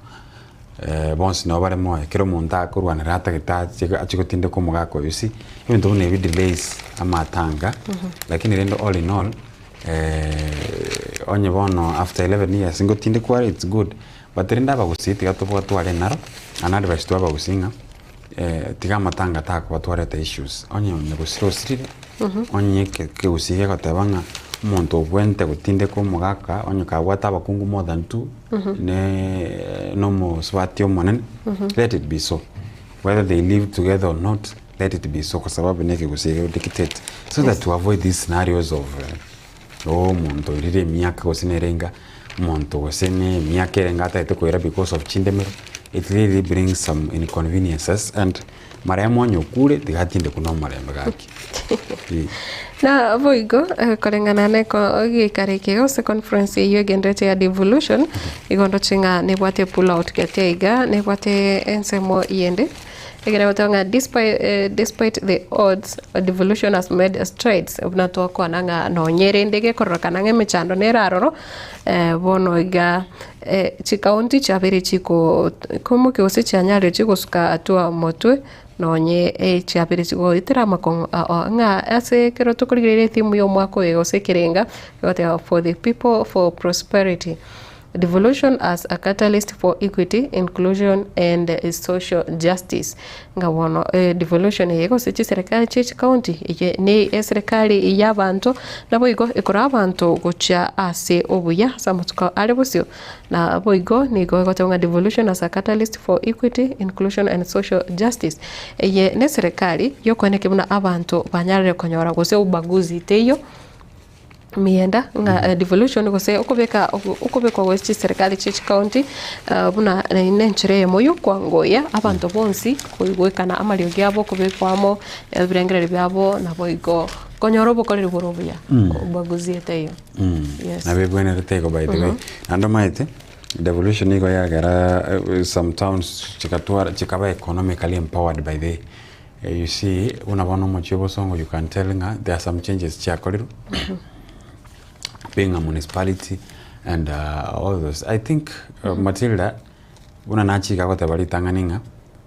bonsi nabo bare moyo, kera omonto akorwanera atagete ache ache gotindeka omogaka oyo see, ebinto buna ebi delays amatanga, lakini rende all in all, onye bono after 11 years ngotindekwa are it's good, but rende abagusii tiga tobwatware naro, an advice to abagusii ng'a tiga amatanga takobatwarete issues, onye nyagusira osirire, onye eke ekegusii gegoteba ng'a omonto obwente gotindeka omogaka onye kabwate abakungu more than two, ne na omosubati omonene, let it be so, whether they live together or not, let it be so kwa sababu na ekegusii ege dictate so that to avoid these scenarios of oh omonto oirire emiaka gose nere enga, omonto gose na emiaka erenge atagete koira because of chindemero, it really brings some inconveniences and marehemu onye okure tiga atindekwe na omorembe gaki eh. Na boigo koreng'ana neko geikaro eke gose conference eyio egenderete ya devolution, igo ndoche ng'a nebwate pull out gete iga, nebwate ensemo yende. Ekero egoteba ng'a despite, despite the odds, devolution has made strides, buna twakwana ng'a nonye rende gekororekana ng'a emechando nere aroro, bono iga chikaunti chiabeire chiko komokia gose chianyarire chigosuka hatua motwe, nonye chiabeire chigoetera amakong'u ao ng'a ase ekero tokorigereria etheme ya omwaka oyo gose ekerenga, egoteba for the people for prosperity. Devolution as a catalyst for equity, inclusion and social justice. Ng'a bono devolution eye gose chiserekari chie chikaunti eye ne eserekari y'abanto naboigo ekora abanto gochia ase obuya ase amatuko are bosio. Naboigo nigo egoteba ng'a devolution as a catalyst for equity, inclusion and social justice. Eye neserekari yokoenekia buna abanto banyarire konyora gose ubaguzi teiyo. Miyenda ng'a devolution gose okobeka okobekwa gwe chiserikali chie chikaunti buna ne enchera eyemo ya okwangoyia abanto bonsi koigwekana amariogi abo okobekwa amo ebirengererio biabo naboigo konyora obokoreri bore obuya obaguzi etaiyo. Yes. Nabo ebwenerete igo by the way. Naende omanyete, devolution nigo yagera some towns chigatwara chikaba economically empowered by the You see, buna bono omochie o Bosongo you can tell ng'a there are some changes chiakorirwe, being a municipality and all those. I think Matilda, buna nachika goteba ritang'ani ng'a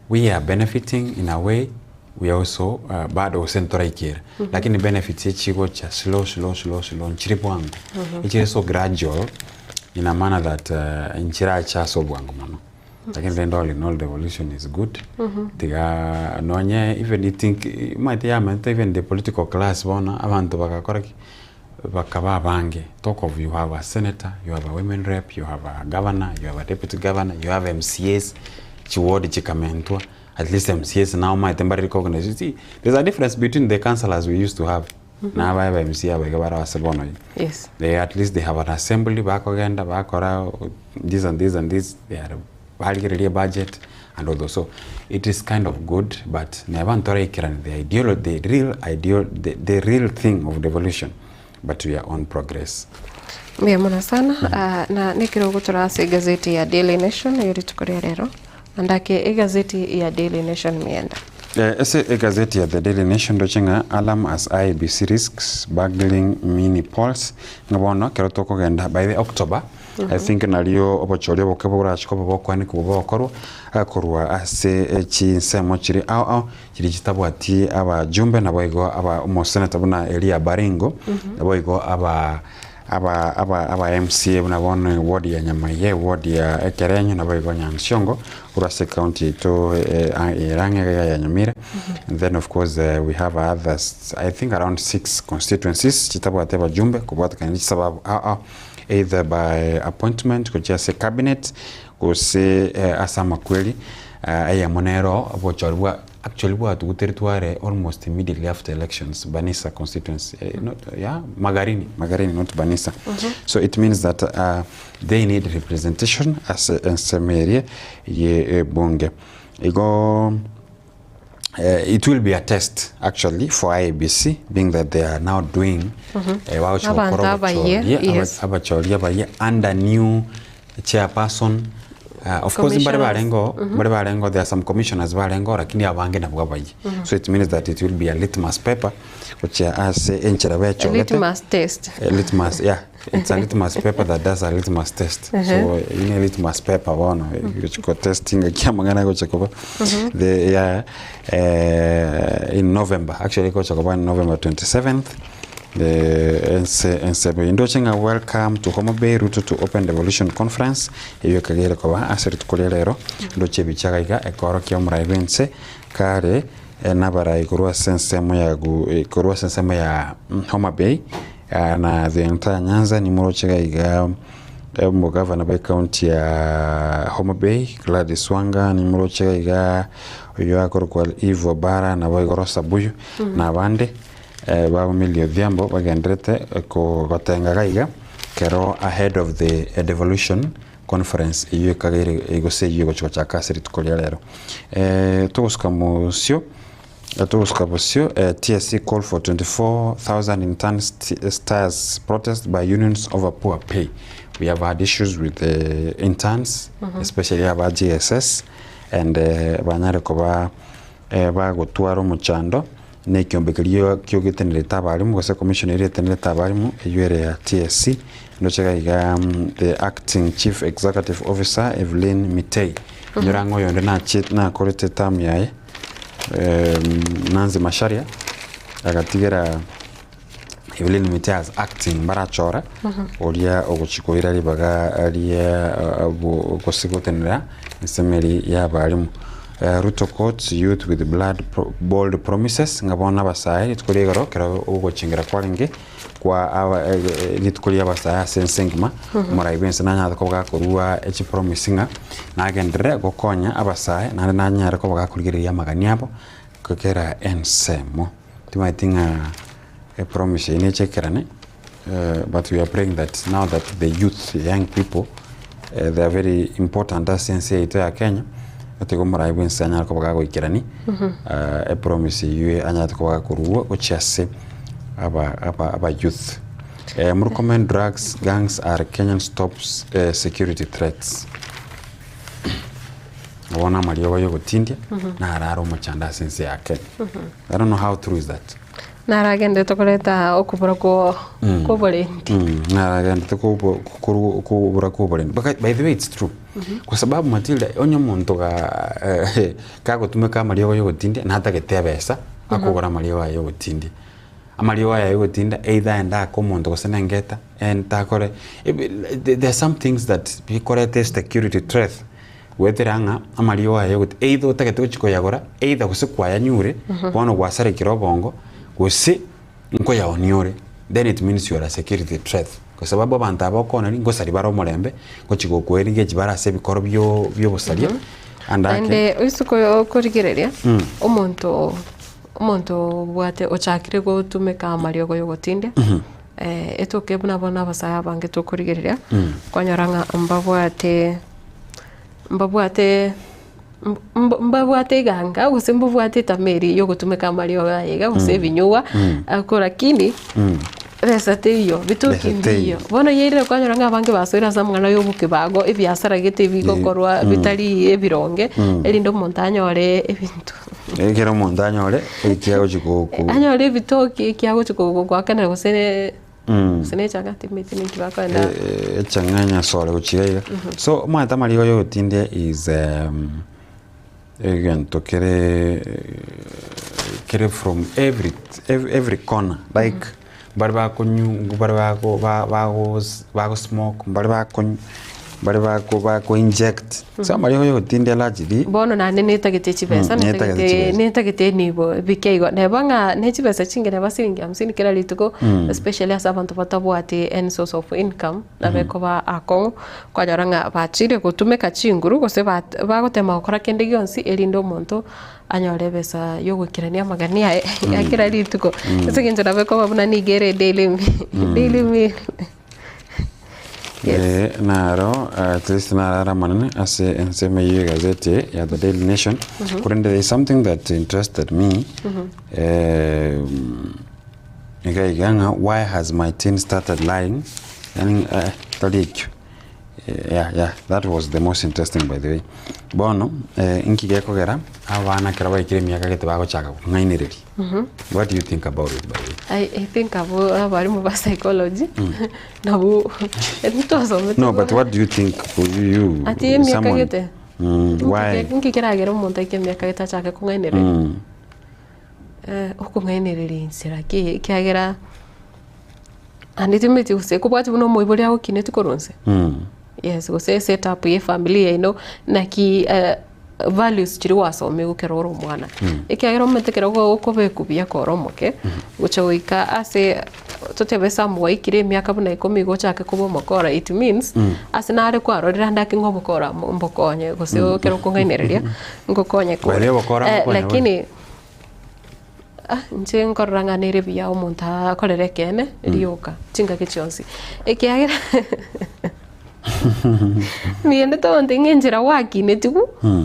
we are benefiting in a way, we are also bado gose ntoraikera, lakini benefits echigocha slow slow slow slow nchiri bwango, echire so gradual in a manner that nchirache ase obwango mono. Lakini rende all in all devolution is good tiga nonye even you think omanyete yamaete even the political class bono abanto bagakora ki? Bakaba abange talk of you have a senator, you have a women rep, you have a governor, you have a deputy governor, you have MCAs, chiward chikamentwa, at least MCAs nabo omanyete mbare recognized, you see there's a difference between the councillors we used to have na abaye ba MCA aba iga bare ase bono iga. Yes. They at least they have an assembly bakogenda bakora this and this and this they are barigereria ebudget and all those so it is kind of good but neba ntoraikerani the ideolo the real ideal the, the real thing of devolution but we are on progress. Mbuya mono sana ah, na nekero ogotora ase egazeti ya Daily Nation eye rituko ria rero andake egazeti ya Daily Nation mienda. Ase egazeti ya The Daily Nation ndoche ng'a alarm as IEBC risks burgling mini polls ng'a bono ekero tokogenda by the October I think nario obochori oboke borache koba bokoanekwa bokorwa korwa ase chinsemo chire ao ao chiria chitabwati abajumbe naboigo aba omoseneta buna Elia Baringo naboigo aba aba aba aba MCA buna bono eward ya Nyamaiya eward ya Ekerenyo naboigo Nyansiongo korwa ase ecounty yaito ere ang'e iga ya Nyamira and then of course we have others I think around six constituencies chitabwati abajumbe kobwatekana ne chisababu ao ao either by appointment gochia ase cabinet gose ase amakweri. Eyemo nero obochori bwa actually bwatuguteretwe are almost immediately after elections Banisa constituency eh, not, yeah, Magarini, Magarini not Banisa. So it means that they need representation ase ensemo eria ye ebunge. Igo it will be a test actually for IEBC being that they are now doing bagochia gokora Abanto abayie, obochoria, aba- yes. abachori abayie under new chairperson of course mbare Commissioners. barengeo mbare barengeo there are some commissioners barengeo lakini abange nabwo abayie so it means that it will be a litmus paper gochia ase enchera A bechogete litmus test. A litmus, yeah. It's a litmus paper that does a litmus test. So ine litmus paper bono gochiko testing kia mang'ana gocha koba the yeah in November actually gocha koba in November 27th the ense ensemo indoche ng'a welcome to Homa Bay Ruto to open devolution conference eyo ekagere koba ase rituko ria rero ndoche ebicha iga iga ekorokia omorai bwense kare nabarai korwa ase ensemo ya gu korwa ase ensemo ya Homa Bay Na the entire Nyanza nimoroche iga iga omogavana bwe county ya Homa Bay Gladys Wanga nimoroche iga iga oyio akorokwa Eve Obara nabo igo Rosa Buyu na abande ba Millie Odhiambo bagenderete gotenga iga iga kero ahead of the devolution conference eyio ekageire gose eyio egochi gochaka ase rituko ria rero. Togosuka mosio. Togosuka bosio, TSC call for 24,000 interns stirs protest by unions over poor pay. We have had issues with the interns, especially aba JSS, and banyare koba bagotwara omochando na ekiombe keria kiogetenerete abarimu gose commission eria etenerete abarimu eywo ere ya TSC. Ndoche iga iga the acting chief executive officer Evelyn Mitei. Inyora ng'a oyonde nachie nakorete term yaye. Nancy Macharia agatigera Evelyn Mitei as acting mbarachore oria ogochi koira ribaga ria gose gotenera ensemo eria ya abarimu. Ruto courts youth with blood bold promises ng'a bono abasae rituko ria igoro ekero ogochengera kwarenge kwa aba rituko ria abasae ase ense engima, omorai bwense nanyarete koba gakorua echipromise ng'a nagenderere gokonya abasae naende nanyare koba gakorigereria amagani abo kera ensemo. Timanyeti ng'a epromise eyio neche ekerane but we are praying that now that the youth, the young people they are very important ase ense yaito ya Kenya, tiga omorai bwense anyare koba gagoikerania epromise eyio anyarete koba gakorua gochia ase aba aba aba youth. Murkomen drugs gangs are Kenyan top security threats. Bono amariogo ya ogotindia narare omochando ase ense ya Kenya. I don't know how true is that. Naragenderete koreta okobora kwa oborendi. Naragenderete kobora kwa oborendi. By the way it's true. Kwa sababu Matilda onye omonto kagotumeka amariogo ya ogotindia natagete ebesa akogora amariogo aya ya ogotindia. Amariogo aya ya ogotindia either aende ake omonto gose na engeta aende akore there are some things that bikoreta esecurity threat goetera ng'a amariogo aya ya ogotindia either otagete gochia koyagora either gose kwayanyure bono gwasarekire obongo gose nkoyaonia ore then it means you are a security threat kwa sababu abanto aba okoonani ngosaria bare omorembe ngochia gokoengage bare ase ebikoro bio biobosaria ande ake. Naende oise korigereria omonto omonto obwate ochakire gotumeka amariogo ya ogotindia etoke buna bono abasae abange tokorigereria kwanyora ng'a mbabwate mbabwate mbabwate eganga gose mbabwate etamaa eria ya ogotumeka amariogo aya iga gose ebinyugwa ako lakini besa teiyo bitoki mbiyo. Bono yairire kwanyora ng'a abange basoire ase amang'ana ya obokebago ebiasara gete bigokorwa bitari ebironge erinde omonto anyore ebinto. Ekero omonto anyore ekiagochi go Anyore ebitoki ekiagochi goakanera gose gose na echang'a timanyeti ninki bakoenda. Echang'a enyasore gochia iga iga. So omanyete amariga ya ogotindia is egento kere kere from every every corner like mbare bakonywa mbare bago bago bago smoke mbare bakonywa. Bare bako bako inject. So amariogo ya ogotindia largely. Bono naende netagete chibesa, Mm, netagete netagete chibesa. netagete enibo bike igo. Neba ng'a ne chibesa chinke neba siringi hamsini kera rituko, especially ase abanto batabwati any source of income, nabo ekoba akong'u, kwanyora ng'a bachire gotumeka chinguru gose bat bagotema gokora kende gionsi erinde omonto anyore ebesa yogoikerania amagani aye ya kera rituko. Ase eng'encho nabo ekoba buna nigo ere daily daily meal. Yes. Eh, naro at least naro are amanene ase ensemo eyio y'egazeti eye ya The Daily Nation. Korende there is something that interested me. Eh, iga iga ng'a why has my teen started lying? Yaani eh, tari ekio. Eh, yeah, yeah, that was the most interesting by the way. Bono, eh, inki gekogera abana ekero baikire emiaka gete bagochaka kong'ainereria. What do you think about it by the way? I, I think abo abarimu ba psychology nabo ntwasomete No, but what do you think for you, Ati emiaka someone- gete? Why? Nki keragera omonto aike emiaka gete achake kong'ainereria? Eh, okong'ainereria inchera ki ekiagera naende timanyeti gose kobwati buna omoibori agokineti korwa inse. Yes, gose eset up ya efamiri yaino naki values chiria gwasomiwu ekero ore omwana. Ekiagera omanyete ekero okobekwa buya kore omoke, gocha goika ase totebe some gwaikire emiaka buna ikomi iga ochake koba omokora it means, ase nare kwarorire ande ake ng'a obokora mbokonye gose ekero okong'ainereria ngokonye kore. Baria obokora mbokonye bore. Lakini inche nkorora ng'a nere buya omonto akorere ekeene rioka chingaki chionsi, ekiagera Niende togontebia ng'a enchera gwakinetigwe,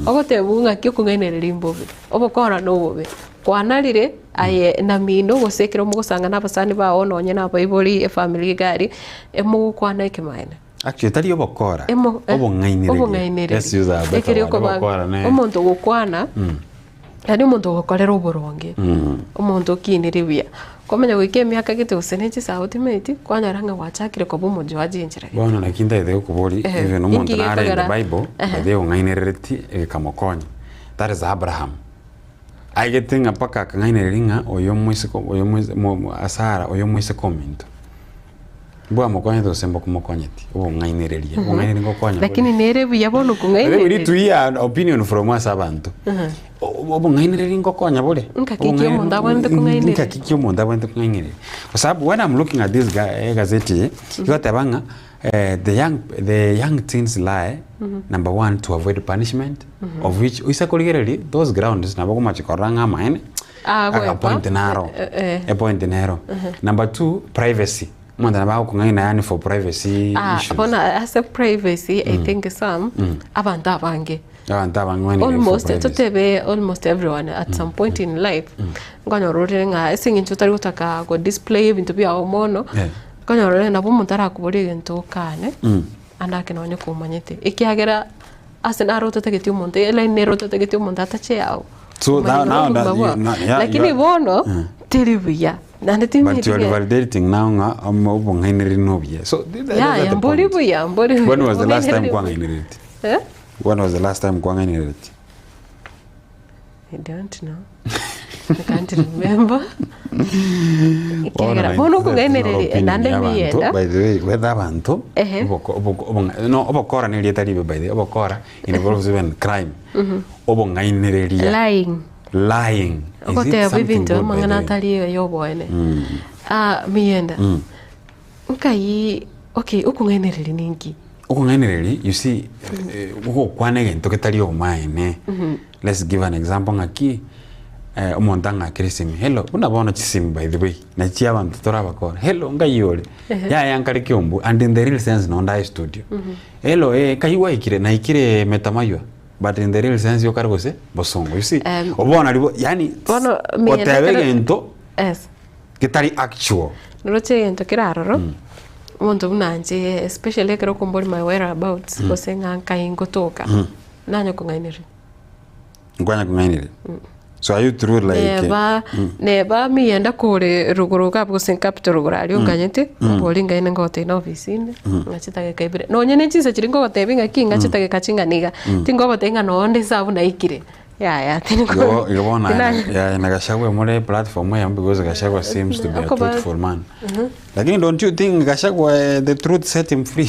ogotebiwa ng'aki okong'ainereria mbobe, obokora na obobe. Kwanarire aye na mino gose ekero mogosanga na abasani bao nonye na abaibori efamiri iga aria, emogokwana ekemaene. Actually tari obokora, Emo eh, obong'ainereria. obong'ainereria. Let's use a better Ekeri word. okoba Obokora ne omonto ogokwana, yaani omonto ogokorera oboronge, omonto okinire buya. Kwamanya goika emiaka gete gose ne chisago timanyeti, kwanyora ng'a gwachakire koba omojuaji enchera gete. Bono naki ntagete gokoboria, Ehe, even omonto inki nare in the gekogera? bible, Ehe. by the way ong'ainerereti egekamokonya, that is Abraham. Aigete ng'a mpaka akang'ainereria ng'a oyo omoiseke oyo omoise mo mo Sarah oyo omoiseke ominto. Mbwamokonyete gose mbokomokonyeti, obong'ainereria, obong'ainereria ngokonya bore. Lakini nere buya bono By the way, we need kong'ainereria. to hear an opinion from ase abanto. Obong'ainereria ngokonya bore? Ngaki ki omonto abwenerete kong'ainereria? Ngaki ki omonto abwenerete kong'ainereria? Kwa sababu when I'm looking at this ga egazeti eye, egoteba ng'a the young the young teens lie, number one to avoid punishment, of which oise korigereria those grounds nabo okomachi korora ng'a amaene, Ah, aka goepa. point naro, Eh, eh. epoint nero. Number two, privacy, omonto nabo agokong'aina yaani for privacy Ah, issues. bono ase privacy, I think some, abanto abange. Abanto abang'aini for Almost, privacy. totebe almost everyone at some point in life, nkonyora ore ng'a ase eng'encho otari gotaka go display ebinto biago mono, Eh. nkonyora ore nabo omonto arakoborie egento okane, ande ake nonye komanyete, ekiagera ase naro otatageti omonto, eline nere otatageti omonto atache yao. So Omanyete now, now obogima that you, bwao. now, yeah, Lakini you are, bono, teri buya, naende but you timanyeti are ng'a validating now ng'a obong'ainereria nobuya. So th- Yaya, that's the mbori point. buya, mbori buya. When was the last time Obong'ainereria kwang'ainerereti? Eh? When was the last time kwang'ainerereti? I don't know. I can't remember. Ekiagera bono okong'ainereria naende miyenda. By the way, whether abanto Ehe. oboko- oboko- obong'a- no obokora na erieta ribe by the way, obokora involves even crime. Obong'ainereria. Lying. Lying. Is it Ogoteba something ebinto good, by the amang'ana way? atari ya oboene. Ah, miyenda. Nkai okay okong'ainereria ninki? Okong'ainereria you see eh, ogokwana egento getari obomaene. Let's give an example ng'aki eh, omonto ang'akere esimi, hello, buna bono chisimi by the way, nachi abanto torabakora, hello nkai ore? Yaya nkare Kiambu and in the real sense nonde aye studio. Hello eh, nkai gwaikire? Naikire Metamaywa but in the real sense okare gose Bosongo, you see? Obo bono nari yaani Bono miyenda goteba ekero egento Yes. getari actual. Noroche egento kere aroro, omonto buna inche especially ekero okombori my whereabouts gose ng'a nkai ngotoka, nanye kong'ainereria. Nkwanya kong'ainereria? So are you through like Neba neba miyenda kore rogoro iga abwo gose capital rogoro aria onganyete, mbori ngaine ngogotebia na ofisi inde, ng'a chidageka ibere. Nonye ne chinsa chiria ngogotebia ng'aki ng'a chidageka ching'ana iga, tingogotebia ng'a nonde inse abwo naikire. Yaya, tindi Igo igo bono tina- aye na Gachagua more platform eyemo because Gachagua seems to be a Akoba- truthful man. Lakini don't you think Gachagua eh, the truth set him free?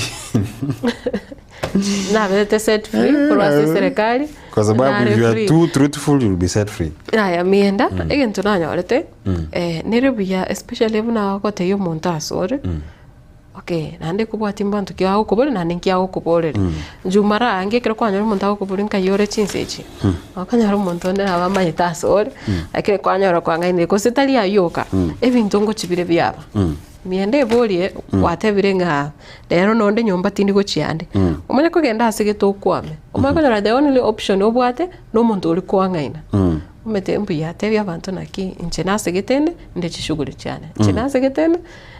Nabete set free korwa ase eserekari, Kwa sababu nare if you are free. too truthful you'll be set free. Aya mienda, egento nanyorete, Mm. nere buya especially buna ogotebia omonto asore, okay naende kobwatia mbanto ki agokoboria naende nki agokoboreria. Inche mara aange ekero kwanyora omonto agokoboria nkai ore chinsa echi, okonyora omonto onde nabo amanyete asore, lakini kwanyora kwang'ainire gose tari aywo oka, ebinto ngochi bire biaba. Mienda eborie gwatebire ng'a rero nonde nyomba tindi gochia ande, omanye kogenda ase gete okwame, omanye konyora the only option obwate na omonto oria kwang'aina. Omanyete mbuya tebia abanto naki inche nasegete inde, nde chishughuli chiane, inche nasegete inde,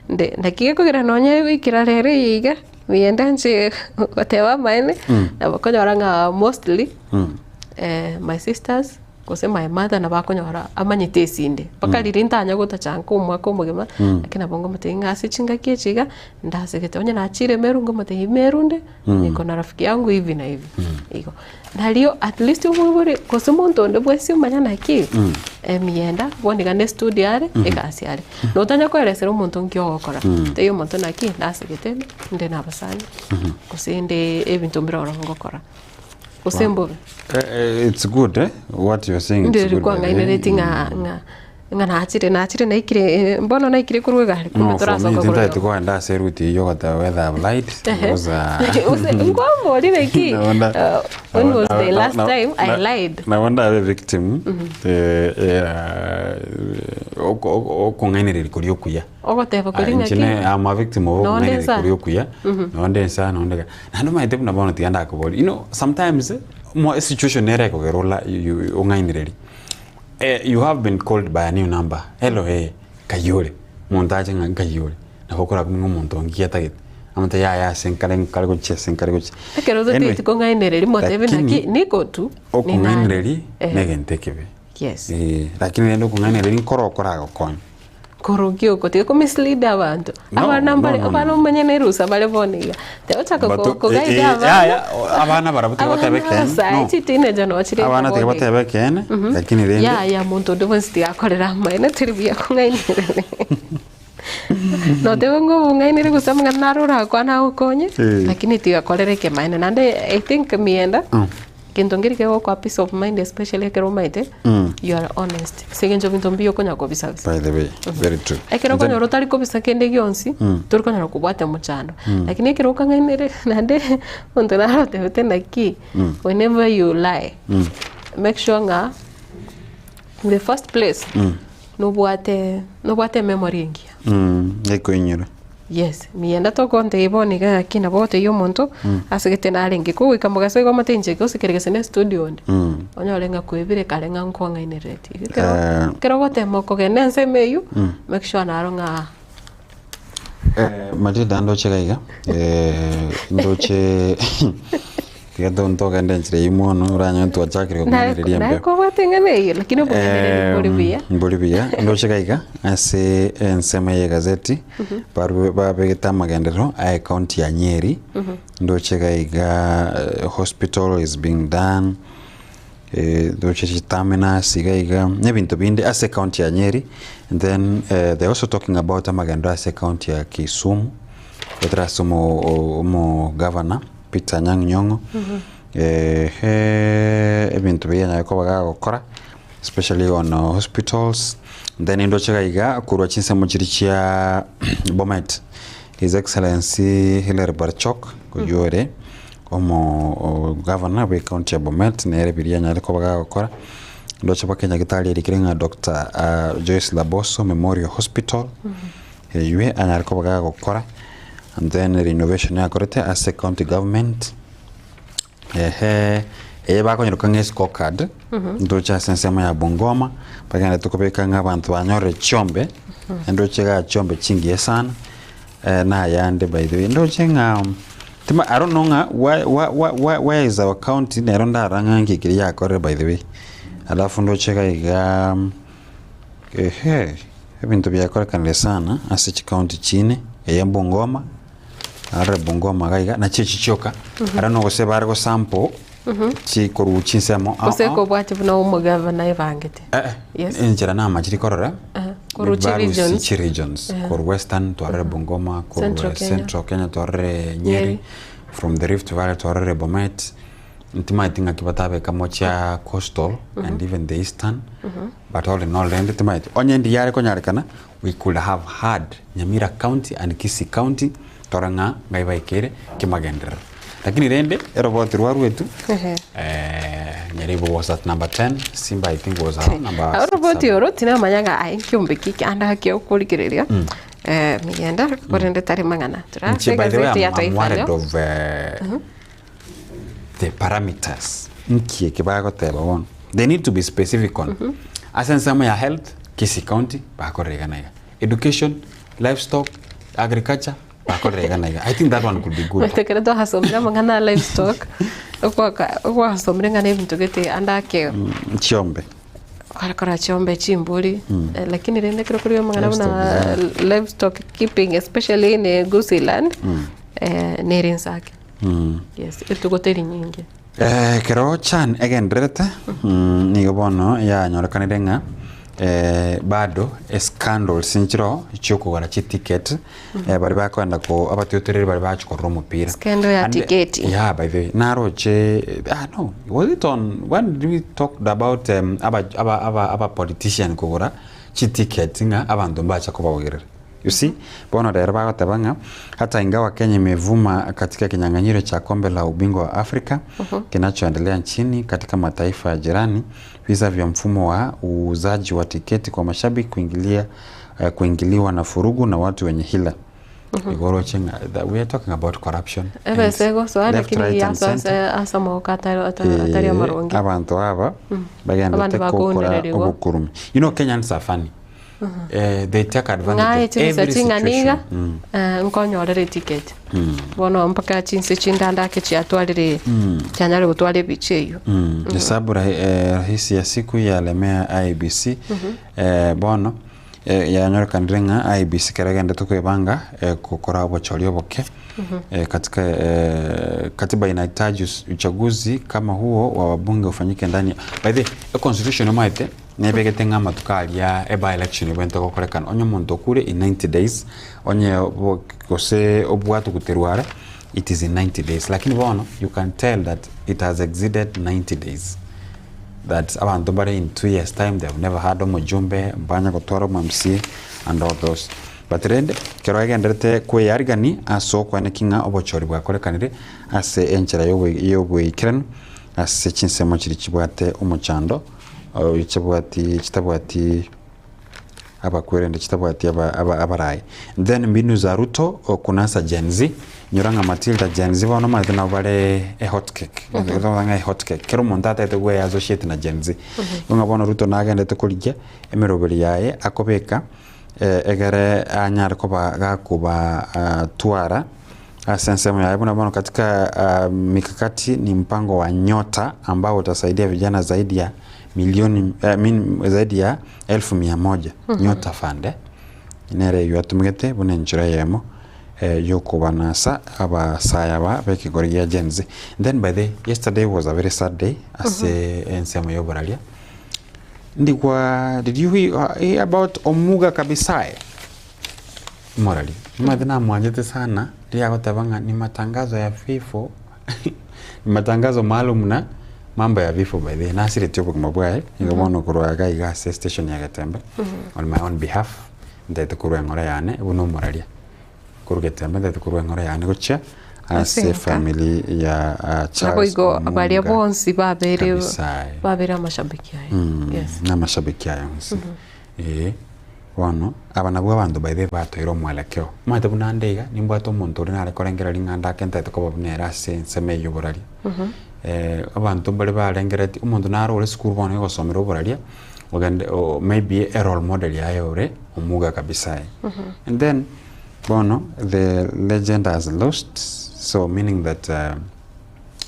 nde naki gekogera nonye goikera rero eye iga, mienda inche goteba amaene, nabo okonyora ng'a mostly my sisters. Gose my mother nabo akonyora amanyete esinde mpaka riria ntanya gotachanka omwaka omogima lakini nabo ngomotebia ng'a ase chingaki echi iga ndasegete onye nachire Meru ngomotebia Meru nde niko na rafiki yangu hivi na hivi igo. Nario at least omoibori gose omonto onde bwensi omanya naki emienda bono iga ne estudio are egasi are notanya koeresera omonto nki ogokora tebia omonto naki nasegete nde na abasani gose nde ebinto mbire ororo ngokora. Gose mbobe? It's good eh? What you're saying it's Ndiri good by the way. kwang'ainereti ng'a ng'a ng'a nachire nachire naikire eh, mbono naikire korwa egari kumbe No, for me torasoka korwa tintagete nyomba. kogenda ase eruti eywo ogoteba whether I've lied because uh, Gose nkwambori naki nabo nda- when was the nabo- last nabo- time I na- lied? nabo ndabe victim eh, eh, oko- oko- okong'ainereria koria okuya Ogoteba koria Inche ng'aki? ne am a victim of Nonde okong'ainereria nsa. koria okuya nonde nsa nonde iga. Naende omanyete buna bono tiga ndakoborie, you know sometimes mo esituation nere ekogera ola you ong'ainererie. You have been called by a new number, hello eh, nkai ore? Omonto ache ng'a nkai ore? Nabo okorakumia ng'a omonto ongi ki atagete, amotebi yaya ase nkare nkare gochia ase nkare gochia. Ekero Anyway, ototeti kong'ainereria motebie lakini naki niko tu, ni nani? okong'ainereria Ehe. na egento ekebe. Yes. Eh, lakini rende okong'ainereria nkoro okoragokonya. Korokia oko tiga ko mislead abanto. No, Abana no, mbare no, no. abana omanye ne erusa bare bono iga. Tiga gochaka But, ko eh, koguide eh, abana. yaya, abana barabwo tiga Abana batebe ekeene. abasae No. chiteenager noo chire Abana tiga bono iga. batebe ekeene, lakini rende Yaya monto onde bwensi tiga akorere amaene teri buya kong'ainereri. Notebe ng'a obong'aineri gose amang'ana naro orakwane agokonye, Eh. lakini tiga korera ekemaene. Naende I think mienda, Gento nkeri kegokoa peace of mind especially ekero omaete you are honest ase eng'encho ebinto mbuya okonya kobisa bisa. By the way, very true. Ekero okonyora otari kobisa kende gionsi tori konyara kobwata mochando lakini ekero okang'ainire naende omonto naro otebete naki whenever you lie make sure ng'a in the first place nobwate nobwate ememory engiya. Ekoinyora. Yes, miyenda togontebia bono iga gaki nabo ogotebia omonto ase gete narenge kogoika mogaso igo omote inche gose kere gese ne studio onde onyore ng'a kwebire kare ng'a nkwang'ainerereti. Igo ekero ekero ogotema kogenda ensemo eywo make sure naro ng'a Matilda ndoche iga iga, ndoche tiga togende enchera eywo mono oranyore twachakire kong'ainereria Naye embeo. kobwate eng'ana eyio lakini obong'ainereria mbori buya. Mbori buya, ndoche iga iga ase ensemo ya egazeti barwe babegete amagenderero a ecounty ya Nyeri, ndoche iga iga hospital is being done, ndoche chiterminus iga iga, na ebinto binde ase ecounty ya Nyeri, then they also talking about amagenderero ase ecounty ya Kisumu, goetera ase omo omogavana Peter Anyang' Nyong'o, eeh ebinto biria anyare koba gagokora especially on hospitals, then ndoche iga iga korwa chinsemo chiria chia Bomet, His Excellency Hillary Barchok oywo ore omo governor bwe county ya Bomet nere biria anyare koba gagokora, ndoche mpaka enyagitari erikire ng'a Doctor Joyce Laboso Memorial Hospital, eywe anyare koba gagokora, and then renovation yakorete ase county government, ehe, eye bakonyeroka ng'a escorecard, ndoche ase ensemo ya Bungoma, bagenderete kobeka ng'a abanto banyorire chiombe, ndoche igaa chiombe chingiya sana, na ayande by the way, ndoche ng'a tima I don't know ng'a why why why where is our county nero ndarora ng'a nki keria yakorire by the way, alafu ndoche iga igaa. Ehe, ebinto biakorekanire sana ase chicounty chiine, eye Bungoma, arore Bungoma iga iga, nachi echi chioka, aria no gose bare go sample chi korwa chinsemo ao Gose ao. kobwatia buna omogavana aebangete. Eh, eh, Yes. enchera namachiri korora, Korwa chi barusie regions. chi regions, korwa western twarore Bungoma, korwa Central Kenya. central Kenya twarore Nyeri, Nyeri. From the Rift Valley twarorire Bomet, ntimaeti ng'aki batabeka mochia coastal and even the eastern, but all in all rende timaeti. Onye ndiyare konyarekana, we could have had Nyamira county and Kisii county tore ng'a ngai baikeire kimagenderero. Lakini rende eroboti rwarwetwe Nyaribo was at number 10, Simba I think was around number six, Oroboti seven. oro tinamanya ng'a aye nkiombe ki ande ake okorigereria migenda korende tari mang'ana. Inche Turase by the way egazeti ya I'm, I'm Taifa worried Leo. of the parameters nki eke bagoteba bono they need to be specific on ase ensemo ya health Kisii county bakorire iga na iga education livestock agriculture bakorire iga na iga I think that one could be good Omanyete ekero twasomire amang'ana a livestock, okwaka okwasomire ng'a na ebinto gete ande ake chiombe Okorakora chiombe chimbori lakini rende ekero kore amang'ana buna Livestock, livestock keeping especially in Gusiiland nere ensake. Yes, etugo teri nyinge. Ekero chan egendererete nigo bono yanyorekanire ng'a bado escandals nchiroo chiokogora chiticket baria bakoenda ko abatiotereri baria bagochia korora omopira. Scandal ya And, tiketi. yeah by the way naroche ah no was it on when did we talked about aba aba aba aba politician kogora chiticket ng'a abanto mbacha kobaogerera. You see, bono rero bagoteba ng'a hata ingawa Kenya imevuma katika kinyang'anyiro cha kombe la ubingwa wa Afrika kinachoendelea nchini katika mataifa ya jirani, visa vya mfumo wa uuzaji wa tiketi kwa mashabiki kuingilia kuingiliwa na furugu na watu wenye hila. Igo oroche ng'a that we are talking about corruption and Ebesa egosoa left, lakini right and yasoa ase center. ase amaboko atari atari amaronge. Abanto aba bagenderete Abande gokora bakonererigwa. obokurumi. You know Kenyans are funny. Eh, they take advantage Ng'aye of chibesa every ching'ana iga situation. Mm. nkonyorera eticket bono mpaka chinse chindanda ake chiatwarire chianyare gotwara ebicha eywo. Hesabu rahisi ya siku yalemea IEBC bono yanyorekanire ng'a IEBC kero egenderete kwebanga gokora obochori oboke katika katiba inahitaji uchaguzi kama huo wa wabunge ufanyike ndani by the way econstitution omanyete Nebegete ng'a amatuko aria e by-election ebwenerete gokorekana, onye omonto okure in 90 days, onye gose obwatwe goterwa are, it is in 90 days. Lakini bono you can tell that it has exceeded 90 days that abanto mbare in 2 years time they have never had omojumbe, mbanya gotwara omo MCA and all those. But rende ekero egenderete kweyarigani ase okwaneki ng'a obochori bwakorekanire ase enchera yoboikeranu ase chinsemo chiria chibwate omochando. Chibwati chitabwati abakwerende chitabwati abarai. Then mbinu za Ruto kunasa Gen Z, nyora ng'a Matilda Gen Z bono omanyete nabo bare e hot cake. Togoteba ng'a e hot cake, kera omonto atagete goe associate na Gen Z. Igo ng'a bono Ruto nagendete korigia emeroberi yaye akobeka egere anyare koba gakobatwara Ase ensemo yaye buna bono katika mikakati ni mpango wa Nyota ambao utasaidia vijana zaidi ya milioni min, zaidi ya elfu mia moja Nyota Fund eh, nere eywo atumegete buna enchera eyemo yokobanasa abasae aba b'ekegori gia Gen Z. Then by the yesterday was a very sad day ase ensemo y'oboraria. Ndigwa did you hear about Omuga Kabisae? Morari, Omanyete namwanchete sana riria agoteba ng'a ni matangazo ya vifo ni matangazo maalum na mambo ya vifo by the way nasiretie obogima bwaye nigo bono korwa iga iga ase station ya Getembe on my own behalf ntaete korwa eng'ora yane buna omoraria korwa Getembe ntaete korwa eng'ora yane gochia Ase ase enka. efamily ya Charles Naboigo baria Omunga bonsi babere Kabisae. babere amashabiki aye. Yes. Na amashabiki aye onsi eh. Bono, aba nabwo abanto by the way batoire omwelekeo. Omanyete buna ande iga, nimbwate omonto oria nare korengereria ng'a ande ake ntaete koba buna ere ase ensemo eyio y'oboraria. Abanto mbare barengereretie, omonto naro ore esukuru bono egosomera oboraria, ogende o maybe e role model yaye ore omuga kabisa aye. And then, bono the legend has lost, so meaning that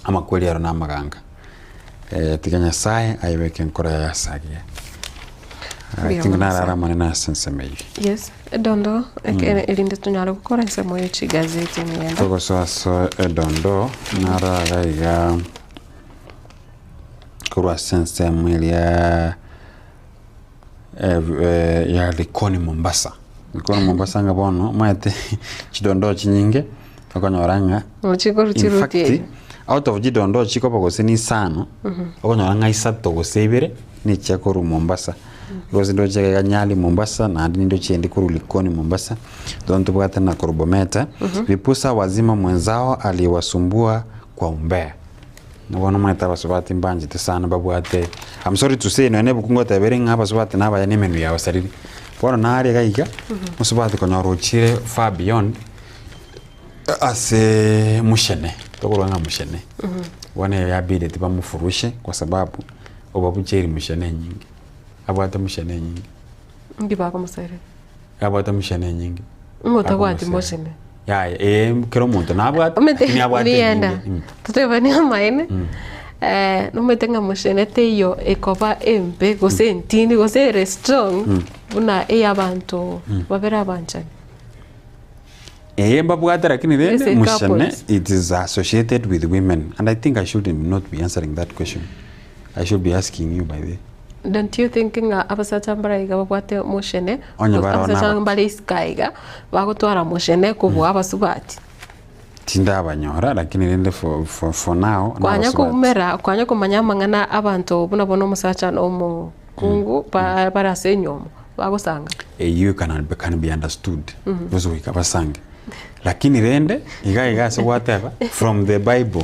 amakweri aro namaganga. Tiga Nyasaye ayebeke enkoro yaye ase agiya. I Mbuya think mono naro sana. are amanene ase ensemo eyio. Yes, edondo eke- erinde tonyare gokora ensemo ye chigazeti emeyanda. Togosoa ase edondo naro iga iga korwa ase ensemo eria ya Likoni Mombasa. Likoni Mombasa ng'a bono omanyete chidondoo chinyinge. Okonyora ng'a Ochie in chiruti fact erio. out of chidondoo chikoba gose ni isano, okonyora ng'a isato gose ibere nichia korwa Mombasa. Gose ndoche iga Nyali Mombasa, naende nindoche endi korwa Likoni Mombasa, igo ntobwate na korwa Bomet. Vipusa wazima mwenzao aliyewasumbua kwa umbea. Bono omanyete abasubati mbanchete sana babwate, I'm sorry to say nonya na ebuku ngoteba ere ng'a abasubati nabaya na emenwa yabo sariri. Bono nare iga iga, mosubati konyora ochire far beyond, ase mushene, tokorwa ng'a mushene. Bono eye yabideti bamofurushe kwa sababu obabucheiri mushene enyinge, abwate mushene enyinge. Inki bakomosaereria? Abwate mushene enyinge. Ng'o otabwati Akomosaereria. moshene? Yaya, eh, kera omonto nabwate, Omanyete lakini abwate miyenda enyinge. Mm. totebani amaene nomanyete ng'a moshene teiyo ekoba embe gose entindi gose ere strong buna eya abanto babere abanchani. Eeh mbabwate lakini rende Ase mushene couples. it is associated with women and I think I should not be answering that question. I should be asking you by the way. Don't you think ng'a abasacha mbare iga babwate moshene, Onye gose baroo abasacha nabake. mbare isiko aiga, bagotwara moshene kobua abasubati? Tindabanyora lakini rende for, for, for now Kwanya nabasubati. koumera, kwanya komanya amang'ana abanto buna bono omosacha na omokungu ba- bare ase enyiomo, bagosanga. Eyio can, can be understood gose goika basange lakini rende iga iga ase gwateba from the bible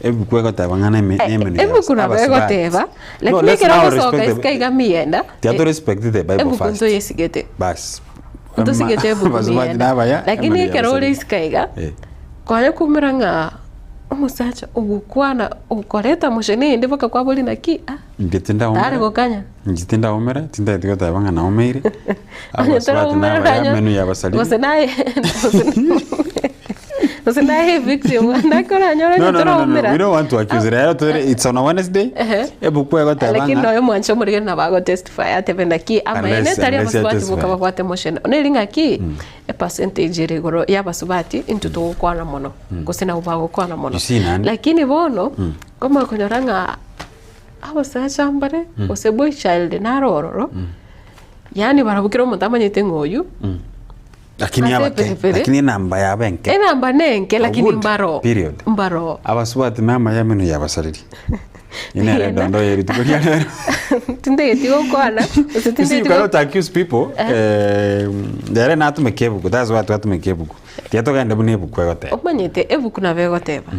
ebuku egoteba ng'a neme nemenu ya Ebuku nabo abasubati. egoteba, No, lakini let's ekero now ogosoka respect the- isiko iga miyenda, Tiga to respect the bible ebuku first. ntoyesigete. Bas. Ntosigete ebuku Abasubati miyenda. nabaya, Lakini emenu ya ekero ore abasubati. isiko iga, Eh. kwanya koumera ng'a omosacha ogokwana okoreta moshene ende mpaka kwaboria naki ah. Inche tindaumera. Tari gokanya. Inche tindaumera, tintagete goteba ng'a naumeire. Onye Abasubati toraumera nabaya, kanya, menu yabasaliri. gose naye gose naye victim naki oranyore No, onye no, no, no, no. toraumera. We don't want to accuse. Rero tore, it's on a Wednesday. Ehe. Ebuku egoteba Lakini ng'a noyo mwanche omorigeri nabo agotestify atebe naki amaene Unless- tari unless ya abasubati testify. boka babwate moshene. Neri ng'aki epercentage ere igoro ya abasubati intwe togokwana mono gose nabo bagokwana mono. You see, naende- Lakini bono nkomanya konyora ng'a Abasacha mbare gose boy child naro ororo, yaani barabwo kera omonto amanyete ng'a oyio Lakini ase abake, epiripiri. lakini enamba yabo enke. Enamba nenke lakini Good, mbaro period. mbaro. Abasubati namaya menu yabasariri. Inere Yena. dondo ye rituko ria rero. Tintageti gokwana gose You see, you tintageti cannot accuse people. Eh, rero natumeka ebuku, that's why twatumeka ebuku. Tiga togende buna ebuku egoteba. Omanyete ebuku nabo egoteba.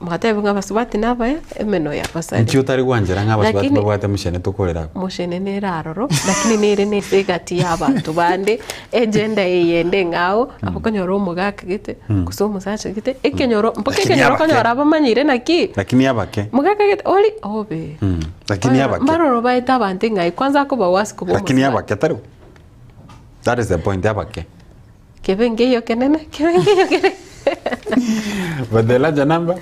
Mwatebigwa ng'a abasubati nabaya, emenwa y'abasani. Inki otari gwanchera ng'a abasubati Lakini- babwate mochene tokorera abwo? Mochene nere aroro, lakini nere nese egati y'abanto bande, egenda eye ende eng'ao, abo okonyora omogaka gete, gose omosacha gete, ekenyoro, mpaka Lakini ekenyoro abake. okonyora abamanyire naki, Lakini abake. mogaka gete, ori obe. Lakini abake. Mbaroro baete abanto eng'ai, kwanza akoba worse koba Lakini omosubati. abake tari. That is the point, abake. Kebe nkeiyo kenene, kebe nkeiyo kenene. But the larger number?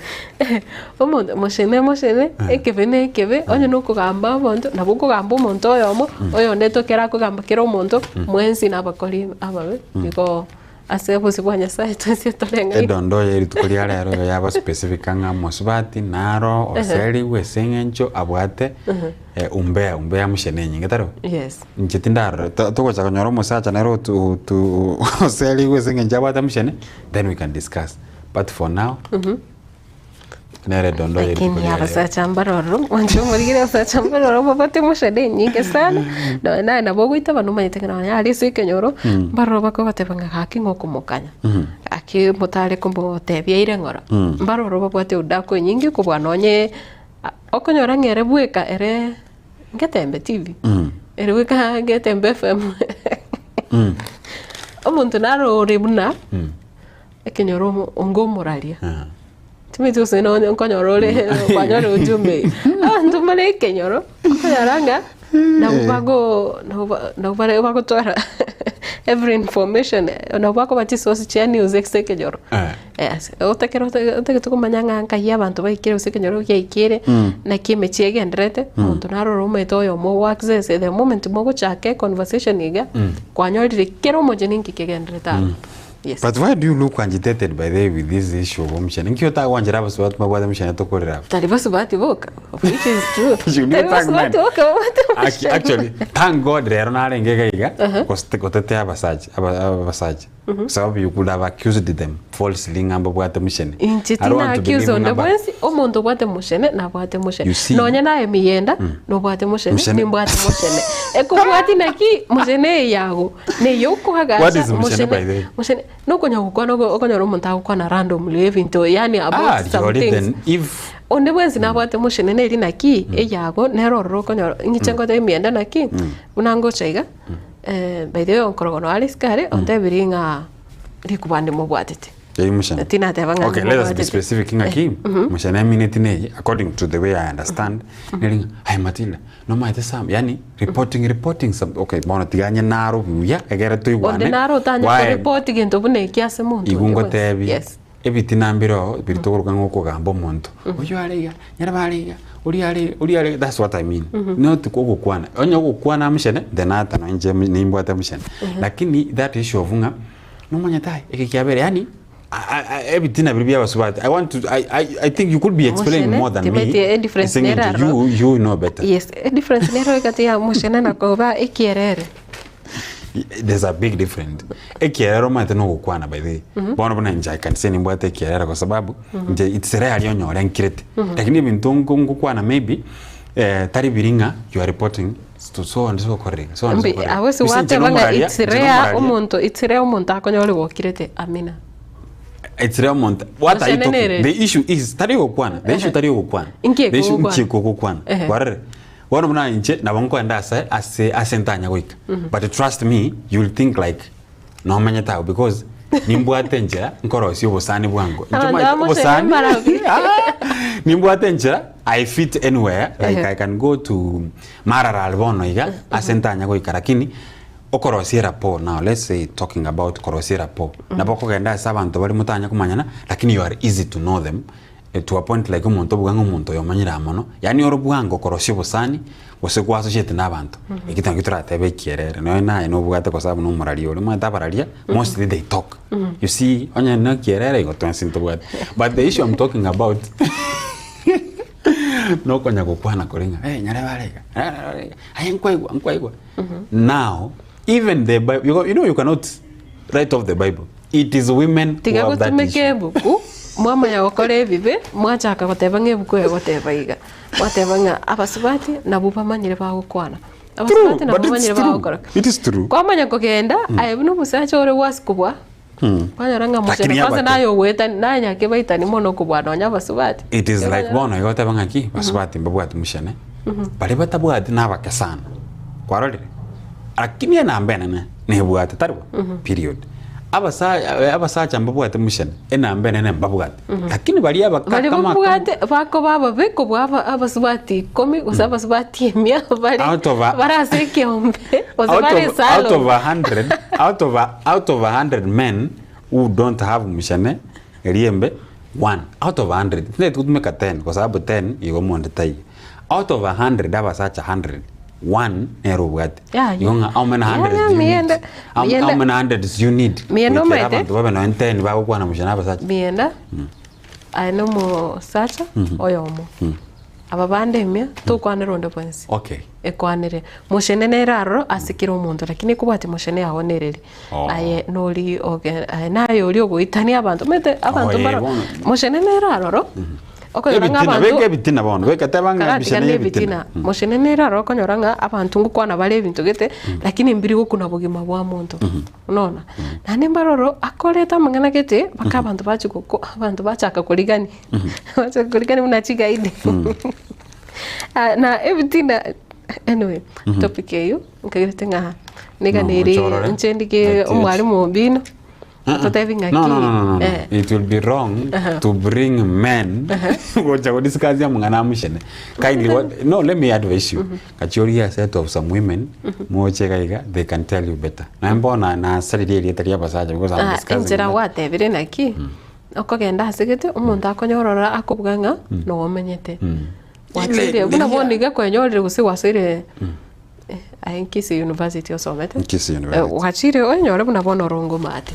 Omonto mochene mochene, ekebe na ekebe, onye na okogamba omonto, nabo okogamba omonto oyomo, oyonde tokera akogamba kera omonto, mwensi na abakori ababe, igo ase obosio bwa Nyasaye twensi toreng'aine. Edondo eye rituko ria rero iga yaba specific ng'a mosubati naro oserigwe ase eng'encho abwate umbea, umbea mochene enyinge tari bo? Yes. Inche tindarora, to- togocha konyora omosacha nere otu- otu oserigwe ase eng'encho abwate omochene, then we can discuss. But for now, nere edondo eye rituko Lakini ria rero. abasacha mbaroro, mwanche omorigere abasacha mbaroro babwate emochene enyinge sana, nonya naye nabo ogoitaba nomanyete ng'a nonya aria ase ekenyoro, mbaroro bakogoteba ng'a gaki ng'a okomokanya, gaki motare komotebia aire ng'ora. Mbaroro babwate udaku enyinge kobua nonye okonyora ng'a ere bweka ere Ngetembe TV, ere goika Ngetembe FM. Omonto naro ore buna ekenyoro omo- onga omoraria. Timanyeti gose nonye nkonyora ore kwanyora ujumbe eye. Abanto mbare ekenyoro, okonyora ng'a nabo bago nabo ba- nabo bare bagotwara every information, nabo bakoba chisource chia news ase ekenyoro. Yes, otakere otagete komanya ng'a nkai abanto baikire gose ekenyoro giaikire, naki emechie egendererete, omonto naro ore omanyete oyomo ogo access the moment mogochaka econversation iga, kwanyorire kera omochie ninki kegendererete abwo. Yes. But why do you look agitated by the way with this issue of omuchene? Nki otagwanchera abasubati babwate omuchene tokorera aba? Tari basubati boka, of which is true. You need Tari thank men. basubati boka babwate Aki- omuchene. Actually, thank God rero narenge iga iga Uh-huh. goste- gotetea abasacha aba- abasacha Mhm. sababu you could have accused them falsely ng'a mbabwate muchene. Inche I don't want to tina believe accuse onde ng'a ba- bwensi omonto obwate moshene nabwate moshene You see? nonya naye miyenda Mm. nobwate moshene Moshene. nimbwate moshene ekobwati naki moshene eye yago neye What okoagacha is moshene by the way? moshene nokonya gokwana ogo- okonyora omonto agokwana randomly ebinto yaani about Ah, some riori things then if onde bwensi nabwate moshene neri naki eyago nere ororo okonyora ng'iche ngote emienda naki buna ngocha iga by the way onkorogo noare isiko aria ontebirie ng'a rikubande mobwatete. Eri mushene. Tinateba ng'a Okay, let us be nimobwatete. specific ng'aki Mhm. mushene emineti neye according to the way I understand neri ng'a aye Matilda nomaete some yani reporting reporting some okay bono tiga onye naro buya egere Onde toigwane naro otanye why korepoti gento buna eki ase monto igo onde bwensi. ngotebi Yes. ebitina mbire oo biri togoroka ng'a okogamba omonto oyio are iga nyarebe are iga oria are iga oria are iga that's what I mean not ogokwana onye ogokwana mushene then ata nonye nimbwate mushene lakini that issue of ng'a Nomanyete aye, eke kiabere yaani ebitina biria bia abasubati I want to I, I, I think you could be explaining Moshene, more than me timeti e difference ase eng'encho nere aro. you, you know better Yes, e difference nero egati ya moshene na koba ekierere. there's a big difference ekierere omanyete nogokwana by the way Mhm. bono buna inche I can say nimbwate ekierere kwa sababu Mhm. inche it's rare onyore nkirete Mhm. lakini ebinto nko- ngokwana maybe eh, tari biri ng'a you are reporting to so and so okorire iga, so and so Mbi okorire iga. abwo ase You see, inche gwateba ng'a nomoraria, it's inche rare nomoraria. omonto it's rare omonto akonyore gokirete amina. It's rare omonto what are you Gose talking nere. the issue is tari gokwana the issue Ehe. tari gokwana Inki the issue ekogokwana? nki ekogokwana Ehe. kwarorire bono buna inche nabo nkoenda ase ase ase ntanya goika Mhm. but trust me you will think like nomenyete agwo because nimbwate enchera nkorosia obosani bwango Inche Abanto omanyete bamosere obosani mbarabi. nimbwate enchera I fit anywhere like Ehe. I can go to Maralal bono iga ase ntanya goika lakini okorosia erapo now let's say talking about korosia erapo nabo okogenda ase abanto bare motanya komanyana lakini you are easy to know them to a point like omonto obuga ng'a omonto oyo omanyire aa mono yaani ore bwango korosia obosani gose kwa associate na abanto eki naki toratebe ekierere nonya naye nobwate kwa sababu nomoraria ore omanyete abararia mostly they talk you see onye na ekierere igo twensi ntobwate but the issue I'm talking about nokonya gokwana kore ng'a eh nyarebe are iga nyarebe are iga aye nkwaigwa nkwaigwa now even the bible you, you know you cannot write off the bible it is women who Tiga have that gotumeka issue ebuku mwamanya gokora ebibe mwachaka goteba ng'a ebuku egoteba iga mwateba ng'a abasubati nabwo bamanyire bagokwana true abasubati nabwo but it's bamanyire true bagokora it is true kwamanya kogenda aye buna omosacha ore gwasikobwa mm. kwanyora ng'a Lakini mochenu kwanza abake naye ogoetani naye nyakebaitani mono kobua nonya abasubati it is like Kwanyora bono igo oteba ng'aki basubati mbabwati mushene baria batabwati nabake sana kwarorire lakini enamba enene nebwate tari bo period abasa abasacha mbabwate mushene enamba enene mbabwate lakini baria abake Baria akamo akamo babwate bakoba ababe kobua aba abasubati ikomi gose abasubati emia bare out of a bare ase ekeombe gose out bare of out of esalon. a hundred out of a out of a hundred men who don't have mushene eriembe one out of a hundred tintagete gotumeka ten kwa sababu ten igo omonto taiyo out of a hundred abasacha hundred one nere obwate Yaya. igo ng'a how many Yaya, hundreds do you need miende how, how miende many hundreds you need miende goikera omanyete abanto babe nonye ten bagokwana mushene abasacha mienda aye na omosacha oyomo aba bande emia tokwanera onde bwensi okay ekwanere moshene nere aroro ase kera omonto lakini ekobwati moshene yago nereri oh aye nori oge aye naye oria ogoitania abanto omanyete abanto oh eh mbaro bono moshene nere aroro okonyora ng'a ebitina abanto beka ebitina bono beka teba ng'a karatiga ebisene na ya ebitina ebitina moshene nere aroro okonyora ng'a abanto ngokwana bare ebinto gete lakini mbiri gokuna bogima bwa monto unaona naende mbaroro akoreta amang'ana gete mpaka abanto bachia goko abanto bachaka korigani bachaka korigani buna chigaidi Ah, na ebitina anyway topic eywo nkagerete ng'a niga No, nere ochorore. inche ndike It is. omwalimu ombino Uh-uh. atotebi ng'aki No, no, no, no, no. no. eh. It will be wrong Uh-huh. to bring men gocha kudiscuss amang'ana amushene. Kindly, what, no, let me advise you. Kachioria a set of some women, moche gaiga, they can tell you better. Na mbona na sariria erieta ria abasacha because I'm Ah, discussing enchera that. gwatebire naki okogenda ase gete omonto akonyorora ororo akobuga ng'a nomenyete gwachire buna bono iga kwenyorire gose gwasoire eh, aye Kisii University osomete Kisii Eh, University. gwachire oenyore buna bono ore ngomate.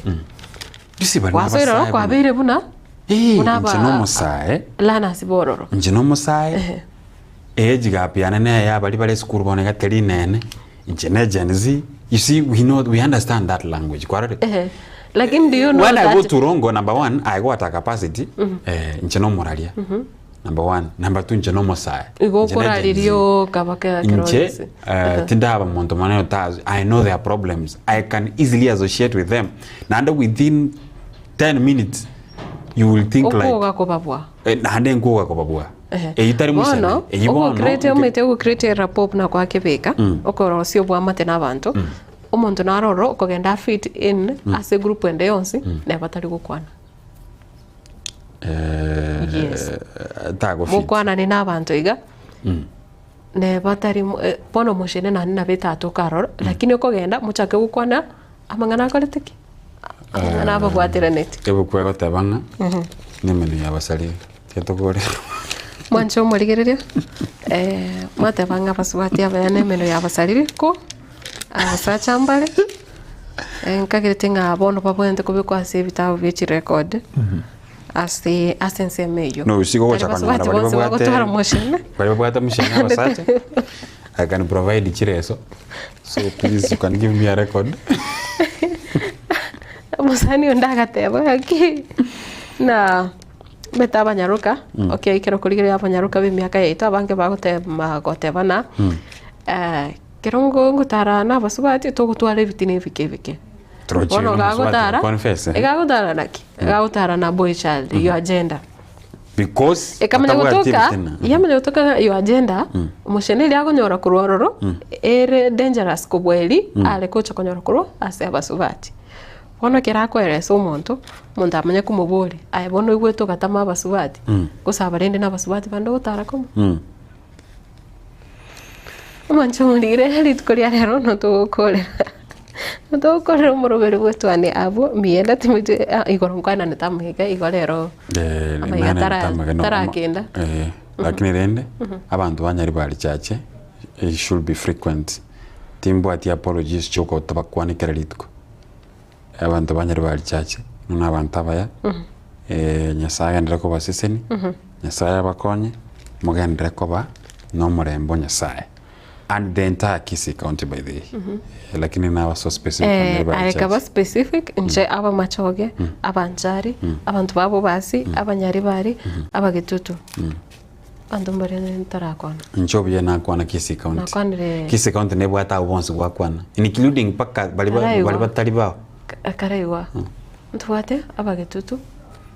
Isi bari Gwasoire nabasae ororo kwabeire buna Eh, buna inche aba nomosae learners bororo. inche nomosae Ehe. age gap yane neye abari bare esukuru bono iga teri nene inche ne Gen Z you see we know we understand that language kwarorire Ehe. Lakini do you know when I go that to Rongo number one I go at a capacity eh, inche nomoraria number one number two inche nomosae igo Inche ne Gen Z. okoraririo kaba kero inche ase. eh, tindaba monto maneno ta i know their problems i can easily associate with them naende within 10 minutes you will think like Okoga kobabua. eh, naende nkoga kobabua Ehe. eyi tari mosene Bono, eyi bono ogocreate omanyete ogocreate rapport buna gwakebeka, okorosia obwamate na abanto, omonto naro ororo okogenda afit in ase egroup ende yonsi, neba tari gokwana. eh, Yes. tagofit Mokwanani na abanto iga, neba tari mo- eh, bono mochene naende nabo etatoka aroro, lakini okogenda mochake gokwana amang'ana akorete ki? Amang'ana ababwateraneti. Ebuku egoteba ng'a nemenu ya abasaria tiga tokore. Mwanche omorigereria, eh, mwateba ng'a abasubati abaya nemenu ya abasariri ko, abasacha mbare, eh, nkagerete ng'a bono babwenerete kobekwa ase ebitabu bie chirecord, ase ase ensemo eyio. No usiku Tari gocha konyora basubati baria bonsi babwate bagotwara moshene. baria babwate moshene abasacha I can provide chireso so please you can give me a record. Omosani onde agateba gaki na omanyete abanyaroka okay ekero okorigereria abanyaroka ba emiaka yaito abange bagotema gotebana ekero ngo ngotara na abasubati togotwara ebitina ebike ebike. Torochi Bono omosubati gagotara, confess, eh. egagotara naki? Egagotara na boy child, your agenda. Because Ekamanya atabwati gotoka, ebitina. yamanya gotoka ng'a your agenda, omochenu eria akonyora korwa ororo, ere dangerous kobua eri are gocha konyora korwa ase abasubati. Bono ekero akoeresa omonto, omonto amanye komoboria, aye bono oigwete ogatama abasubati, gose aba rende na abasubati bande ogotara komo? Omwancho omorire rituko ria rero notogokorera notogokorera omoroberi bw'etwani abwo mbuya timeti igoro nkwananete amaiga igo rero Eh, amaiga nane tara tamage no- tarakenda. Eh, lakini rende abanto banyari bari chache it should be frequent timbwati apologies chiokotabakwana kera rituko abanto banyari bari chache na abanto abaya eh, nyasaye agenderere kobaseseni nyasaye abakonye mogenderere koba na omorembe o nyasaye and the entire Kisii county by the way Eh, lakini naba so specific Eh, banyari bari aye kaba chache specific inche abamachoge, abanchari, abanto ba bobasi, abanyaribari, abagetutu. Abanto mbaria ntarakwana. Inche obuya nakwana Kisii county Nakwanire Kisii county nebwate abwo bonsi gwakwana including mpaka bari ba- Karaigwa. bari batari bao karaigwa. Ntobwate abagetutu.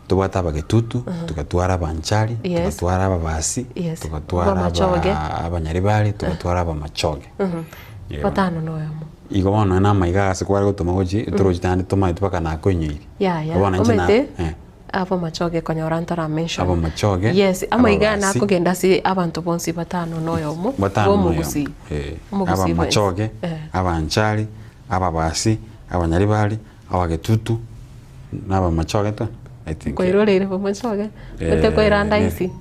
Tobwate abagetutu, tugatwara abanchari, Yes. tugatwara ababasi, Yes. tugatwara Abamachoge. aba- abanyaribari, tugatwara abamachoge. Yeah. Batano na oyomo. Igo bono na amaiga ase kware gotoma gochi, torochi naende tomanyete mpaka nakoinyoiri. Yaya. Bono inche na- Omanyete eh, abamachoge konyora ntara mention. Abamachoge, Yes, amaiga aya ababasi. nakogenda ase abanto bonsi batano na oyomo, batano na oyomo. b'omogusii. Eh, Omogusii bwensi. abamachoge, Eh. abanchari, ababasi, abanyaribari, abagetutu, na abamachoge to, I think. Koiroreire bomachoge, Eh, ote koiranda ne- insi.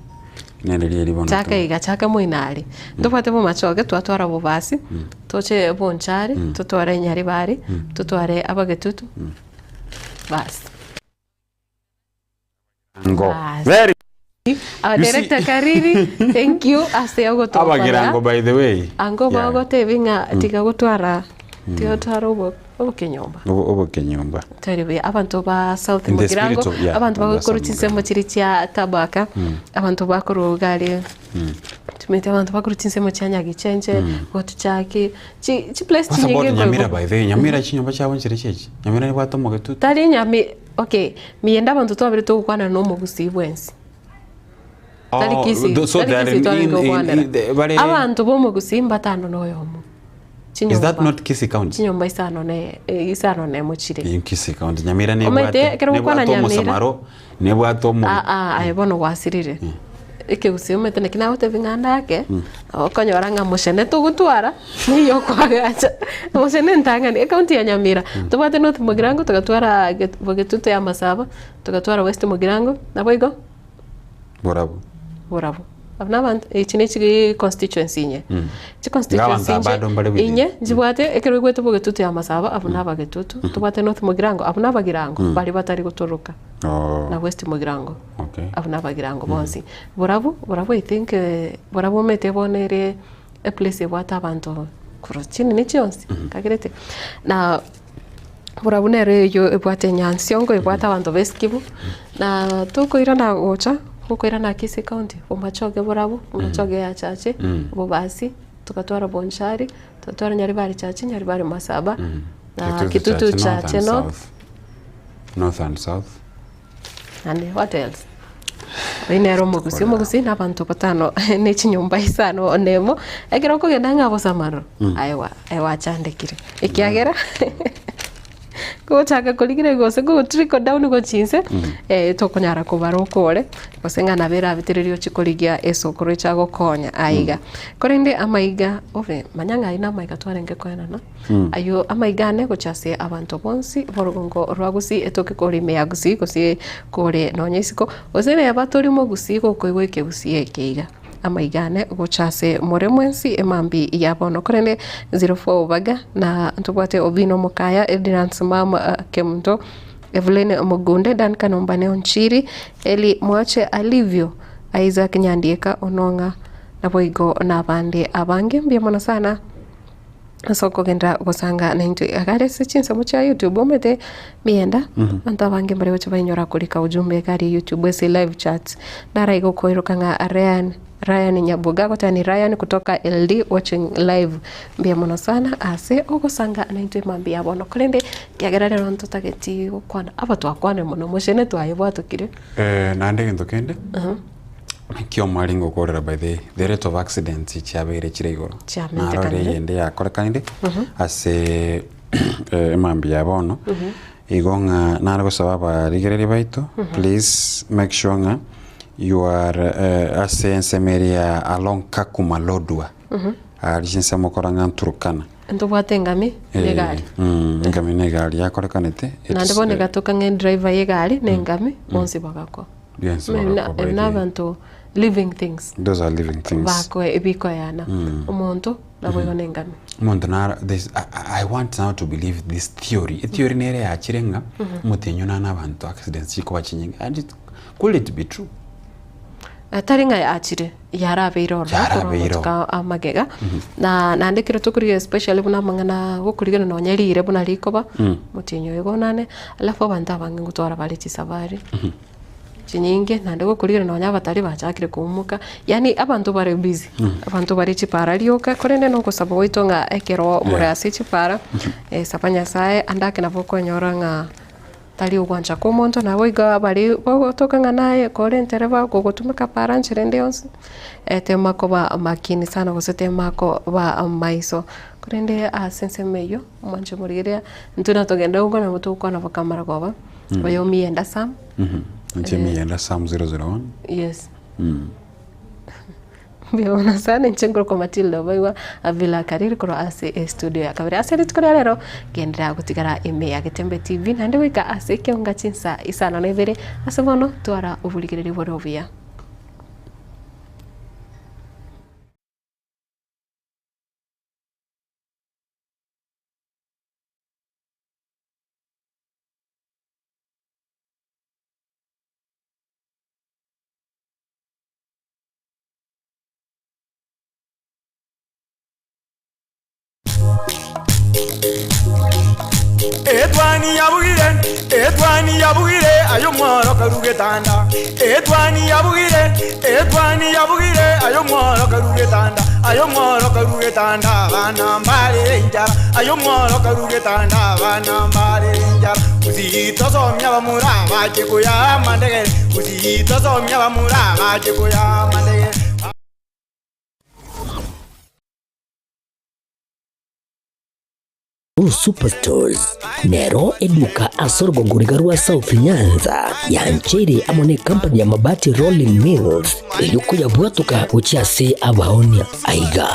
nere rieri bono Chaka iga, chaka moino aria. Ntobwate bomachoge, twatwara bobasi, toche bonchari, totware nyaribari, totware abagetutu, bas. Ngo. Bas. Very Our You see- director Kariri, thank you ase ogotokorera. abagirango by the way. Ango Yeah. bagotebi ng'a tiga gotwara tiga gotwara obo obokenyomba. Obo- obokenyomba. Tari buya abanto ba South In the Mugirango, spirit of- yeah, abanto abanto ba bagokora South chinsemo chiri chia Tabaka, abanto bakorwa iga tumete abanto bakorwa chinsemo chia Nyagichenche, Gotuchaki, chi chi place What about chinyinge Nyamira nkoigwa. by the way? Nyamira chinyomba chiabo nchire chiachi. Nyamira nibwate omogetutu. Tari nyami okay, miyende abanto twabere togokwana na omogusii bwensi. Tari Oh, Kisii, so tari they are Kisii in- twarenge in- in- gokwanera. the- bare- Abanto ba omogusii mbatano na oyomo. Is that Chinyomba. not Kisii County? Chinyomba isano na eh, isano na emo chire. In Kisii County. Nyamira Omanyete, nebwate ekero gokwana nebwate Nyamira- omosamaro, nebwate omo Ah, ah, aye bono gwasirire. Ekegusii omanyete naki nagotebia ng'a ndake, okonyora ng'a mochene togotwara, niyo okoagacha. Mochene entang'ani, ecounty ya Nyamira, tobwate North Mugirango, togatwara Get- Bogetutu ya Masaba, togatwara West Mugirango, nabo igo? Borabu. Borabu. Abwo nabanto echi ne chi constituency inye. Mm. Chi constituency Iga abanto inche abado mbare within. inye nchibwate ekero oigwete bogetutu ya masaba abwo na abagetutu, tobwate North Mugirango abwo na abagirango baria batari gotoroka Oh. na West Mugirango Okay. abwo na abagirango bonsi. Borabu, borabu I think borabu omanyete bono ere eplace ebwate abanto korwa chinini chionsi kagerete na Borabu nere eyio ebwate enyansiongo, ebwate abanto b'esikimu, na tokoirana gocha, gokoirana Kisii County, Bomachoge borabu, Bomachoge ya Chache, Bobasi, togatwara Bonchari, togatwara Nyaribari Chache, Nyaribari Masaba, na Kitutu Chache North. North and South. And what else? Oyio nere omogusii, omogusii na abanto batano ne chinyomba isano na emo, ekero okogenda ng'a bosa amaroro, aye wa aye wachandekire, ekiagera gochaka korigereria gose go trickle down gochia inse, tokonyara kobara okore, gose ng'a nabo erabetererie ochie korigia esokoro eche agokonya aiga. Korende amaiga obe, manya ng'a ayio na amaiga twarenge koenana. Ayio amaiga ane gochia ase abanto bonsi b'orogongo rwa Gusii, etoke kore ime ya Gusii, gose kore nonya isiko, gose neba tori mogusii gokoigwa ekegusii eke iga. Amaiga ane gocha ase more mwensi emambia ya bono. Korende 04 Obaga na ntobwate Obino Mokaya, Edinance Mama Kemunto, Evelyn Mogunde, Duncan Ombane Onchiri, Eli Mwache Alivio, Isaac Nyandieka Onong'a, naboigo nabande abange. Mbuya mono sana. Ase okogenda gosanga naintwe iga ase chinsemo chia YouTube omanyete miyenda abanto abange mbare gocha bainyora korika ujumbe iga aria YouTube ase live chat naro iga okoiroka ng'a Ryan Ryan Nyaboga agoteba ni Ryan kutoka LD watching live mbuya mono sana ase ogosanga naintwe mambia ya bono korende ekiagera rero ntotageti gokwana aba twakwanire mono mochene twaye bwatokire. Naende egento kende. Naki omware ngokorera by the the rate of accidents chiabeire chire igoro. Chiamentekanire. Narorire eyende yakorekanire ase emambia ya bono. Igo ng'a nare gosaba abarigereria baito please make sure ng'a you are ase ensemo eria ya along Kakuma Lodwar aria chinsemo okora ng'a Turkana. Ntobwate engami na egari. Engami na egari yakorekanete. Naende bono egatoka ng'a edriver ya egari na engami bonsi bagakwa. Yes, Buna bagakwa by na the- abanto living things Those are living things. bakoe bikoyana omonto naboigo na engami. Omonto naro this I, I I want now to believe this theory. Etheory nere yachire ng'a omotienyi one na abanto accidents chikoba chinyinge and it could it be true? Tari ng'a yachire yarabeire ororo korwa Yarabeire amatuko amagega na naende ekero tokorigia especially buna amang'ana gokorigia nonye rire buna rikoba omotienyi oyo igo onane alafu abanto abange ngotwara bare chisafari chinyinge naende gokorigia nonye abatari bachakire koumuka yaani abanto bare busy abanto bare chipara rioka korende na ogosaba gwaito ng'a ekero more ase chipara saba Nyasaye ande ake nabo okonyora ng'a Tari ogwancha kw'omonto, naboigo abare bagotoka ng'a naye kore entereba ogogotumeka para nchera ende yonsi, tema koba makini sana gose tema koba maiso. Korende ase ensemo eyio, omwanche morigereria, intwe natogende gokwana nabo togokwana bokamara koba, oyo omiyenda Sam. Inche miyenda Sam 001. Yes. Mbuya mono sana inche nkorokwa Matilda Obaigwa Avila Kariri korwa ase estudio ya kabere. Ase rituko ria rero genderera gotigara ime ya Getembe TV naende goika ase ekeonga chinsa isano na ibere ase bono twara oborigereria bore obuya. Etwani yabugire, etwani yabugire, aye omworo karu getanda. Etwani yabugire, etwani yabugire, aye omworo karu getanda. Aye omworo karu getanda, abana mbarere enchara. Aye omworo karu getanda, abana mbarere enchara. Gusii tosomia abamura bache koyaa amandegere, Gusii tosomia abamura bache koyaa amandegere. Uhuru Superstores nero eduka ase orogongo riga rwa South Nyanza yancheire amo ne company ya Mabati Rolling Mills eyio koyabwatoka gochia ase abaonia. Aiga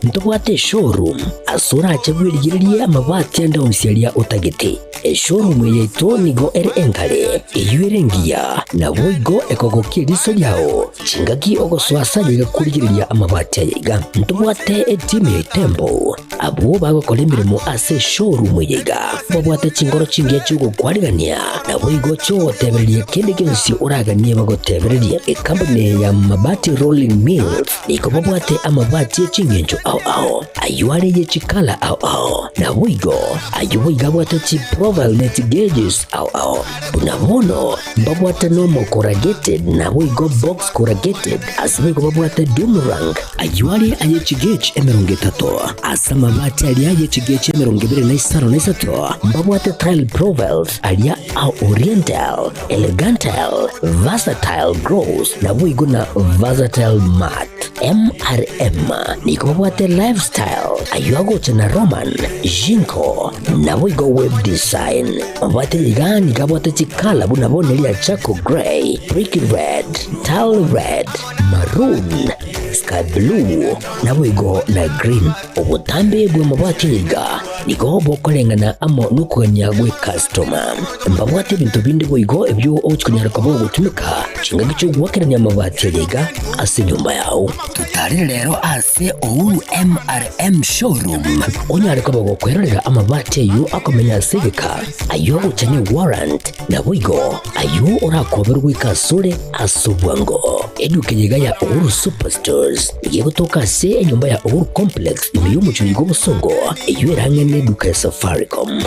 ntobwate eshowroom ase orache bwerigererie amabati ande onsi aria otagete. Eshowroom eye yaito nigo ere enkare, eyio ere engiya, naboigo ekogokia eriso riao chingaki ogosoa ase ayaiga korigereria amabati ayaiga. Ntobwate etimu ya Itembo Abwo bagokora emeremo ase eshowroom eye iga babwate chinkoro chingiya chi'ogokwarigania, naboigo chi'ogotebereria kende gionsi oraganie bagotebererie. Ekampuni ya Mabati Rolling Mills nigo babwate amabati e ching'encho ao ao, ayio are ye chikala ao ao, naboigo ayio boigo abwate chiprofile ne chigauges ao ao. Buna bono mbabwate normal corrugated naboigo box corrugated, ase boigo babwate doom rank, Ayio are aye chigech 30, ase amabati aria aye chigech 23 na isato, mbabwate tile profiles aria a oriental, elegantal, versatile gross, naboigo na versatile matte. MRM nigo babwate lifestyle, ayio agocha na Roman, Jinko, naboigo web design. Mabati iga nigo abwate chikala buna bono eria charcoal grey, brick red, tile red, maroon, sky blue, naboigo na green. Obotambe bw'amabati iga nigo bokoreng'ana amo nokogania gw'ekastoma. Mbabwate ebinto binde boigo ebio ogochi konyara koba ogotumeka chingaki chi'ogoakerania amabati aya iga ase enyomba yao. Totarere rero ase Uhuru MRM Showroom onyare koba gokwerorera amabati ayio akomenya ase egeka, ayio agocha ne warrant, Naboigo ayio orakoberwe goika asore ase obwango. Eduka eye iga ya Uhuru Superstores nigo egotoka ase enyomba ya Uhuru Complex ime y'omochie oyo bw'obosongo, eyio ere ang'e n'eduka ya Safaricom.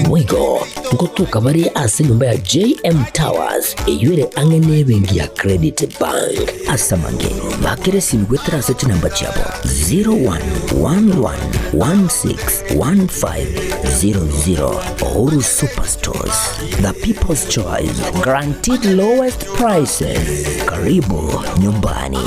Boigo ngotoka bare ase enyomba ya JM Towers eyio ere ang'e n'ebenki ya Credit Bank. Ase amange, bakera esimi goetera ase chinamba chiabo 0111161500. Uhuru Superstores, the people's choice, guaranteed lowest prices. Karibu nyumbani.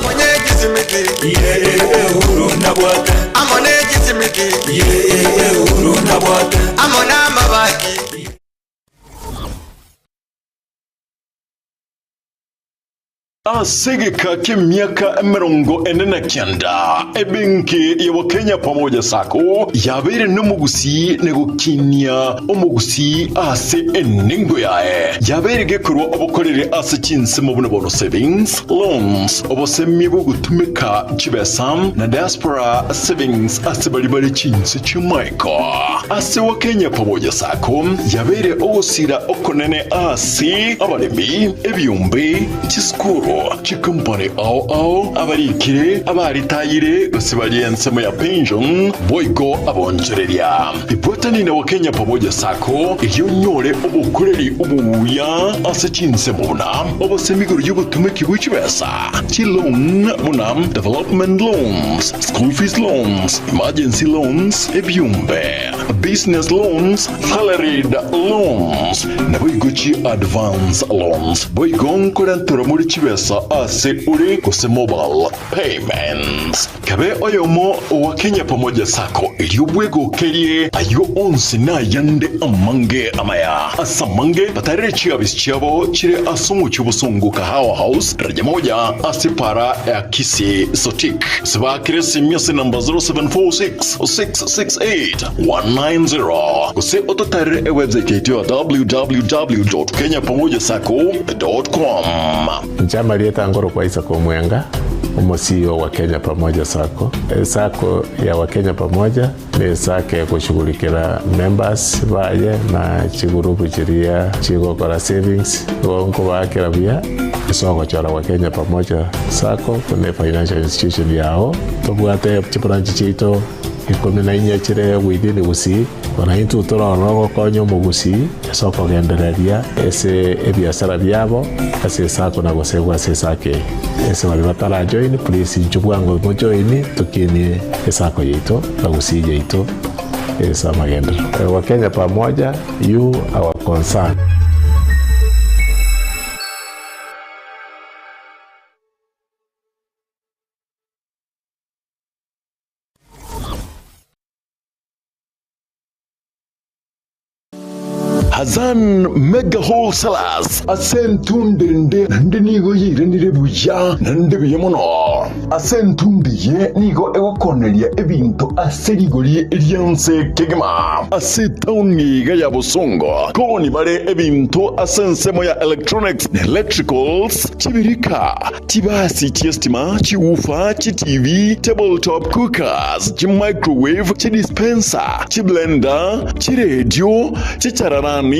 Ase egeka ki'emiaka 49, ebenki ya Wakenya Pamoja Sacco yabeire nomogusii na gokinia omogusii ase enengo yaye. Yabeire gekorwa obokoreri ase chinsemo buna bono savings, loans, obosemi bw'ogotumeka chibesa na diaspora savings ase baria bare chinse chi'amaiko. Ase Wakenya Pamoja Sacco yabeire ogosira okonene ase abaremi, ebiombe, Chisukuru, chikompani ao ao, abarikire, abaritayire, gose baria ensemo ya pension, boigo abonchoreria. Ibwatani na Wakenya Pamoja Sacco erio onyore obokoreri obuya ase chinsemo buna obosemi igoro y'obotumeki bwe chibesa, chiloan buna development loans, school fees loans, emergency loans, ebiombe, business loans, Salaried loans, naboigo chi advance loans, boigo nkorenterwa more chibesa ase ore gose mobile payments. Kabe oyomo owa Kenya Pamoja Sacco erio bwegokerie ayio onsi na ayande amange amaya. Ase amange batarere chiabisi chiabo chire ase omochie obosongo Kahawa House, daraja moja ase para ya Kisii Sotik. Gose baakere esimi ase namba 0746 668 190 gose ototarere ewebsite yaito ya www.kenyapamojasacco.com. Inche amarieta nkorokwa Isaac Omwenga, omo CEO wa Kenya Pamoja Sacco. Esacco ya Wakenya Pamoja ne esacco egoshughulikera members baye na chigurupu chiria chigokora savings, igo nkobaakera buya ase ogochora Wakenya Pamoja Sacco buna efinancial institution yao. Tobwate chibranch chiaito 14 chire within Gusii, bono intwe tore ororo gokonya omogusii ase okogendereria ase ebiasara biabo ase esako na gosegwa ase esako eye. Ase baria batara join please inchuo bwango mo join tokinie esako yaito na Gusii yaito ase amagenderero. Wakenya pamoja, you our concern. Hassan Mega Wholesalers ase entunde ende naende nigo yairanire buya naende buya mono. Ase entunde eye nigo egokoneria ebinto ase rigori ri'ense kegima. Ase etaoni iga ya Bosongo koni bare ebinto ase ensemo ya electronics na electricals, chibirika, chibasi chi'estima, chiwoofer, chiTV, tabletop cookers, chimicrowave, chidispenser, chiblender, chiredio, chichararani,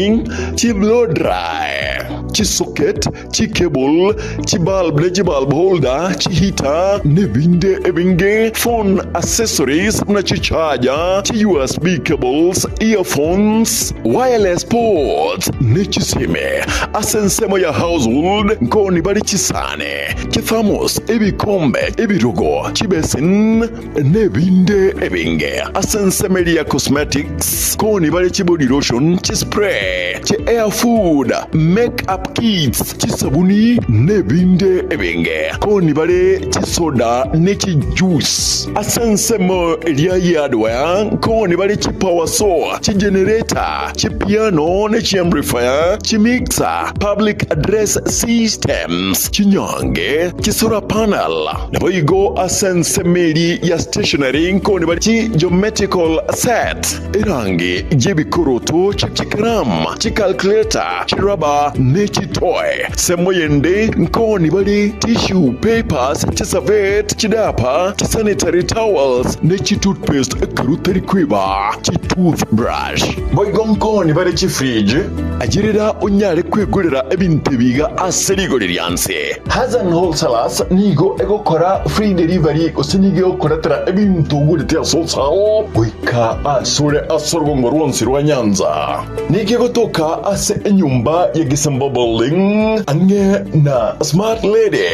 chiblow dry, chisocket, chicable, chibulb ne chibulb holder, chiheater, nebinde ebinge, phone accessories buna chicharger, chi USB cables, earphones, wireless ports, ne chisime. Ase ensemo ya household nkoni bare chisani, chithermos, ebikombe, ebirogo, chibesin, nebinde ebinge. Ase ensemo eria ya cosmetics nkoni bare chibody lotion, chispray, chi hair food, make up kits, chisabuni, nebinde ebinge. Nkoni bare chisoda ne chijuice. Ase ensemo eria ya hardware nkoni bare chipower saw, chigenerator, chipiano ne chiamplifier, chimixer, public address systems, chinyange, chisolar panel. Naboigo ase ensemo eria ya stationery nkoni bare chigeometrical set, erangi y'ebikoroto, chikaramu, chicalculator, chirubber ne chitoy. Ensemo yende nkoni bare tissue papers, chiservette, chidiaper, chisanitary towels, ne chitoothpaste ekero otari kweba, chitoothbrush. Boigo nkoni bare chifridge, ayerera onyare kwegorera ebinto ebi iga ase rigori rianse. Hassan Wholesalers nigo egokora free delivery gose nigo egokoretera ebinto ogorete ase wholesale goika asore ase orogongo rwonsi rwa Nyanza. Nigo egotoka ase enyomba ya Gisembo Building ang'e na Smart Lady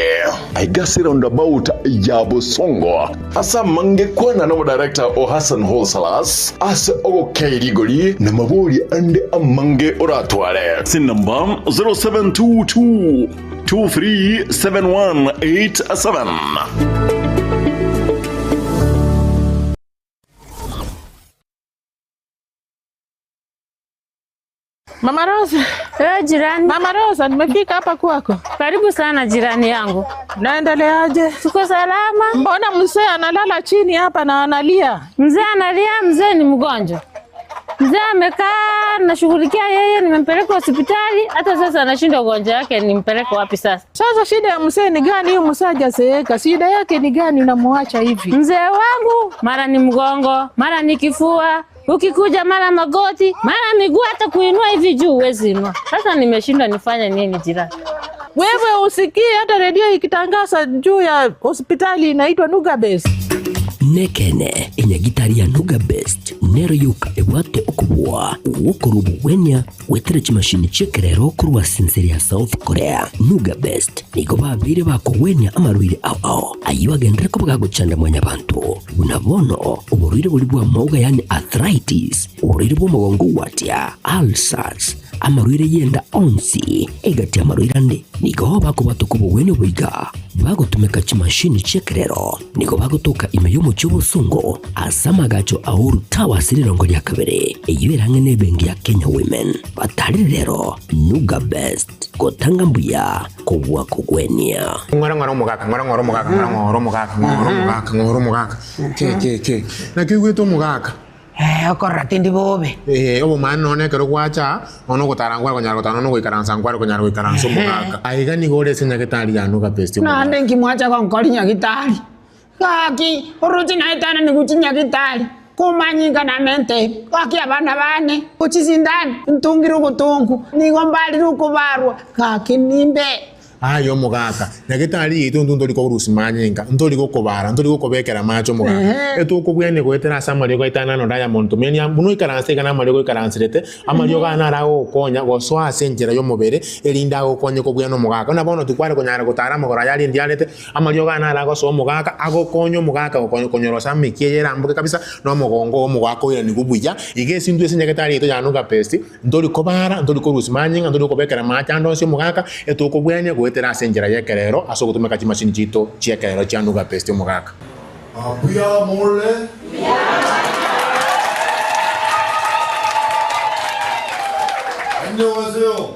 aiga ase roundabout ya Bosongo. Ase amange kwana nomodirector o Hassan Wholesalers ase ogokei rigori na mabori ande amange oratware. Ase enamba 0722 237187. Mama Rosa. Eh, jirani. Mama Rosa, nimefika hapa kwako. Karibu sana jirani yangu. Naendeleaje? Tuko salama. Mbona mzee analala chini hapa na analia? Mzee analia, mzee ni mgonjwa. Mzee amekaa nashughulikia yeye, nimempeleka hospitali, hata sasa anashindwa ugonjwa wake, nimpeleke wapi sasa? Sasa shida ya mzee ni gani? Huyu mzee hajazeeka, shida yake ni gani unamwacha hivi? Mzee wangu mara ni mgongo, mara ni kifua, ukikuja mara magoti, mara miguu, hata kuinua hivi juu huwezi inua. Sasa nimeshindwa nifanye nini jirani? Wewe usikii hata redio ikitangaza juu ya hospitali inaitwa Nuga Best. Nekene enyagitari ya Nuga Best nero yoka ebwate okobua gwokorwa obogwenia gwetera chimashini chi'ekerero korwa ase ense ya South Korea. Nuga Best nigo babeire bakogwenia amarwaire ao ao ayio agenderere koba gagochanda mwanyabanto buna bono oborwaire boria bw'amauga yaani arthritis, oborwaire bw'omogongo gwatia, ulcers, Amarwaire y'enda onsi egati y'amarwaire ande nigo bakobwatwa kobogwenia oboiga bagotumeka chimashini chi'ekerero. Nigo bagotoka ime y'omochie obosongo ase amagacho a Uhuru Towers rirongo ria kabere, eyio ere ang'e n'ebenki ya Kenya Women. Batarire rero Nuga Best, gotanga mbuya kobua kogwenia. Ng'ora ng'ora omogaka, ng'ora ng'ora omogaka, ng'ora ng'ora omogaka, ng'ora omogaka, ng'ora omogaka. Ke ke ke. Naki oigwete omogaka? Ee, okorora tindi bobe. Ee, obomaene nonya ekero gwacha aa, nonya ogotara nkware konyara gotara, nonya ogoikaransa nkware konyara goikaransa omogaka. Aiga nigo ore ase nyagetari ya Nuga Best omogaka. Naende inki mwacha gonkori nyagitari? Gaki, oroche naetanani gochia nyagitari, komanyinga namente, gaki abana bane, gochisindani, ntungire obotongu, nigo mbarire okobarwa, gaki nimbe. Aye omogaka, nyagetari yaito intwe ntori korusia manyinga, ntori gokobara, ntori gokobekera amache omogaka. Etokobwenia goetera ase amariogo aito aya nano Diamond Tumenia, buna oikaranse iga namariogo oikaranserete, amariogo aya naro agogokonya gosoa ase enchera y'omobere, erinde agokonye kobwenia omogaka. Buna bono tikware konyara gotara amagoro aya aria ndiarete, amariogo aya naro agosoa omogaka, agokonya omogaka gokonya konyorosa amekia eye eramboke kabisa, na omogongo oo omogaka oiranigwe buya. Iga ase intwe ase nyagetari yaito ya Nuga Best, Ntori kobara, ntori korusia manyinga, ntori kobekera amache ande onsi omogaka, etokobwenia goetera ase enchera y'ekerero ase ogotumeka chimashini chiaito chi'ekerero chia Nuga Best omogaka. Mbuya more? Annyeonghaseyo.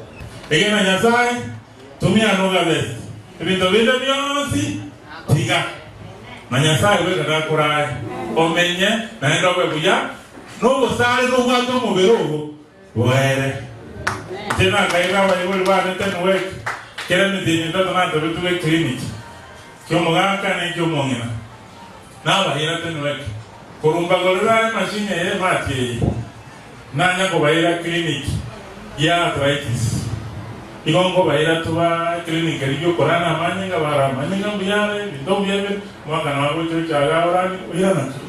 Egena Nyasae, tumia nuga best, ebinto binde bionsi tiga, na Nyasae bweka gakorae omenye naende obe buya, nobosare nobwate omobere obo boere. Inche nakaira abaibori bane Tenwek, kera emetienyi etato natebetwe eclinic ki'omogaka na eki'omong'ina. Nabaira Tenwek, korwa mbagorera emachine eye emati eye. Nanya kobaira clinic ya arthritis. Igo nkobaira toba eclinic eria yokorana amanyinga bara amanyinga mbuya are ebinto mbuya bire omwaka nabo agocha ocha iga orani oirana ki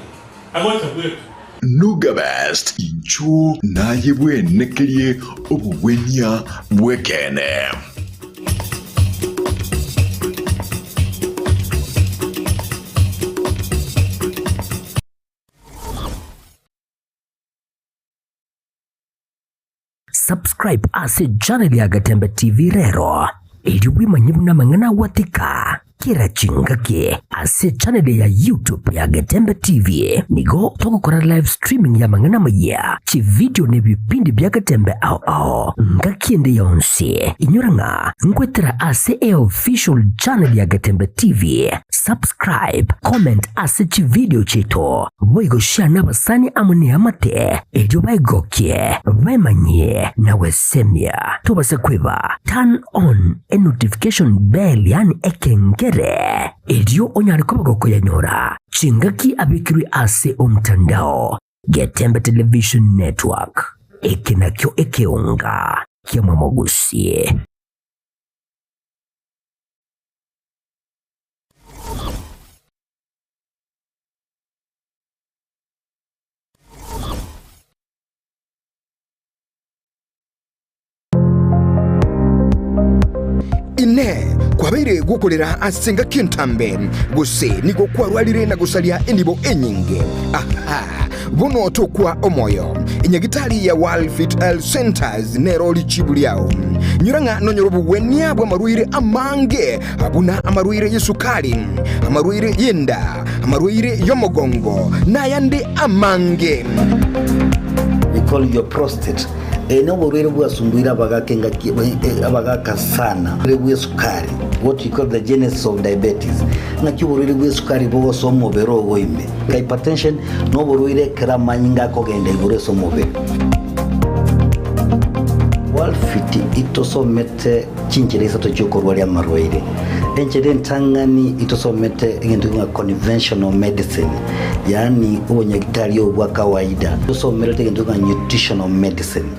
agocha bweka. Nuga Best, inchuo naye bwenekerie obogwenia bw'ekeene. Subscribe ase channel ya Gatembe TV rero erio bwemanye buna amang'ana agwatika kera chingaki ase channel ya YouTube ya Getembe TV. Nigo togokora live streaming ya amang'ana amayia, chividio na ebipindi bia Getembe ao ao ngaki ende yonsi. Inyora ng'a nkwetera ase eofficial channel ya Getembe TV. Subscribe, comment ase chividio chiaito, boigo share nabasani amo neamate, erio baegokie, baemanyie na gwesemia. Tobasa kweba, turn on e notification bell yaani ekengere, erio onyare koba gokoyanyora chingaki abekirwe ase omtandao. Getembe Television Network, eke nakio ekeonga ki'amamogusie. Inee! Kwabeire gokorera ase engaki entambe, gose nigo kwarwarire na gosaria enibo enyinge? Aha! Bono tokwa omoyo. Enyagitari ya World Fit Health Centers nero richibu riao. Nyora ng'a nonyore obogwenia bw'amarwaire amange buna amarwaire y'esukari, amarwaire y'enda, amarwaire y'omogongo, na ayande amange. We call your prostate. Eye noborwaire bwasumbuire abagaka engaki abagaka sana. Oborwaire bw'esukari, what we call the genesis of diabetes. Ng'aki oborwaire bw'esukari bogosoa omobere ogo ime. Hypertension noborwaire ekero amanyinga akogenda igoro ase omobere. Worldfit itosomete chinchera isato chiokorwaria amarwaire. Enchera entang'ani itosomete egento ng'a conventional medicine, yaani obonyagitari obo bwa kawaida. Tosomerete egento ng'a nutritional medicine.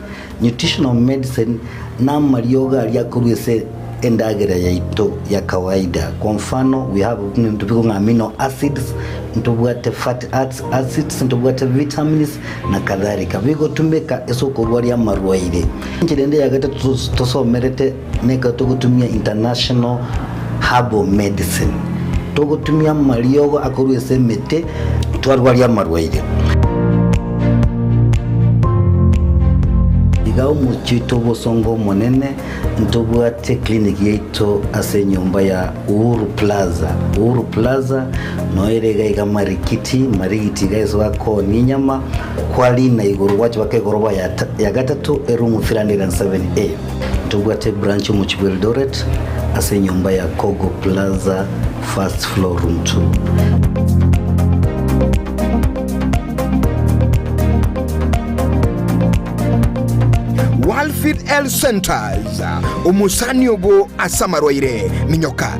Nutritional medicine namariogo aria akorwa ase endagera yaito ya kawaida. Kwa mfano we have ebinto bikong'a amino acids, ntobwate fatty acids, ntobwate vitamins na kadhalika. Bigotumeka ase okorwaria amarwaire. Enchera ende ya gatato tosomerete nekero togotumia international herbal medicine. Togotumia amariogo akorwa ase emete twarwaria amarwaire. Iga omochie oito obosongo omonene ntobwate clinic yaito ase enyomba ya Uhuru Plaza. Uhuru Plaza noyo ere iga iga Marikiti, Marigiti iga ase bakoonia enyama, kwarina igoro gwacha baka egoroba ya ya gatato eroom 307A. Ntobwate branch omochie bwa Eldoret ase enyomba ya Kogo Plaza first floor room 2. Walfit Health Centers, omosani obo ase amarwaire, minyoka.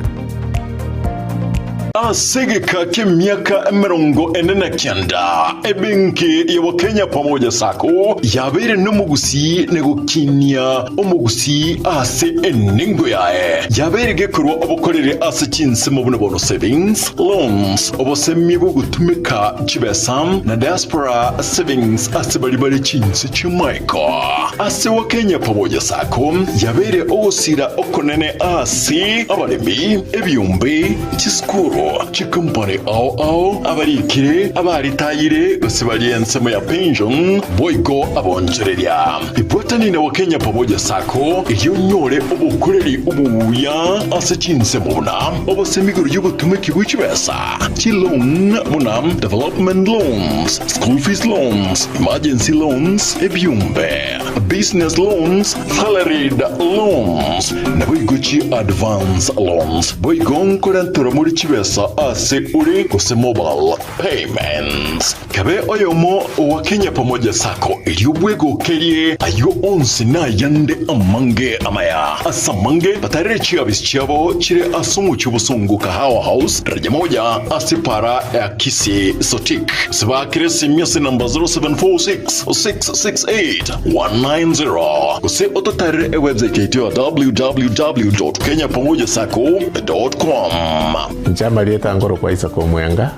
Ase egeka ki'emiaka 49, ebenki ya Wakenya Pamoja Sacco yabeire nomogusii na gokinia omogusii ase enengo yaye. Yabeire gekorwa obokoreri ase chinsemo buna bono savings, loans, obosemia bw'ogotumeka chibesa na diaspora savings ase baria bare chinse chi'amaiko. Ase Wakenya Pamoja Sacco yabeire ogosira okonene ase abaremi, ebiombe, chisukuru. Chikompani ao ao, abarikire, abaritayire, gose baria ensemo ya pension, boigo abonchoreria. Ibwatani na Wakenya Pamoja Sacco erio onyore obokoreri obuya ase chinsemo buna obosemi igoro y'obotomeki bwe chibesa, chiloan buna development loans, school fees loans, emergency loans, ebiombe, business loans, salaried loans, naboigo chi advance loans. Boigo nkorenterwa more chibesa ase ore gose mobile payments. Kabe oyomo owa Kenya Pamoja Sacco erio bwegokerie ayio onsi na ayande amange amaya. Ase amange batarere chiabisi chiabo chire ase omochie obosongo Kahawa House, daraja moja ase para ya Kisii Sotik. Gose baakere esimi ase namba 0746 668 190 gose ototarere ewebsite yaito ya www.kenyapamojasacco.com. Inche amarieta nkorokwa Isaac Omwenga,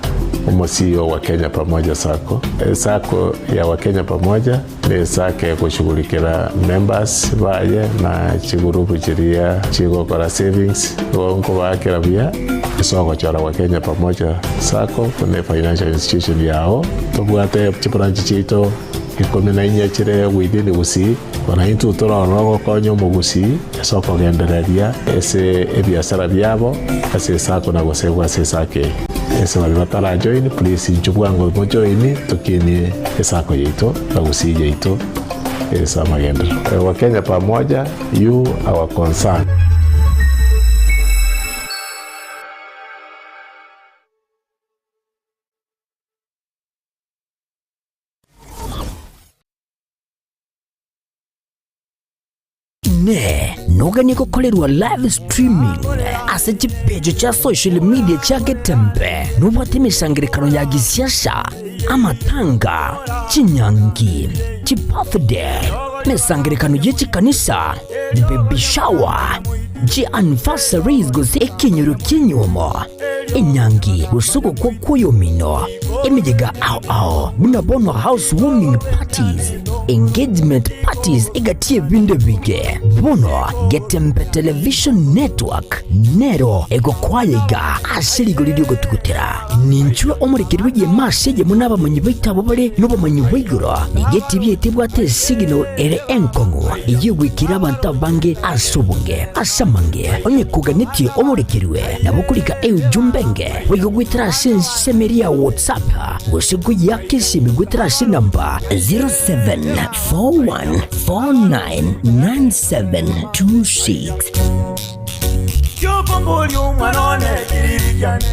omo CEO wa Kenya Pamoja Sacco. Esacco ya Wakenya Pamoja ne esacco egoshughulikera members baye na chigurupu chiria chigokora savings, igo nkobaakera buya ase ogochora Wakenya Pamoja Sacco buna efinancial institution yao. Tobwate chibranch chiaito ikomi na inye chire within Gusii, bono intwe tore ororo gokonya omogusii ase okogendereria ase ebiasara biabo ase esako na gosegwa ase esako eye. Ase baria batarajoin please inchuo bwango mojoini tokinie esako yaito na Gusii yaito ase amagenderero. Wakenya pamoja, you our concern. Ne noganie gokorerwa live streaming ase chipeji chia social media chia Getembe nobwate emesangerekano ya gisiasa, amatanga, chinyangi, chibirthday, emesangerekano ye chikanisa, baby shower, chi anniversaries gose ekenyoro ki'enyuomo, enyangi gose ogokwa kw'oyomino, emeyega ao ao buna bono house warming parties, engagement parties egati y'ebinto ebinge. Bono Getembe Television Network nero egokwaya iga ase rigori ri'ogotugutera. Ninchwe omorekeri bw'egeema ase eyemo nabamanyi baito abwo bare nobomanyi bwa igoro. Nigo etibi yaito ebwate esignal ere enkong'u eyio egoikera abanto abange ase obonge. Ase amange, onye koganetie omorekerwe, nabo okorika eujumbe enge boigo goetera ase ensemo eria ya WhatsApp gose koyeaka esimi goetera ase enamba 0741499726. Kiokomboria omwana one kiriri kiane.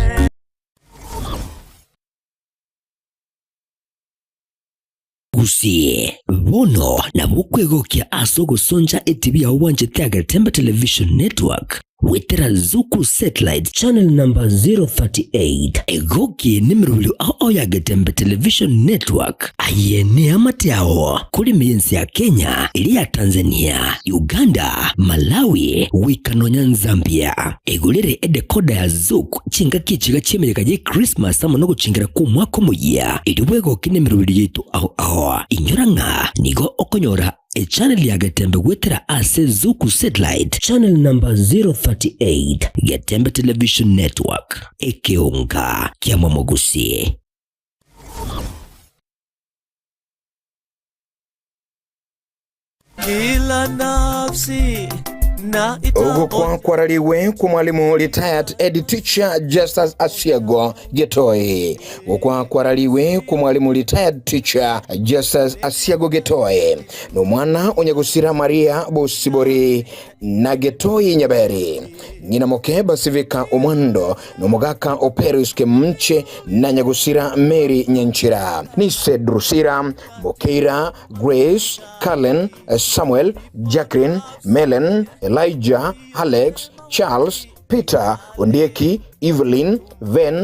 Gusii, bono nabo okwegokia ase ogosoncha etibi yao bwanchete Agetembe Television Network goetera Zuku Satellite Channel number 038. Egokie nemerobio ao ao ya Getembe Television Network. Aye neamate ao korime y'ense ya Kenya, eria ya Tanzania, Uganda, Malawi, goika nonya Nzambia. Egorere edecoder ya Zuku chingaki echiga chi'emeyega y'Ekrismasi amo nogochengera kw'omwaka omoyia, erio bwegoke nemeroberi yaito ao ao. Inyora ng'a nigo okonyora echannel ya Getembe goetera ase Zuku Satellite channel number 038, Getembe Television Network, ekeonga kia Momogusi. Kila nafsi na Ogokwa kwarariwe kwa mwalimu retired ed teacher Justus Asiego Getoi. Gokwa kwarariwe kwa mwalimu retired teacher Justus Asiego Getoi nomwana onyagosira Maria Bosibori na Getoi Nyaberi ng'ina moke Basivika Omwando nomogaka Operis Kemche na nyagosira Mary Nyanchira Nise Drusira Mokeira Grace, Cullen, Samuel, Jacqueline, Melen, Elijah, Alex, Charles, Peter, Ondieki, Evelyn, Ven.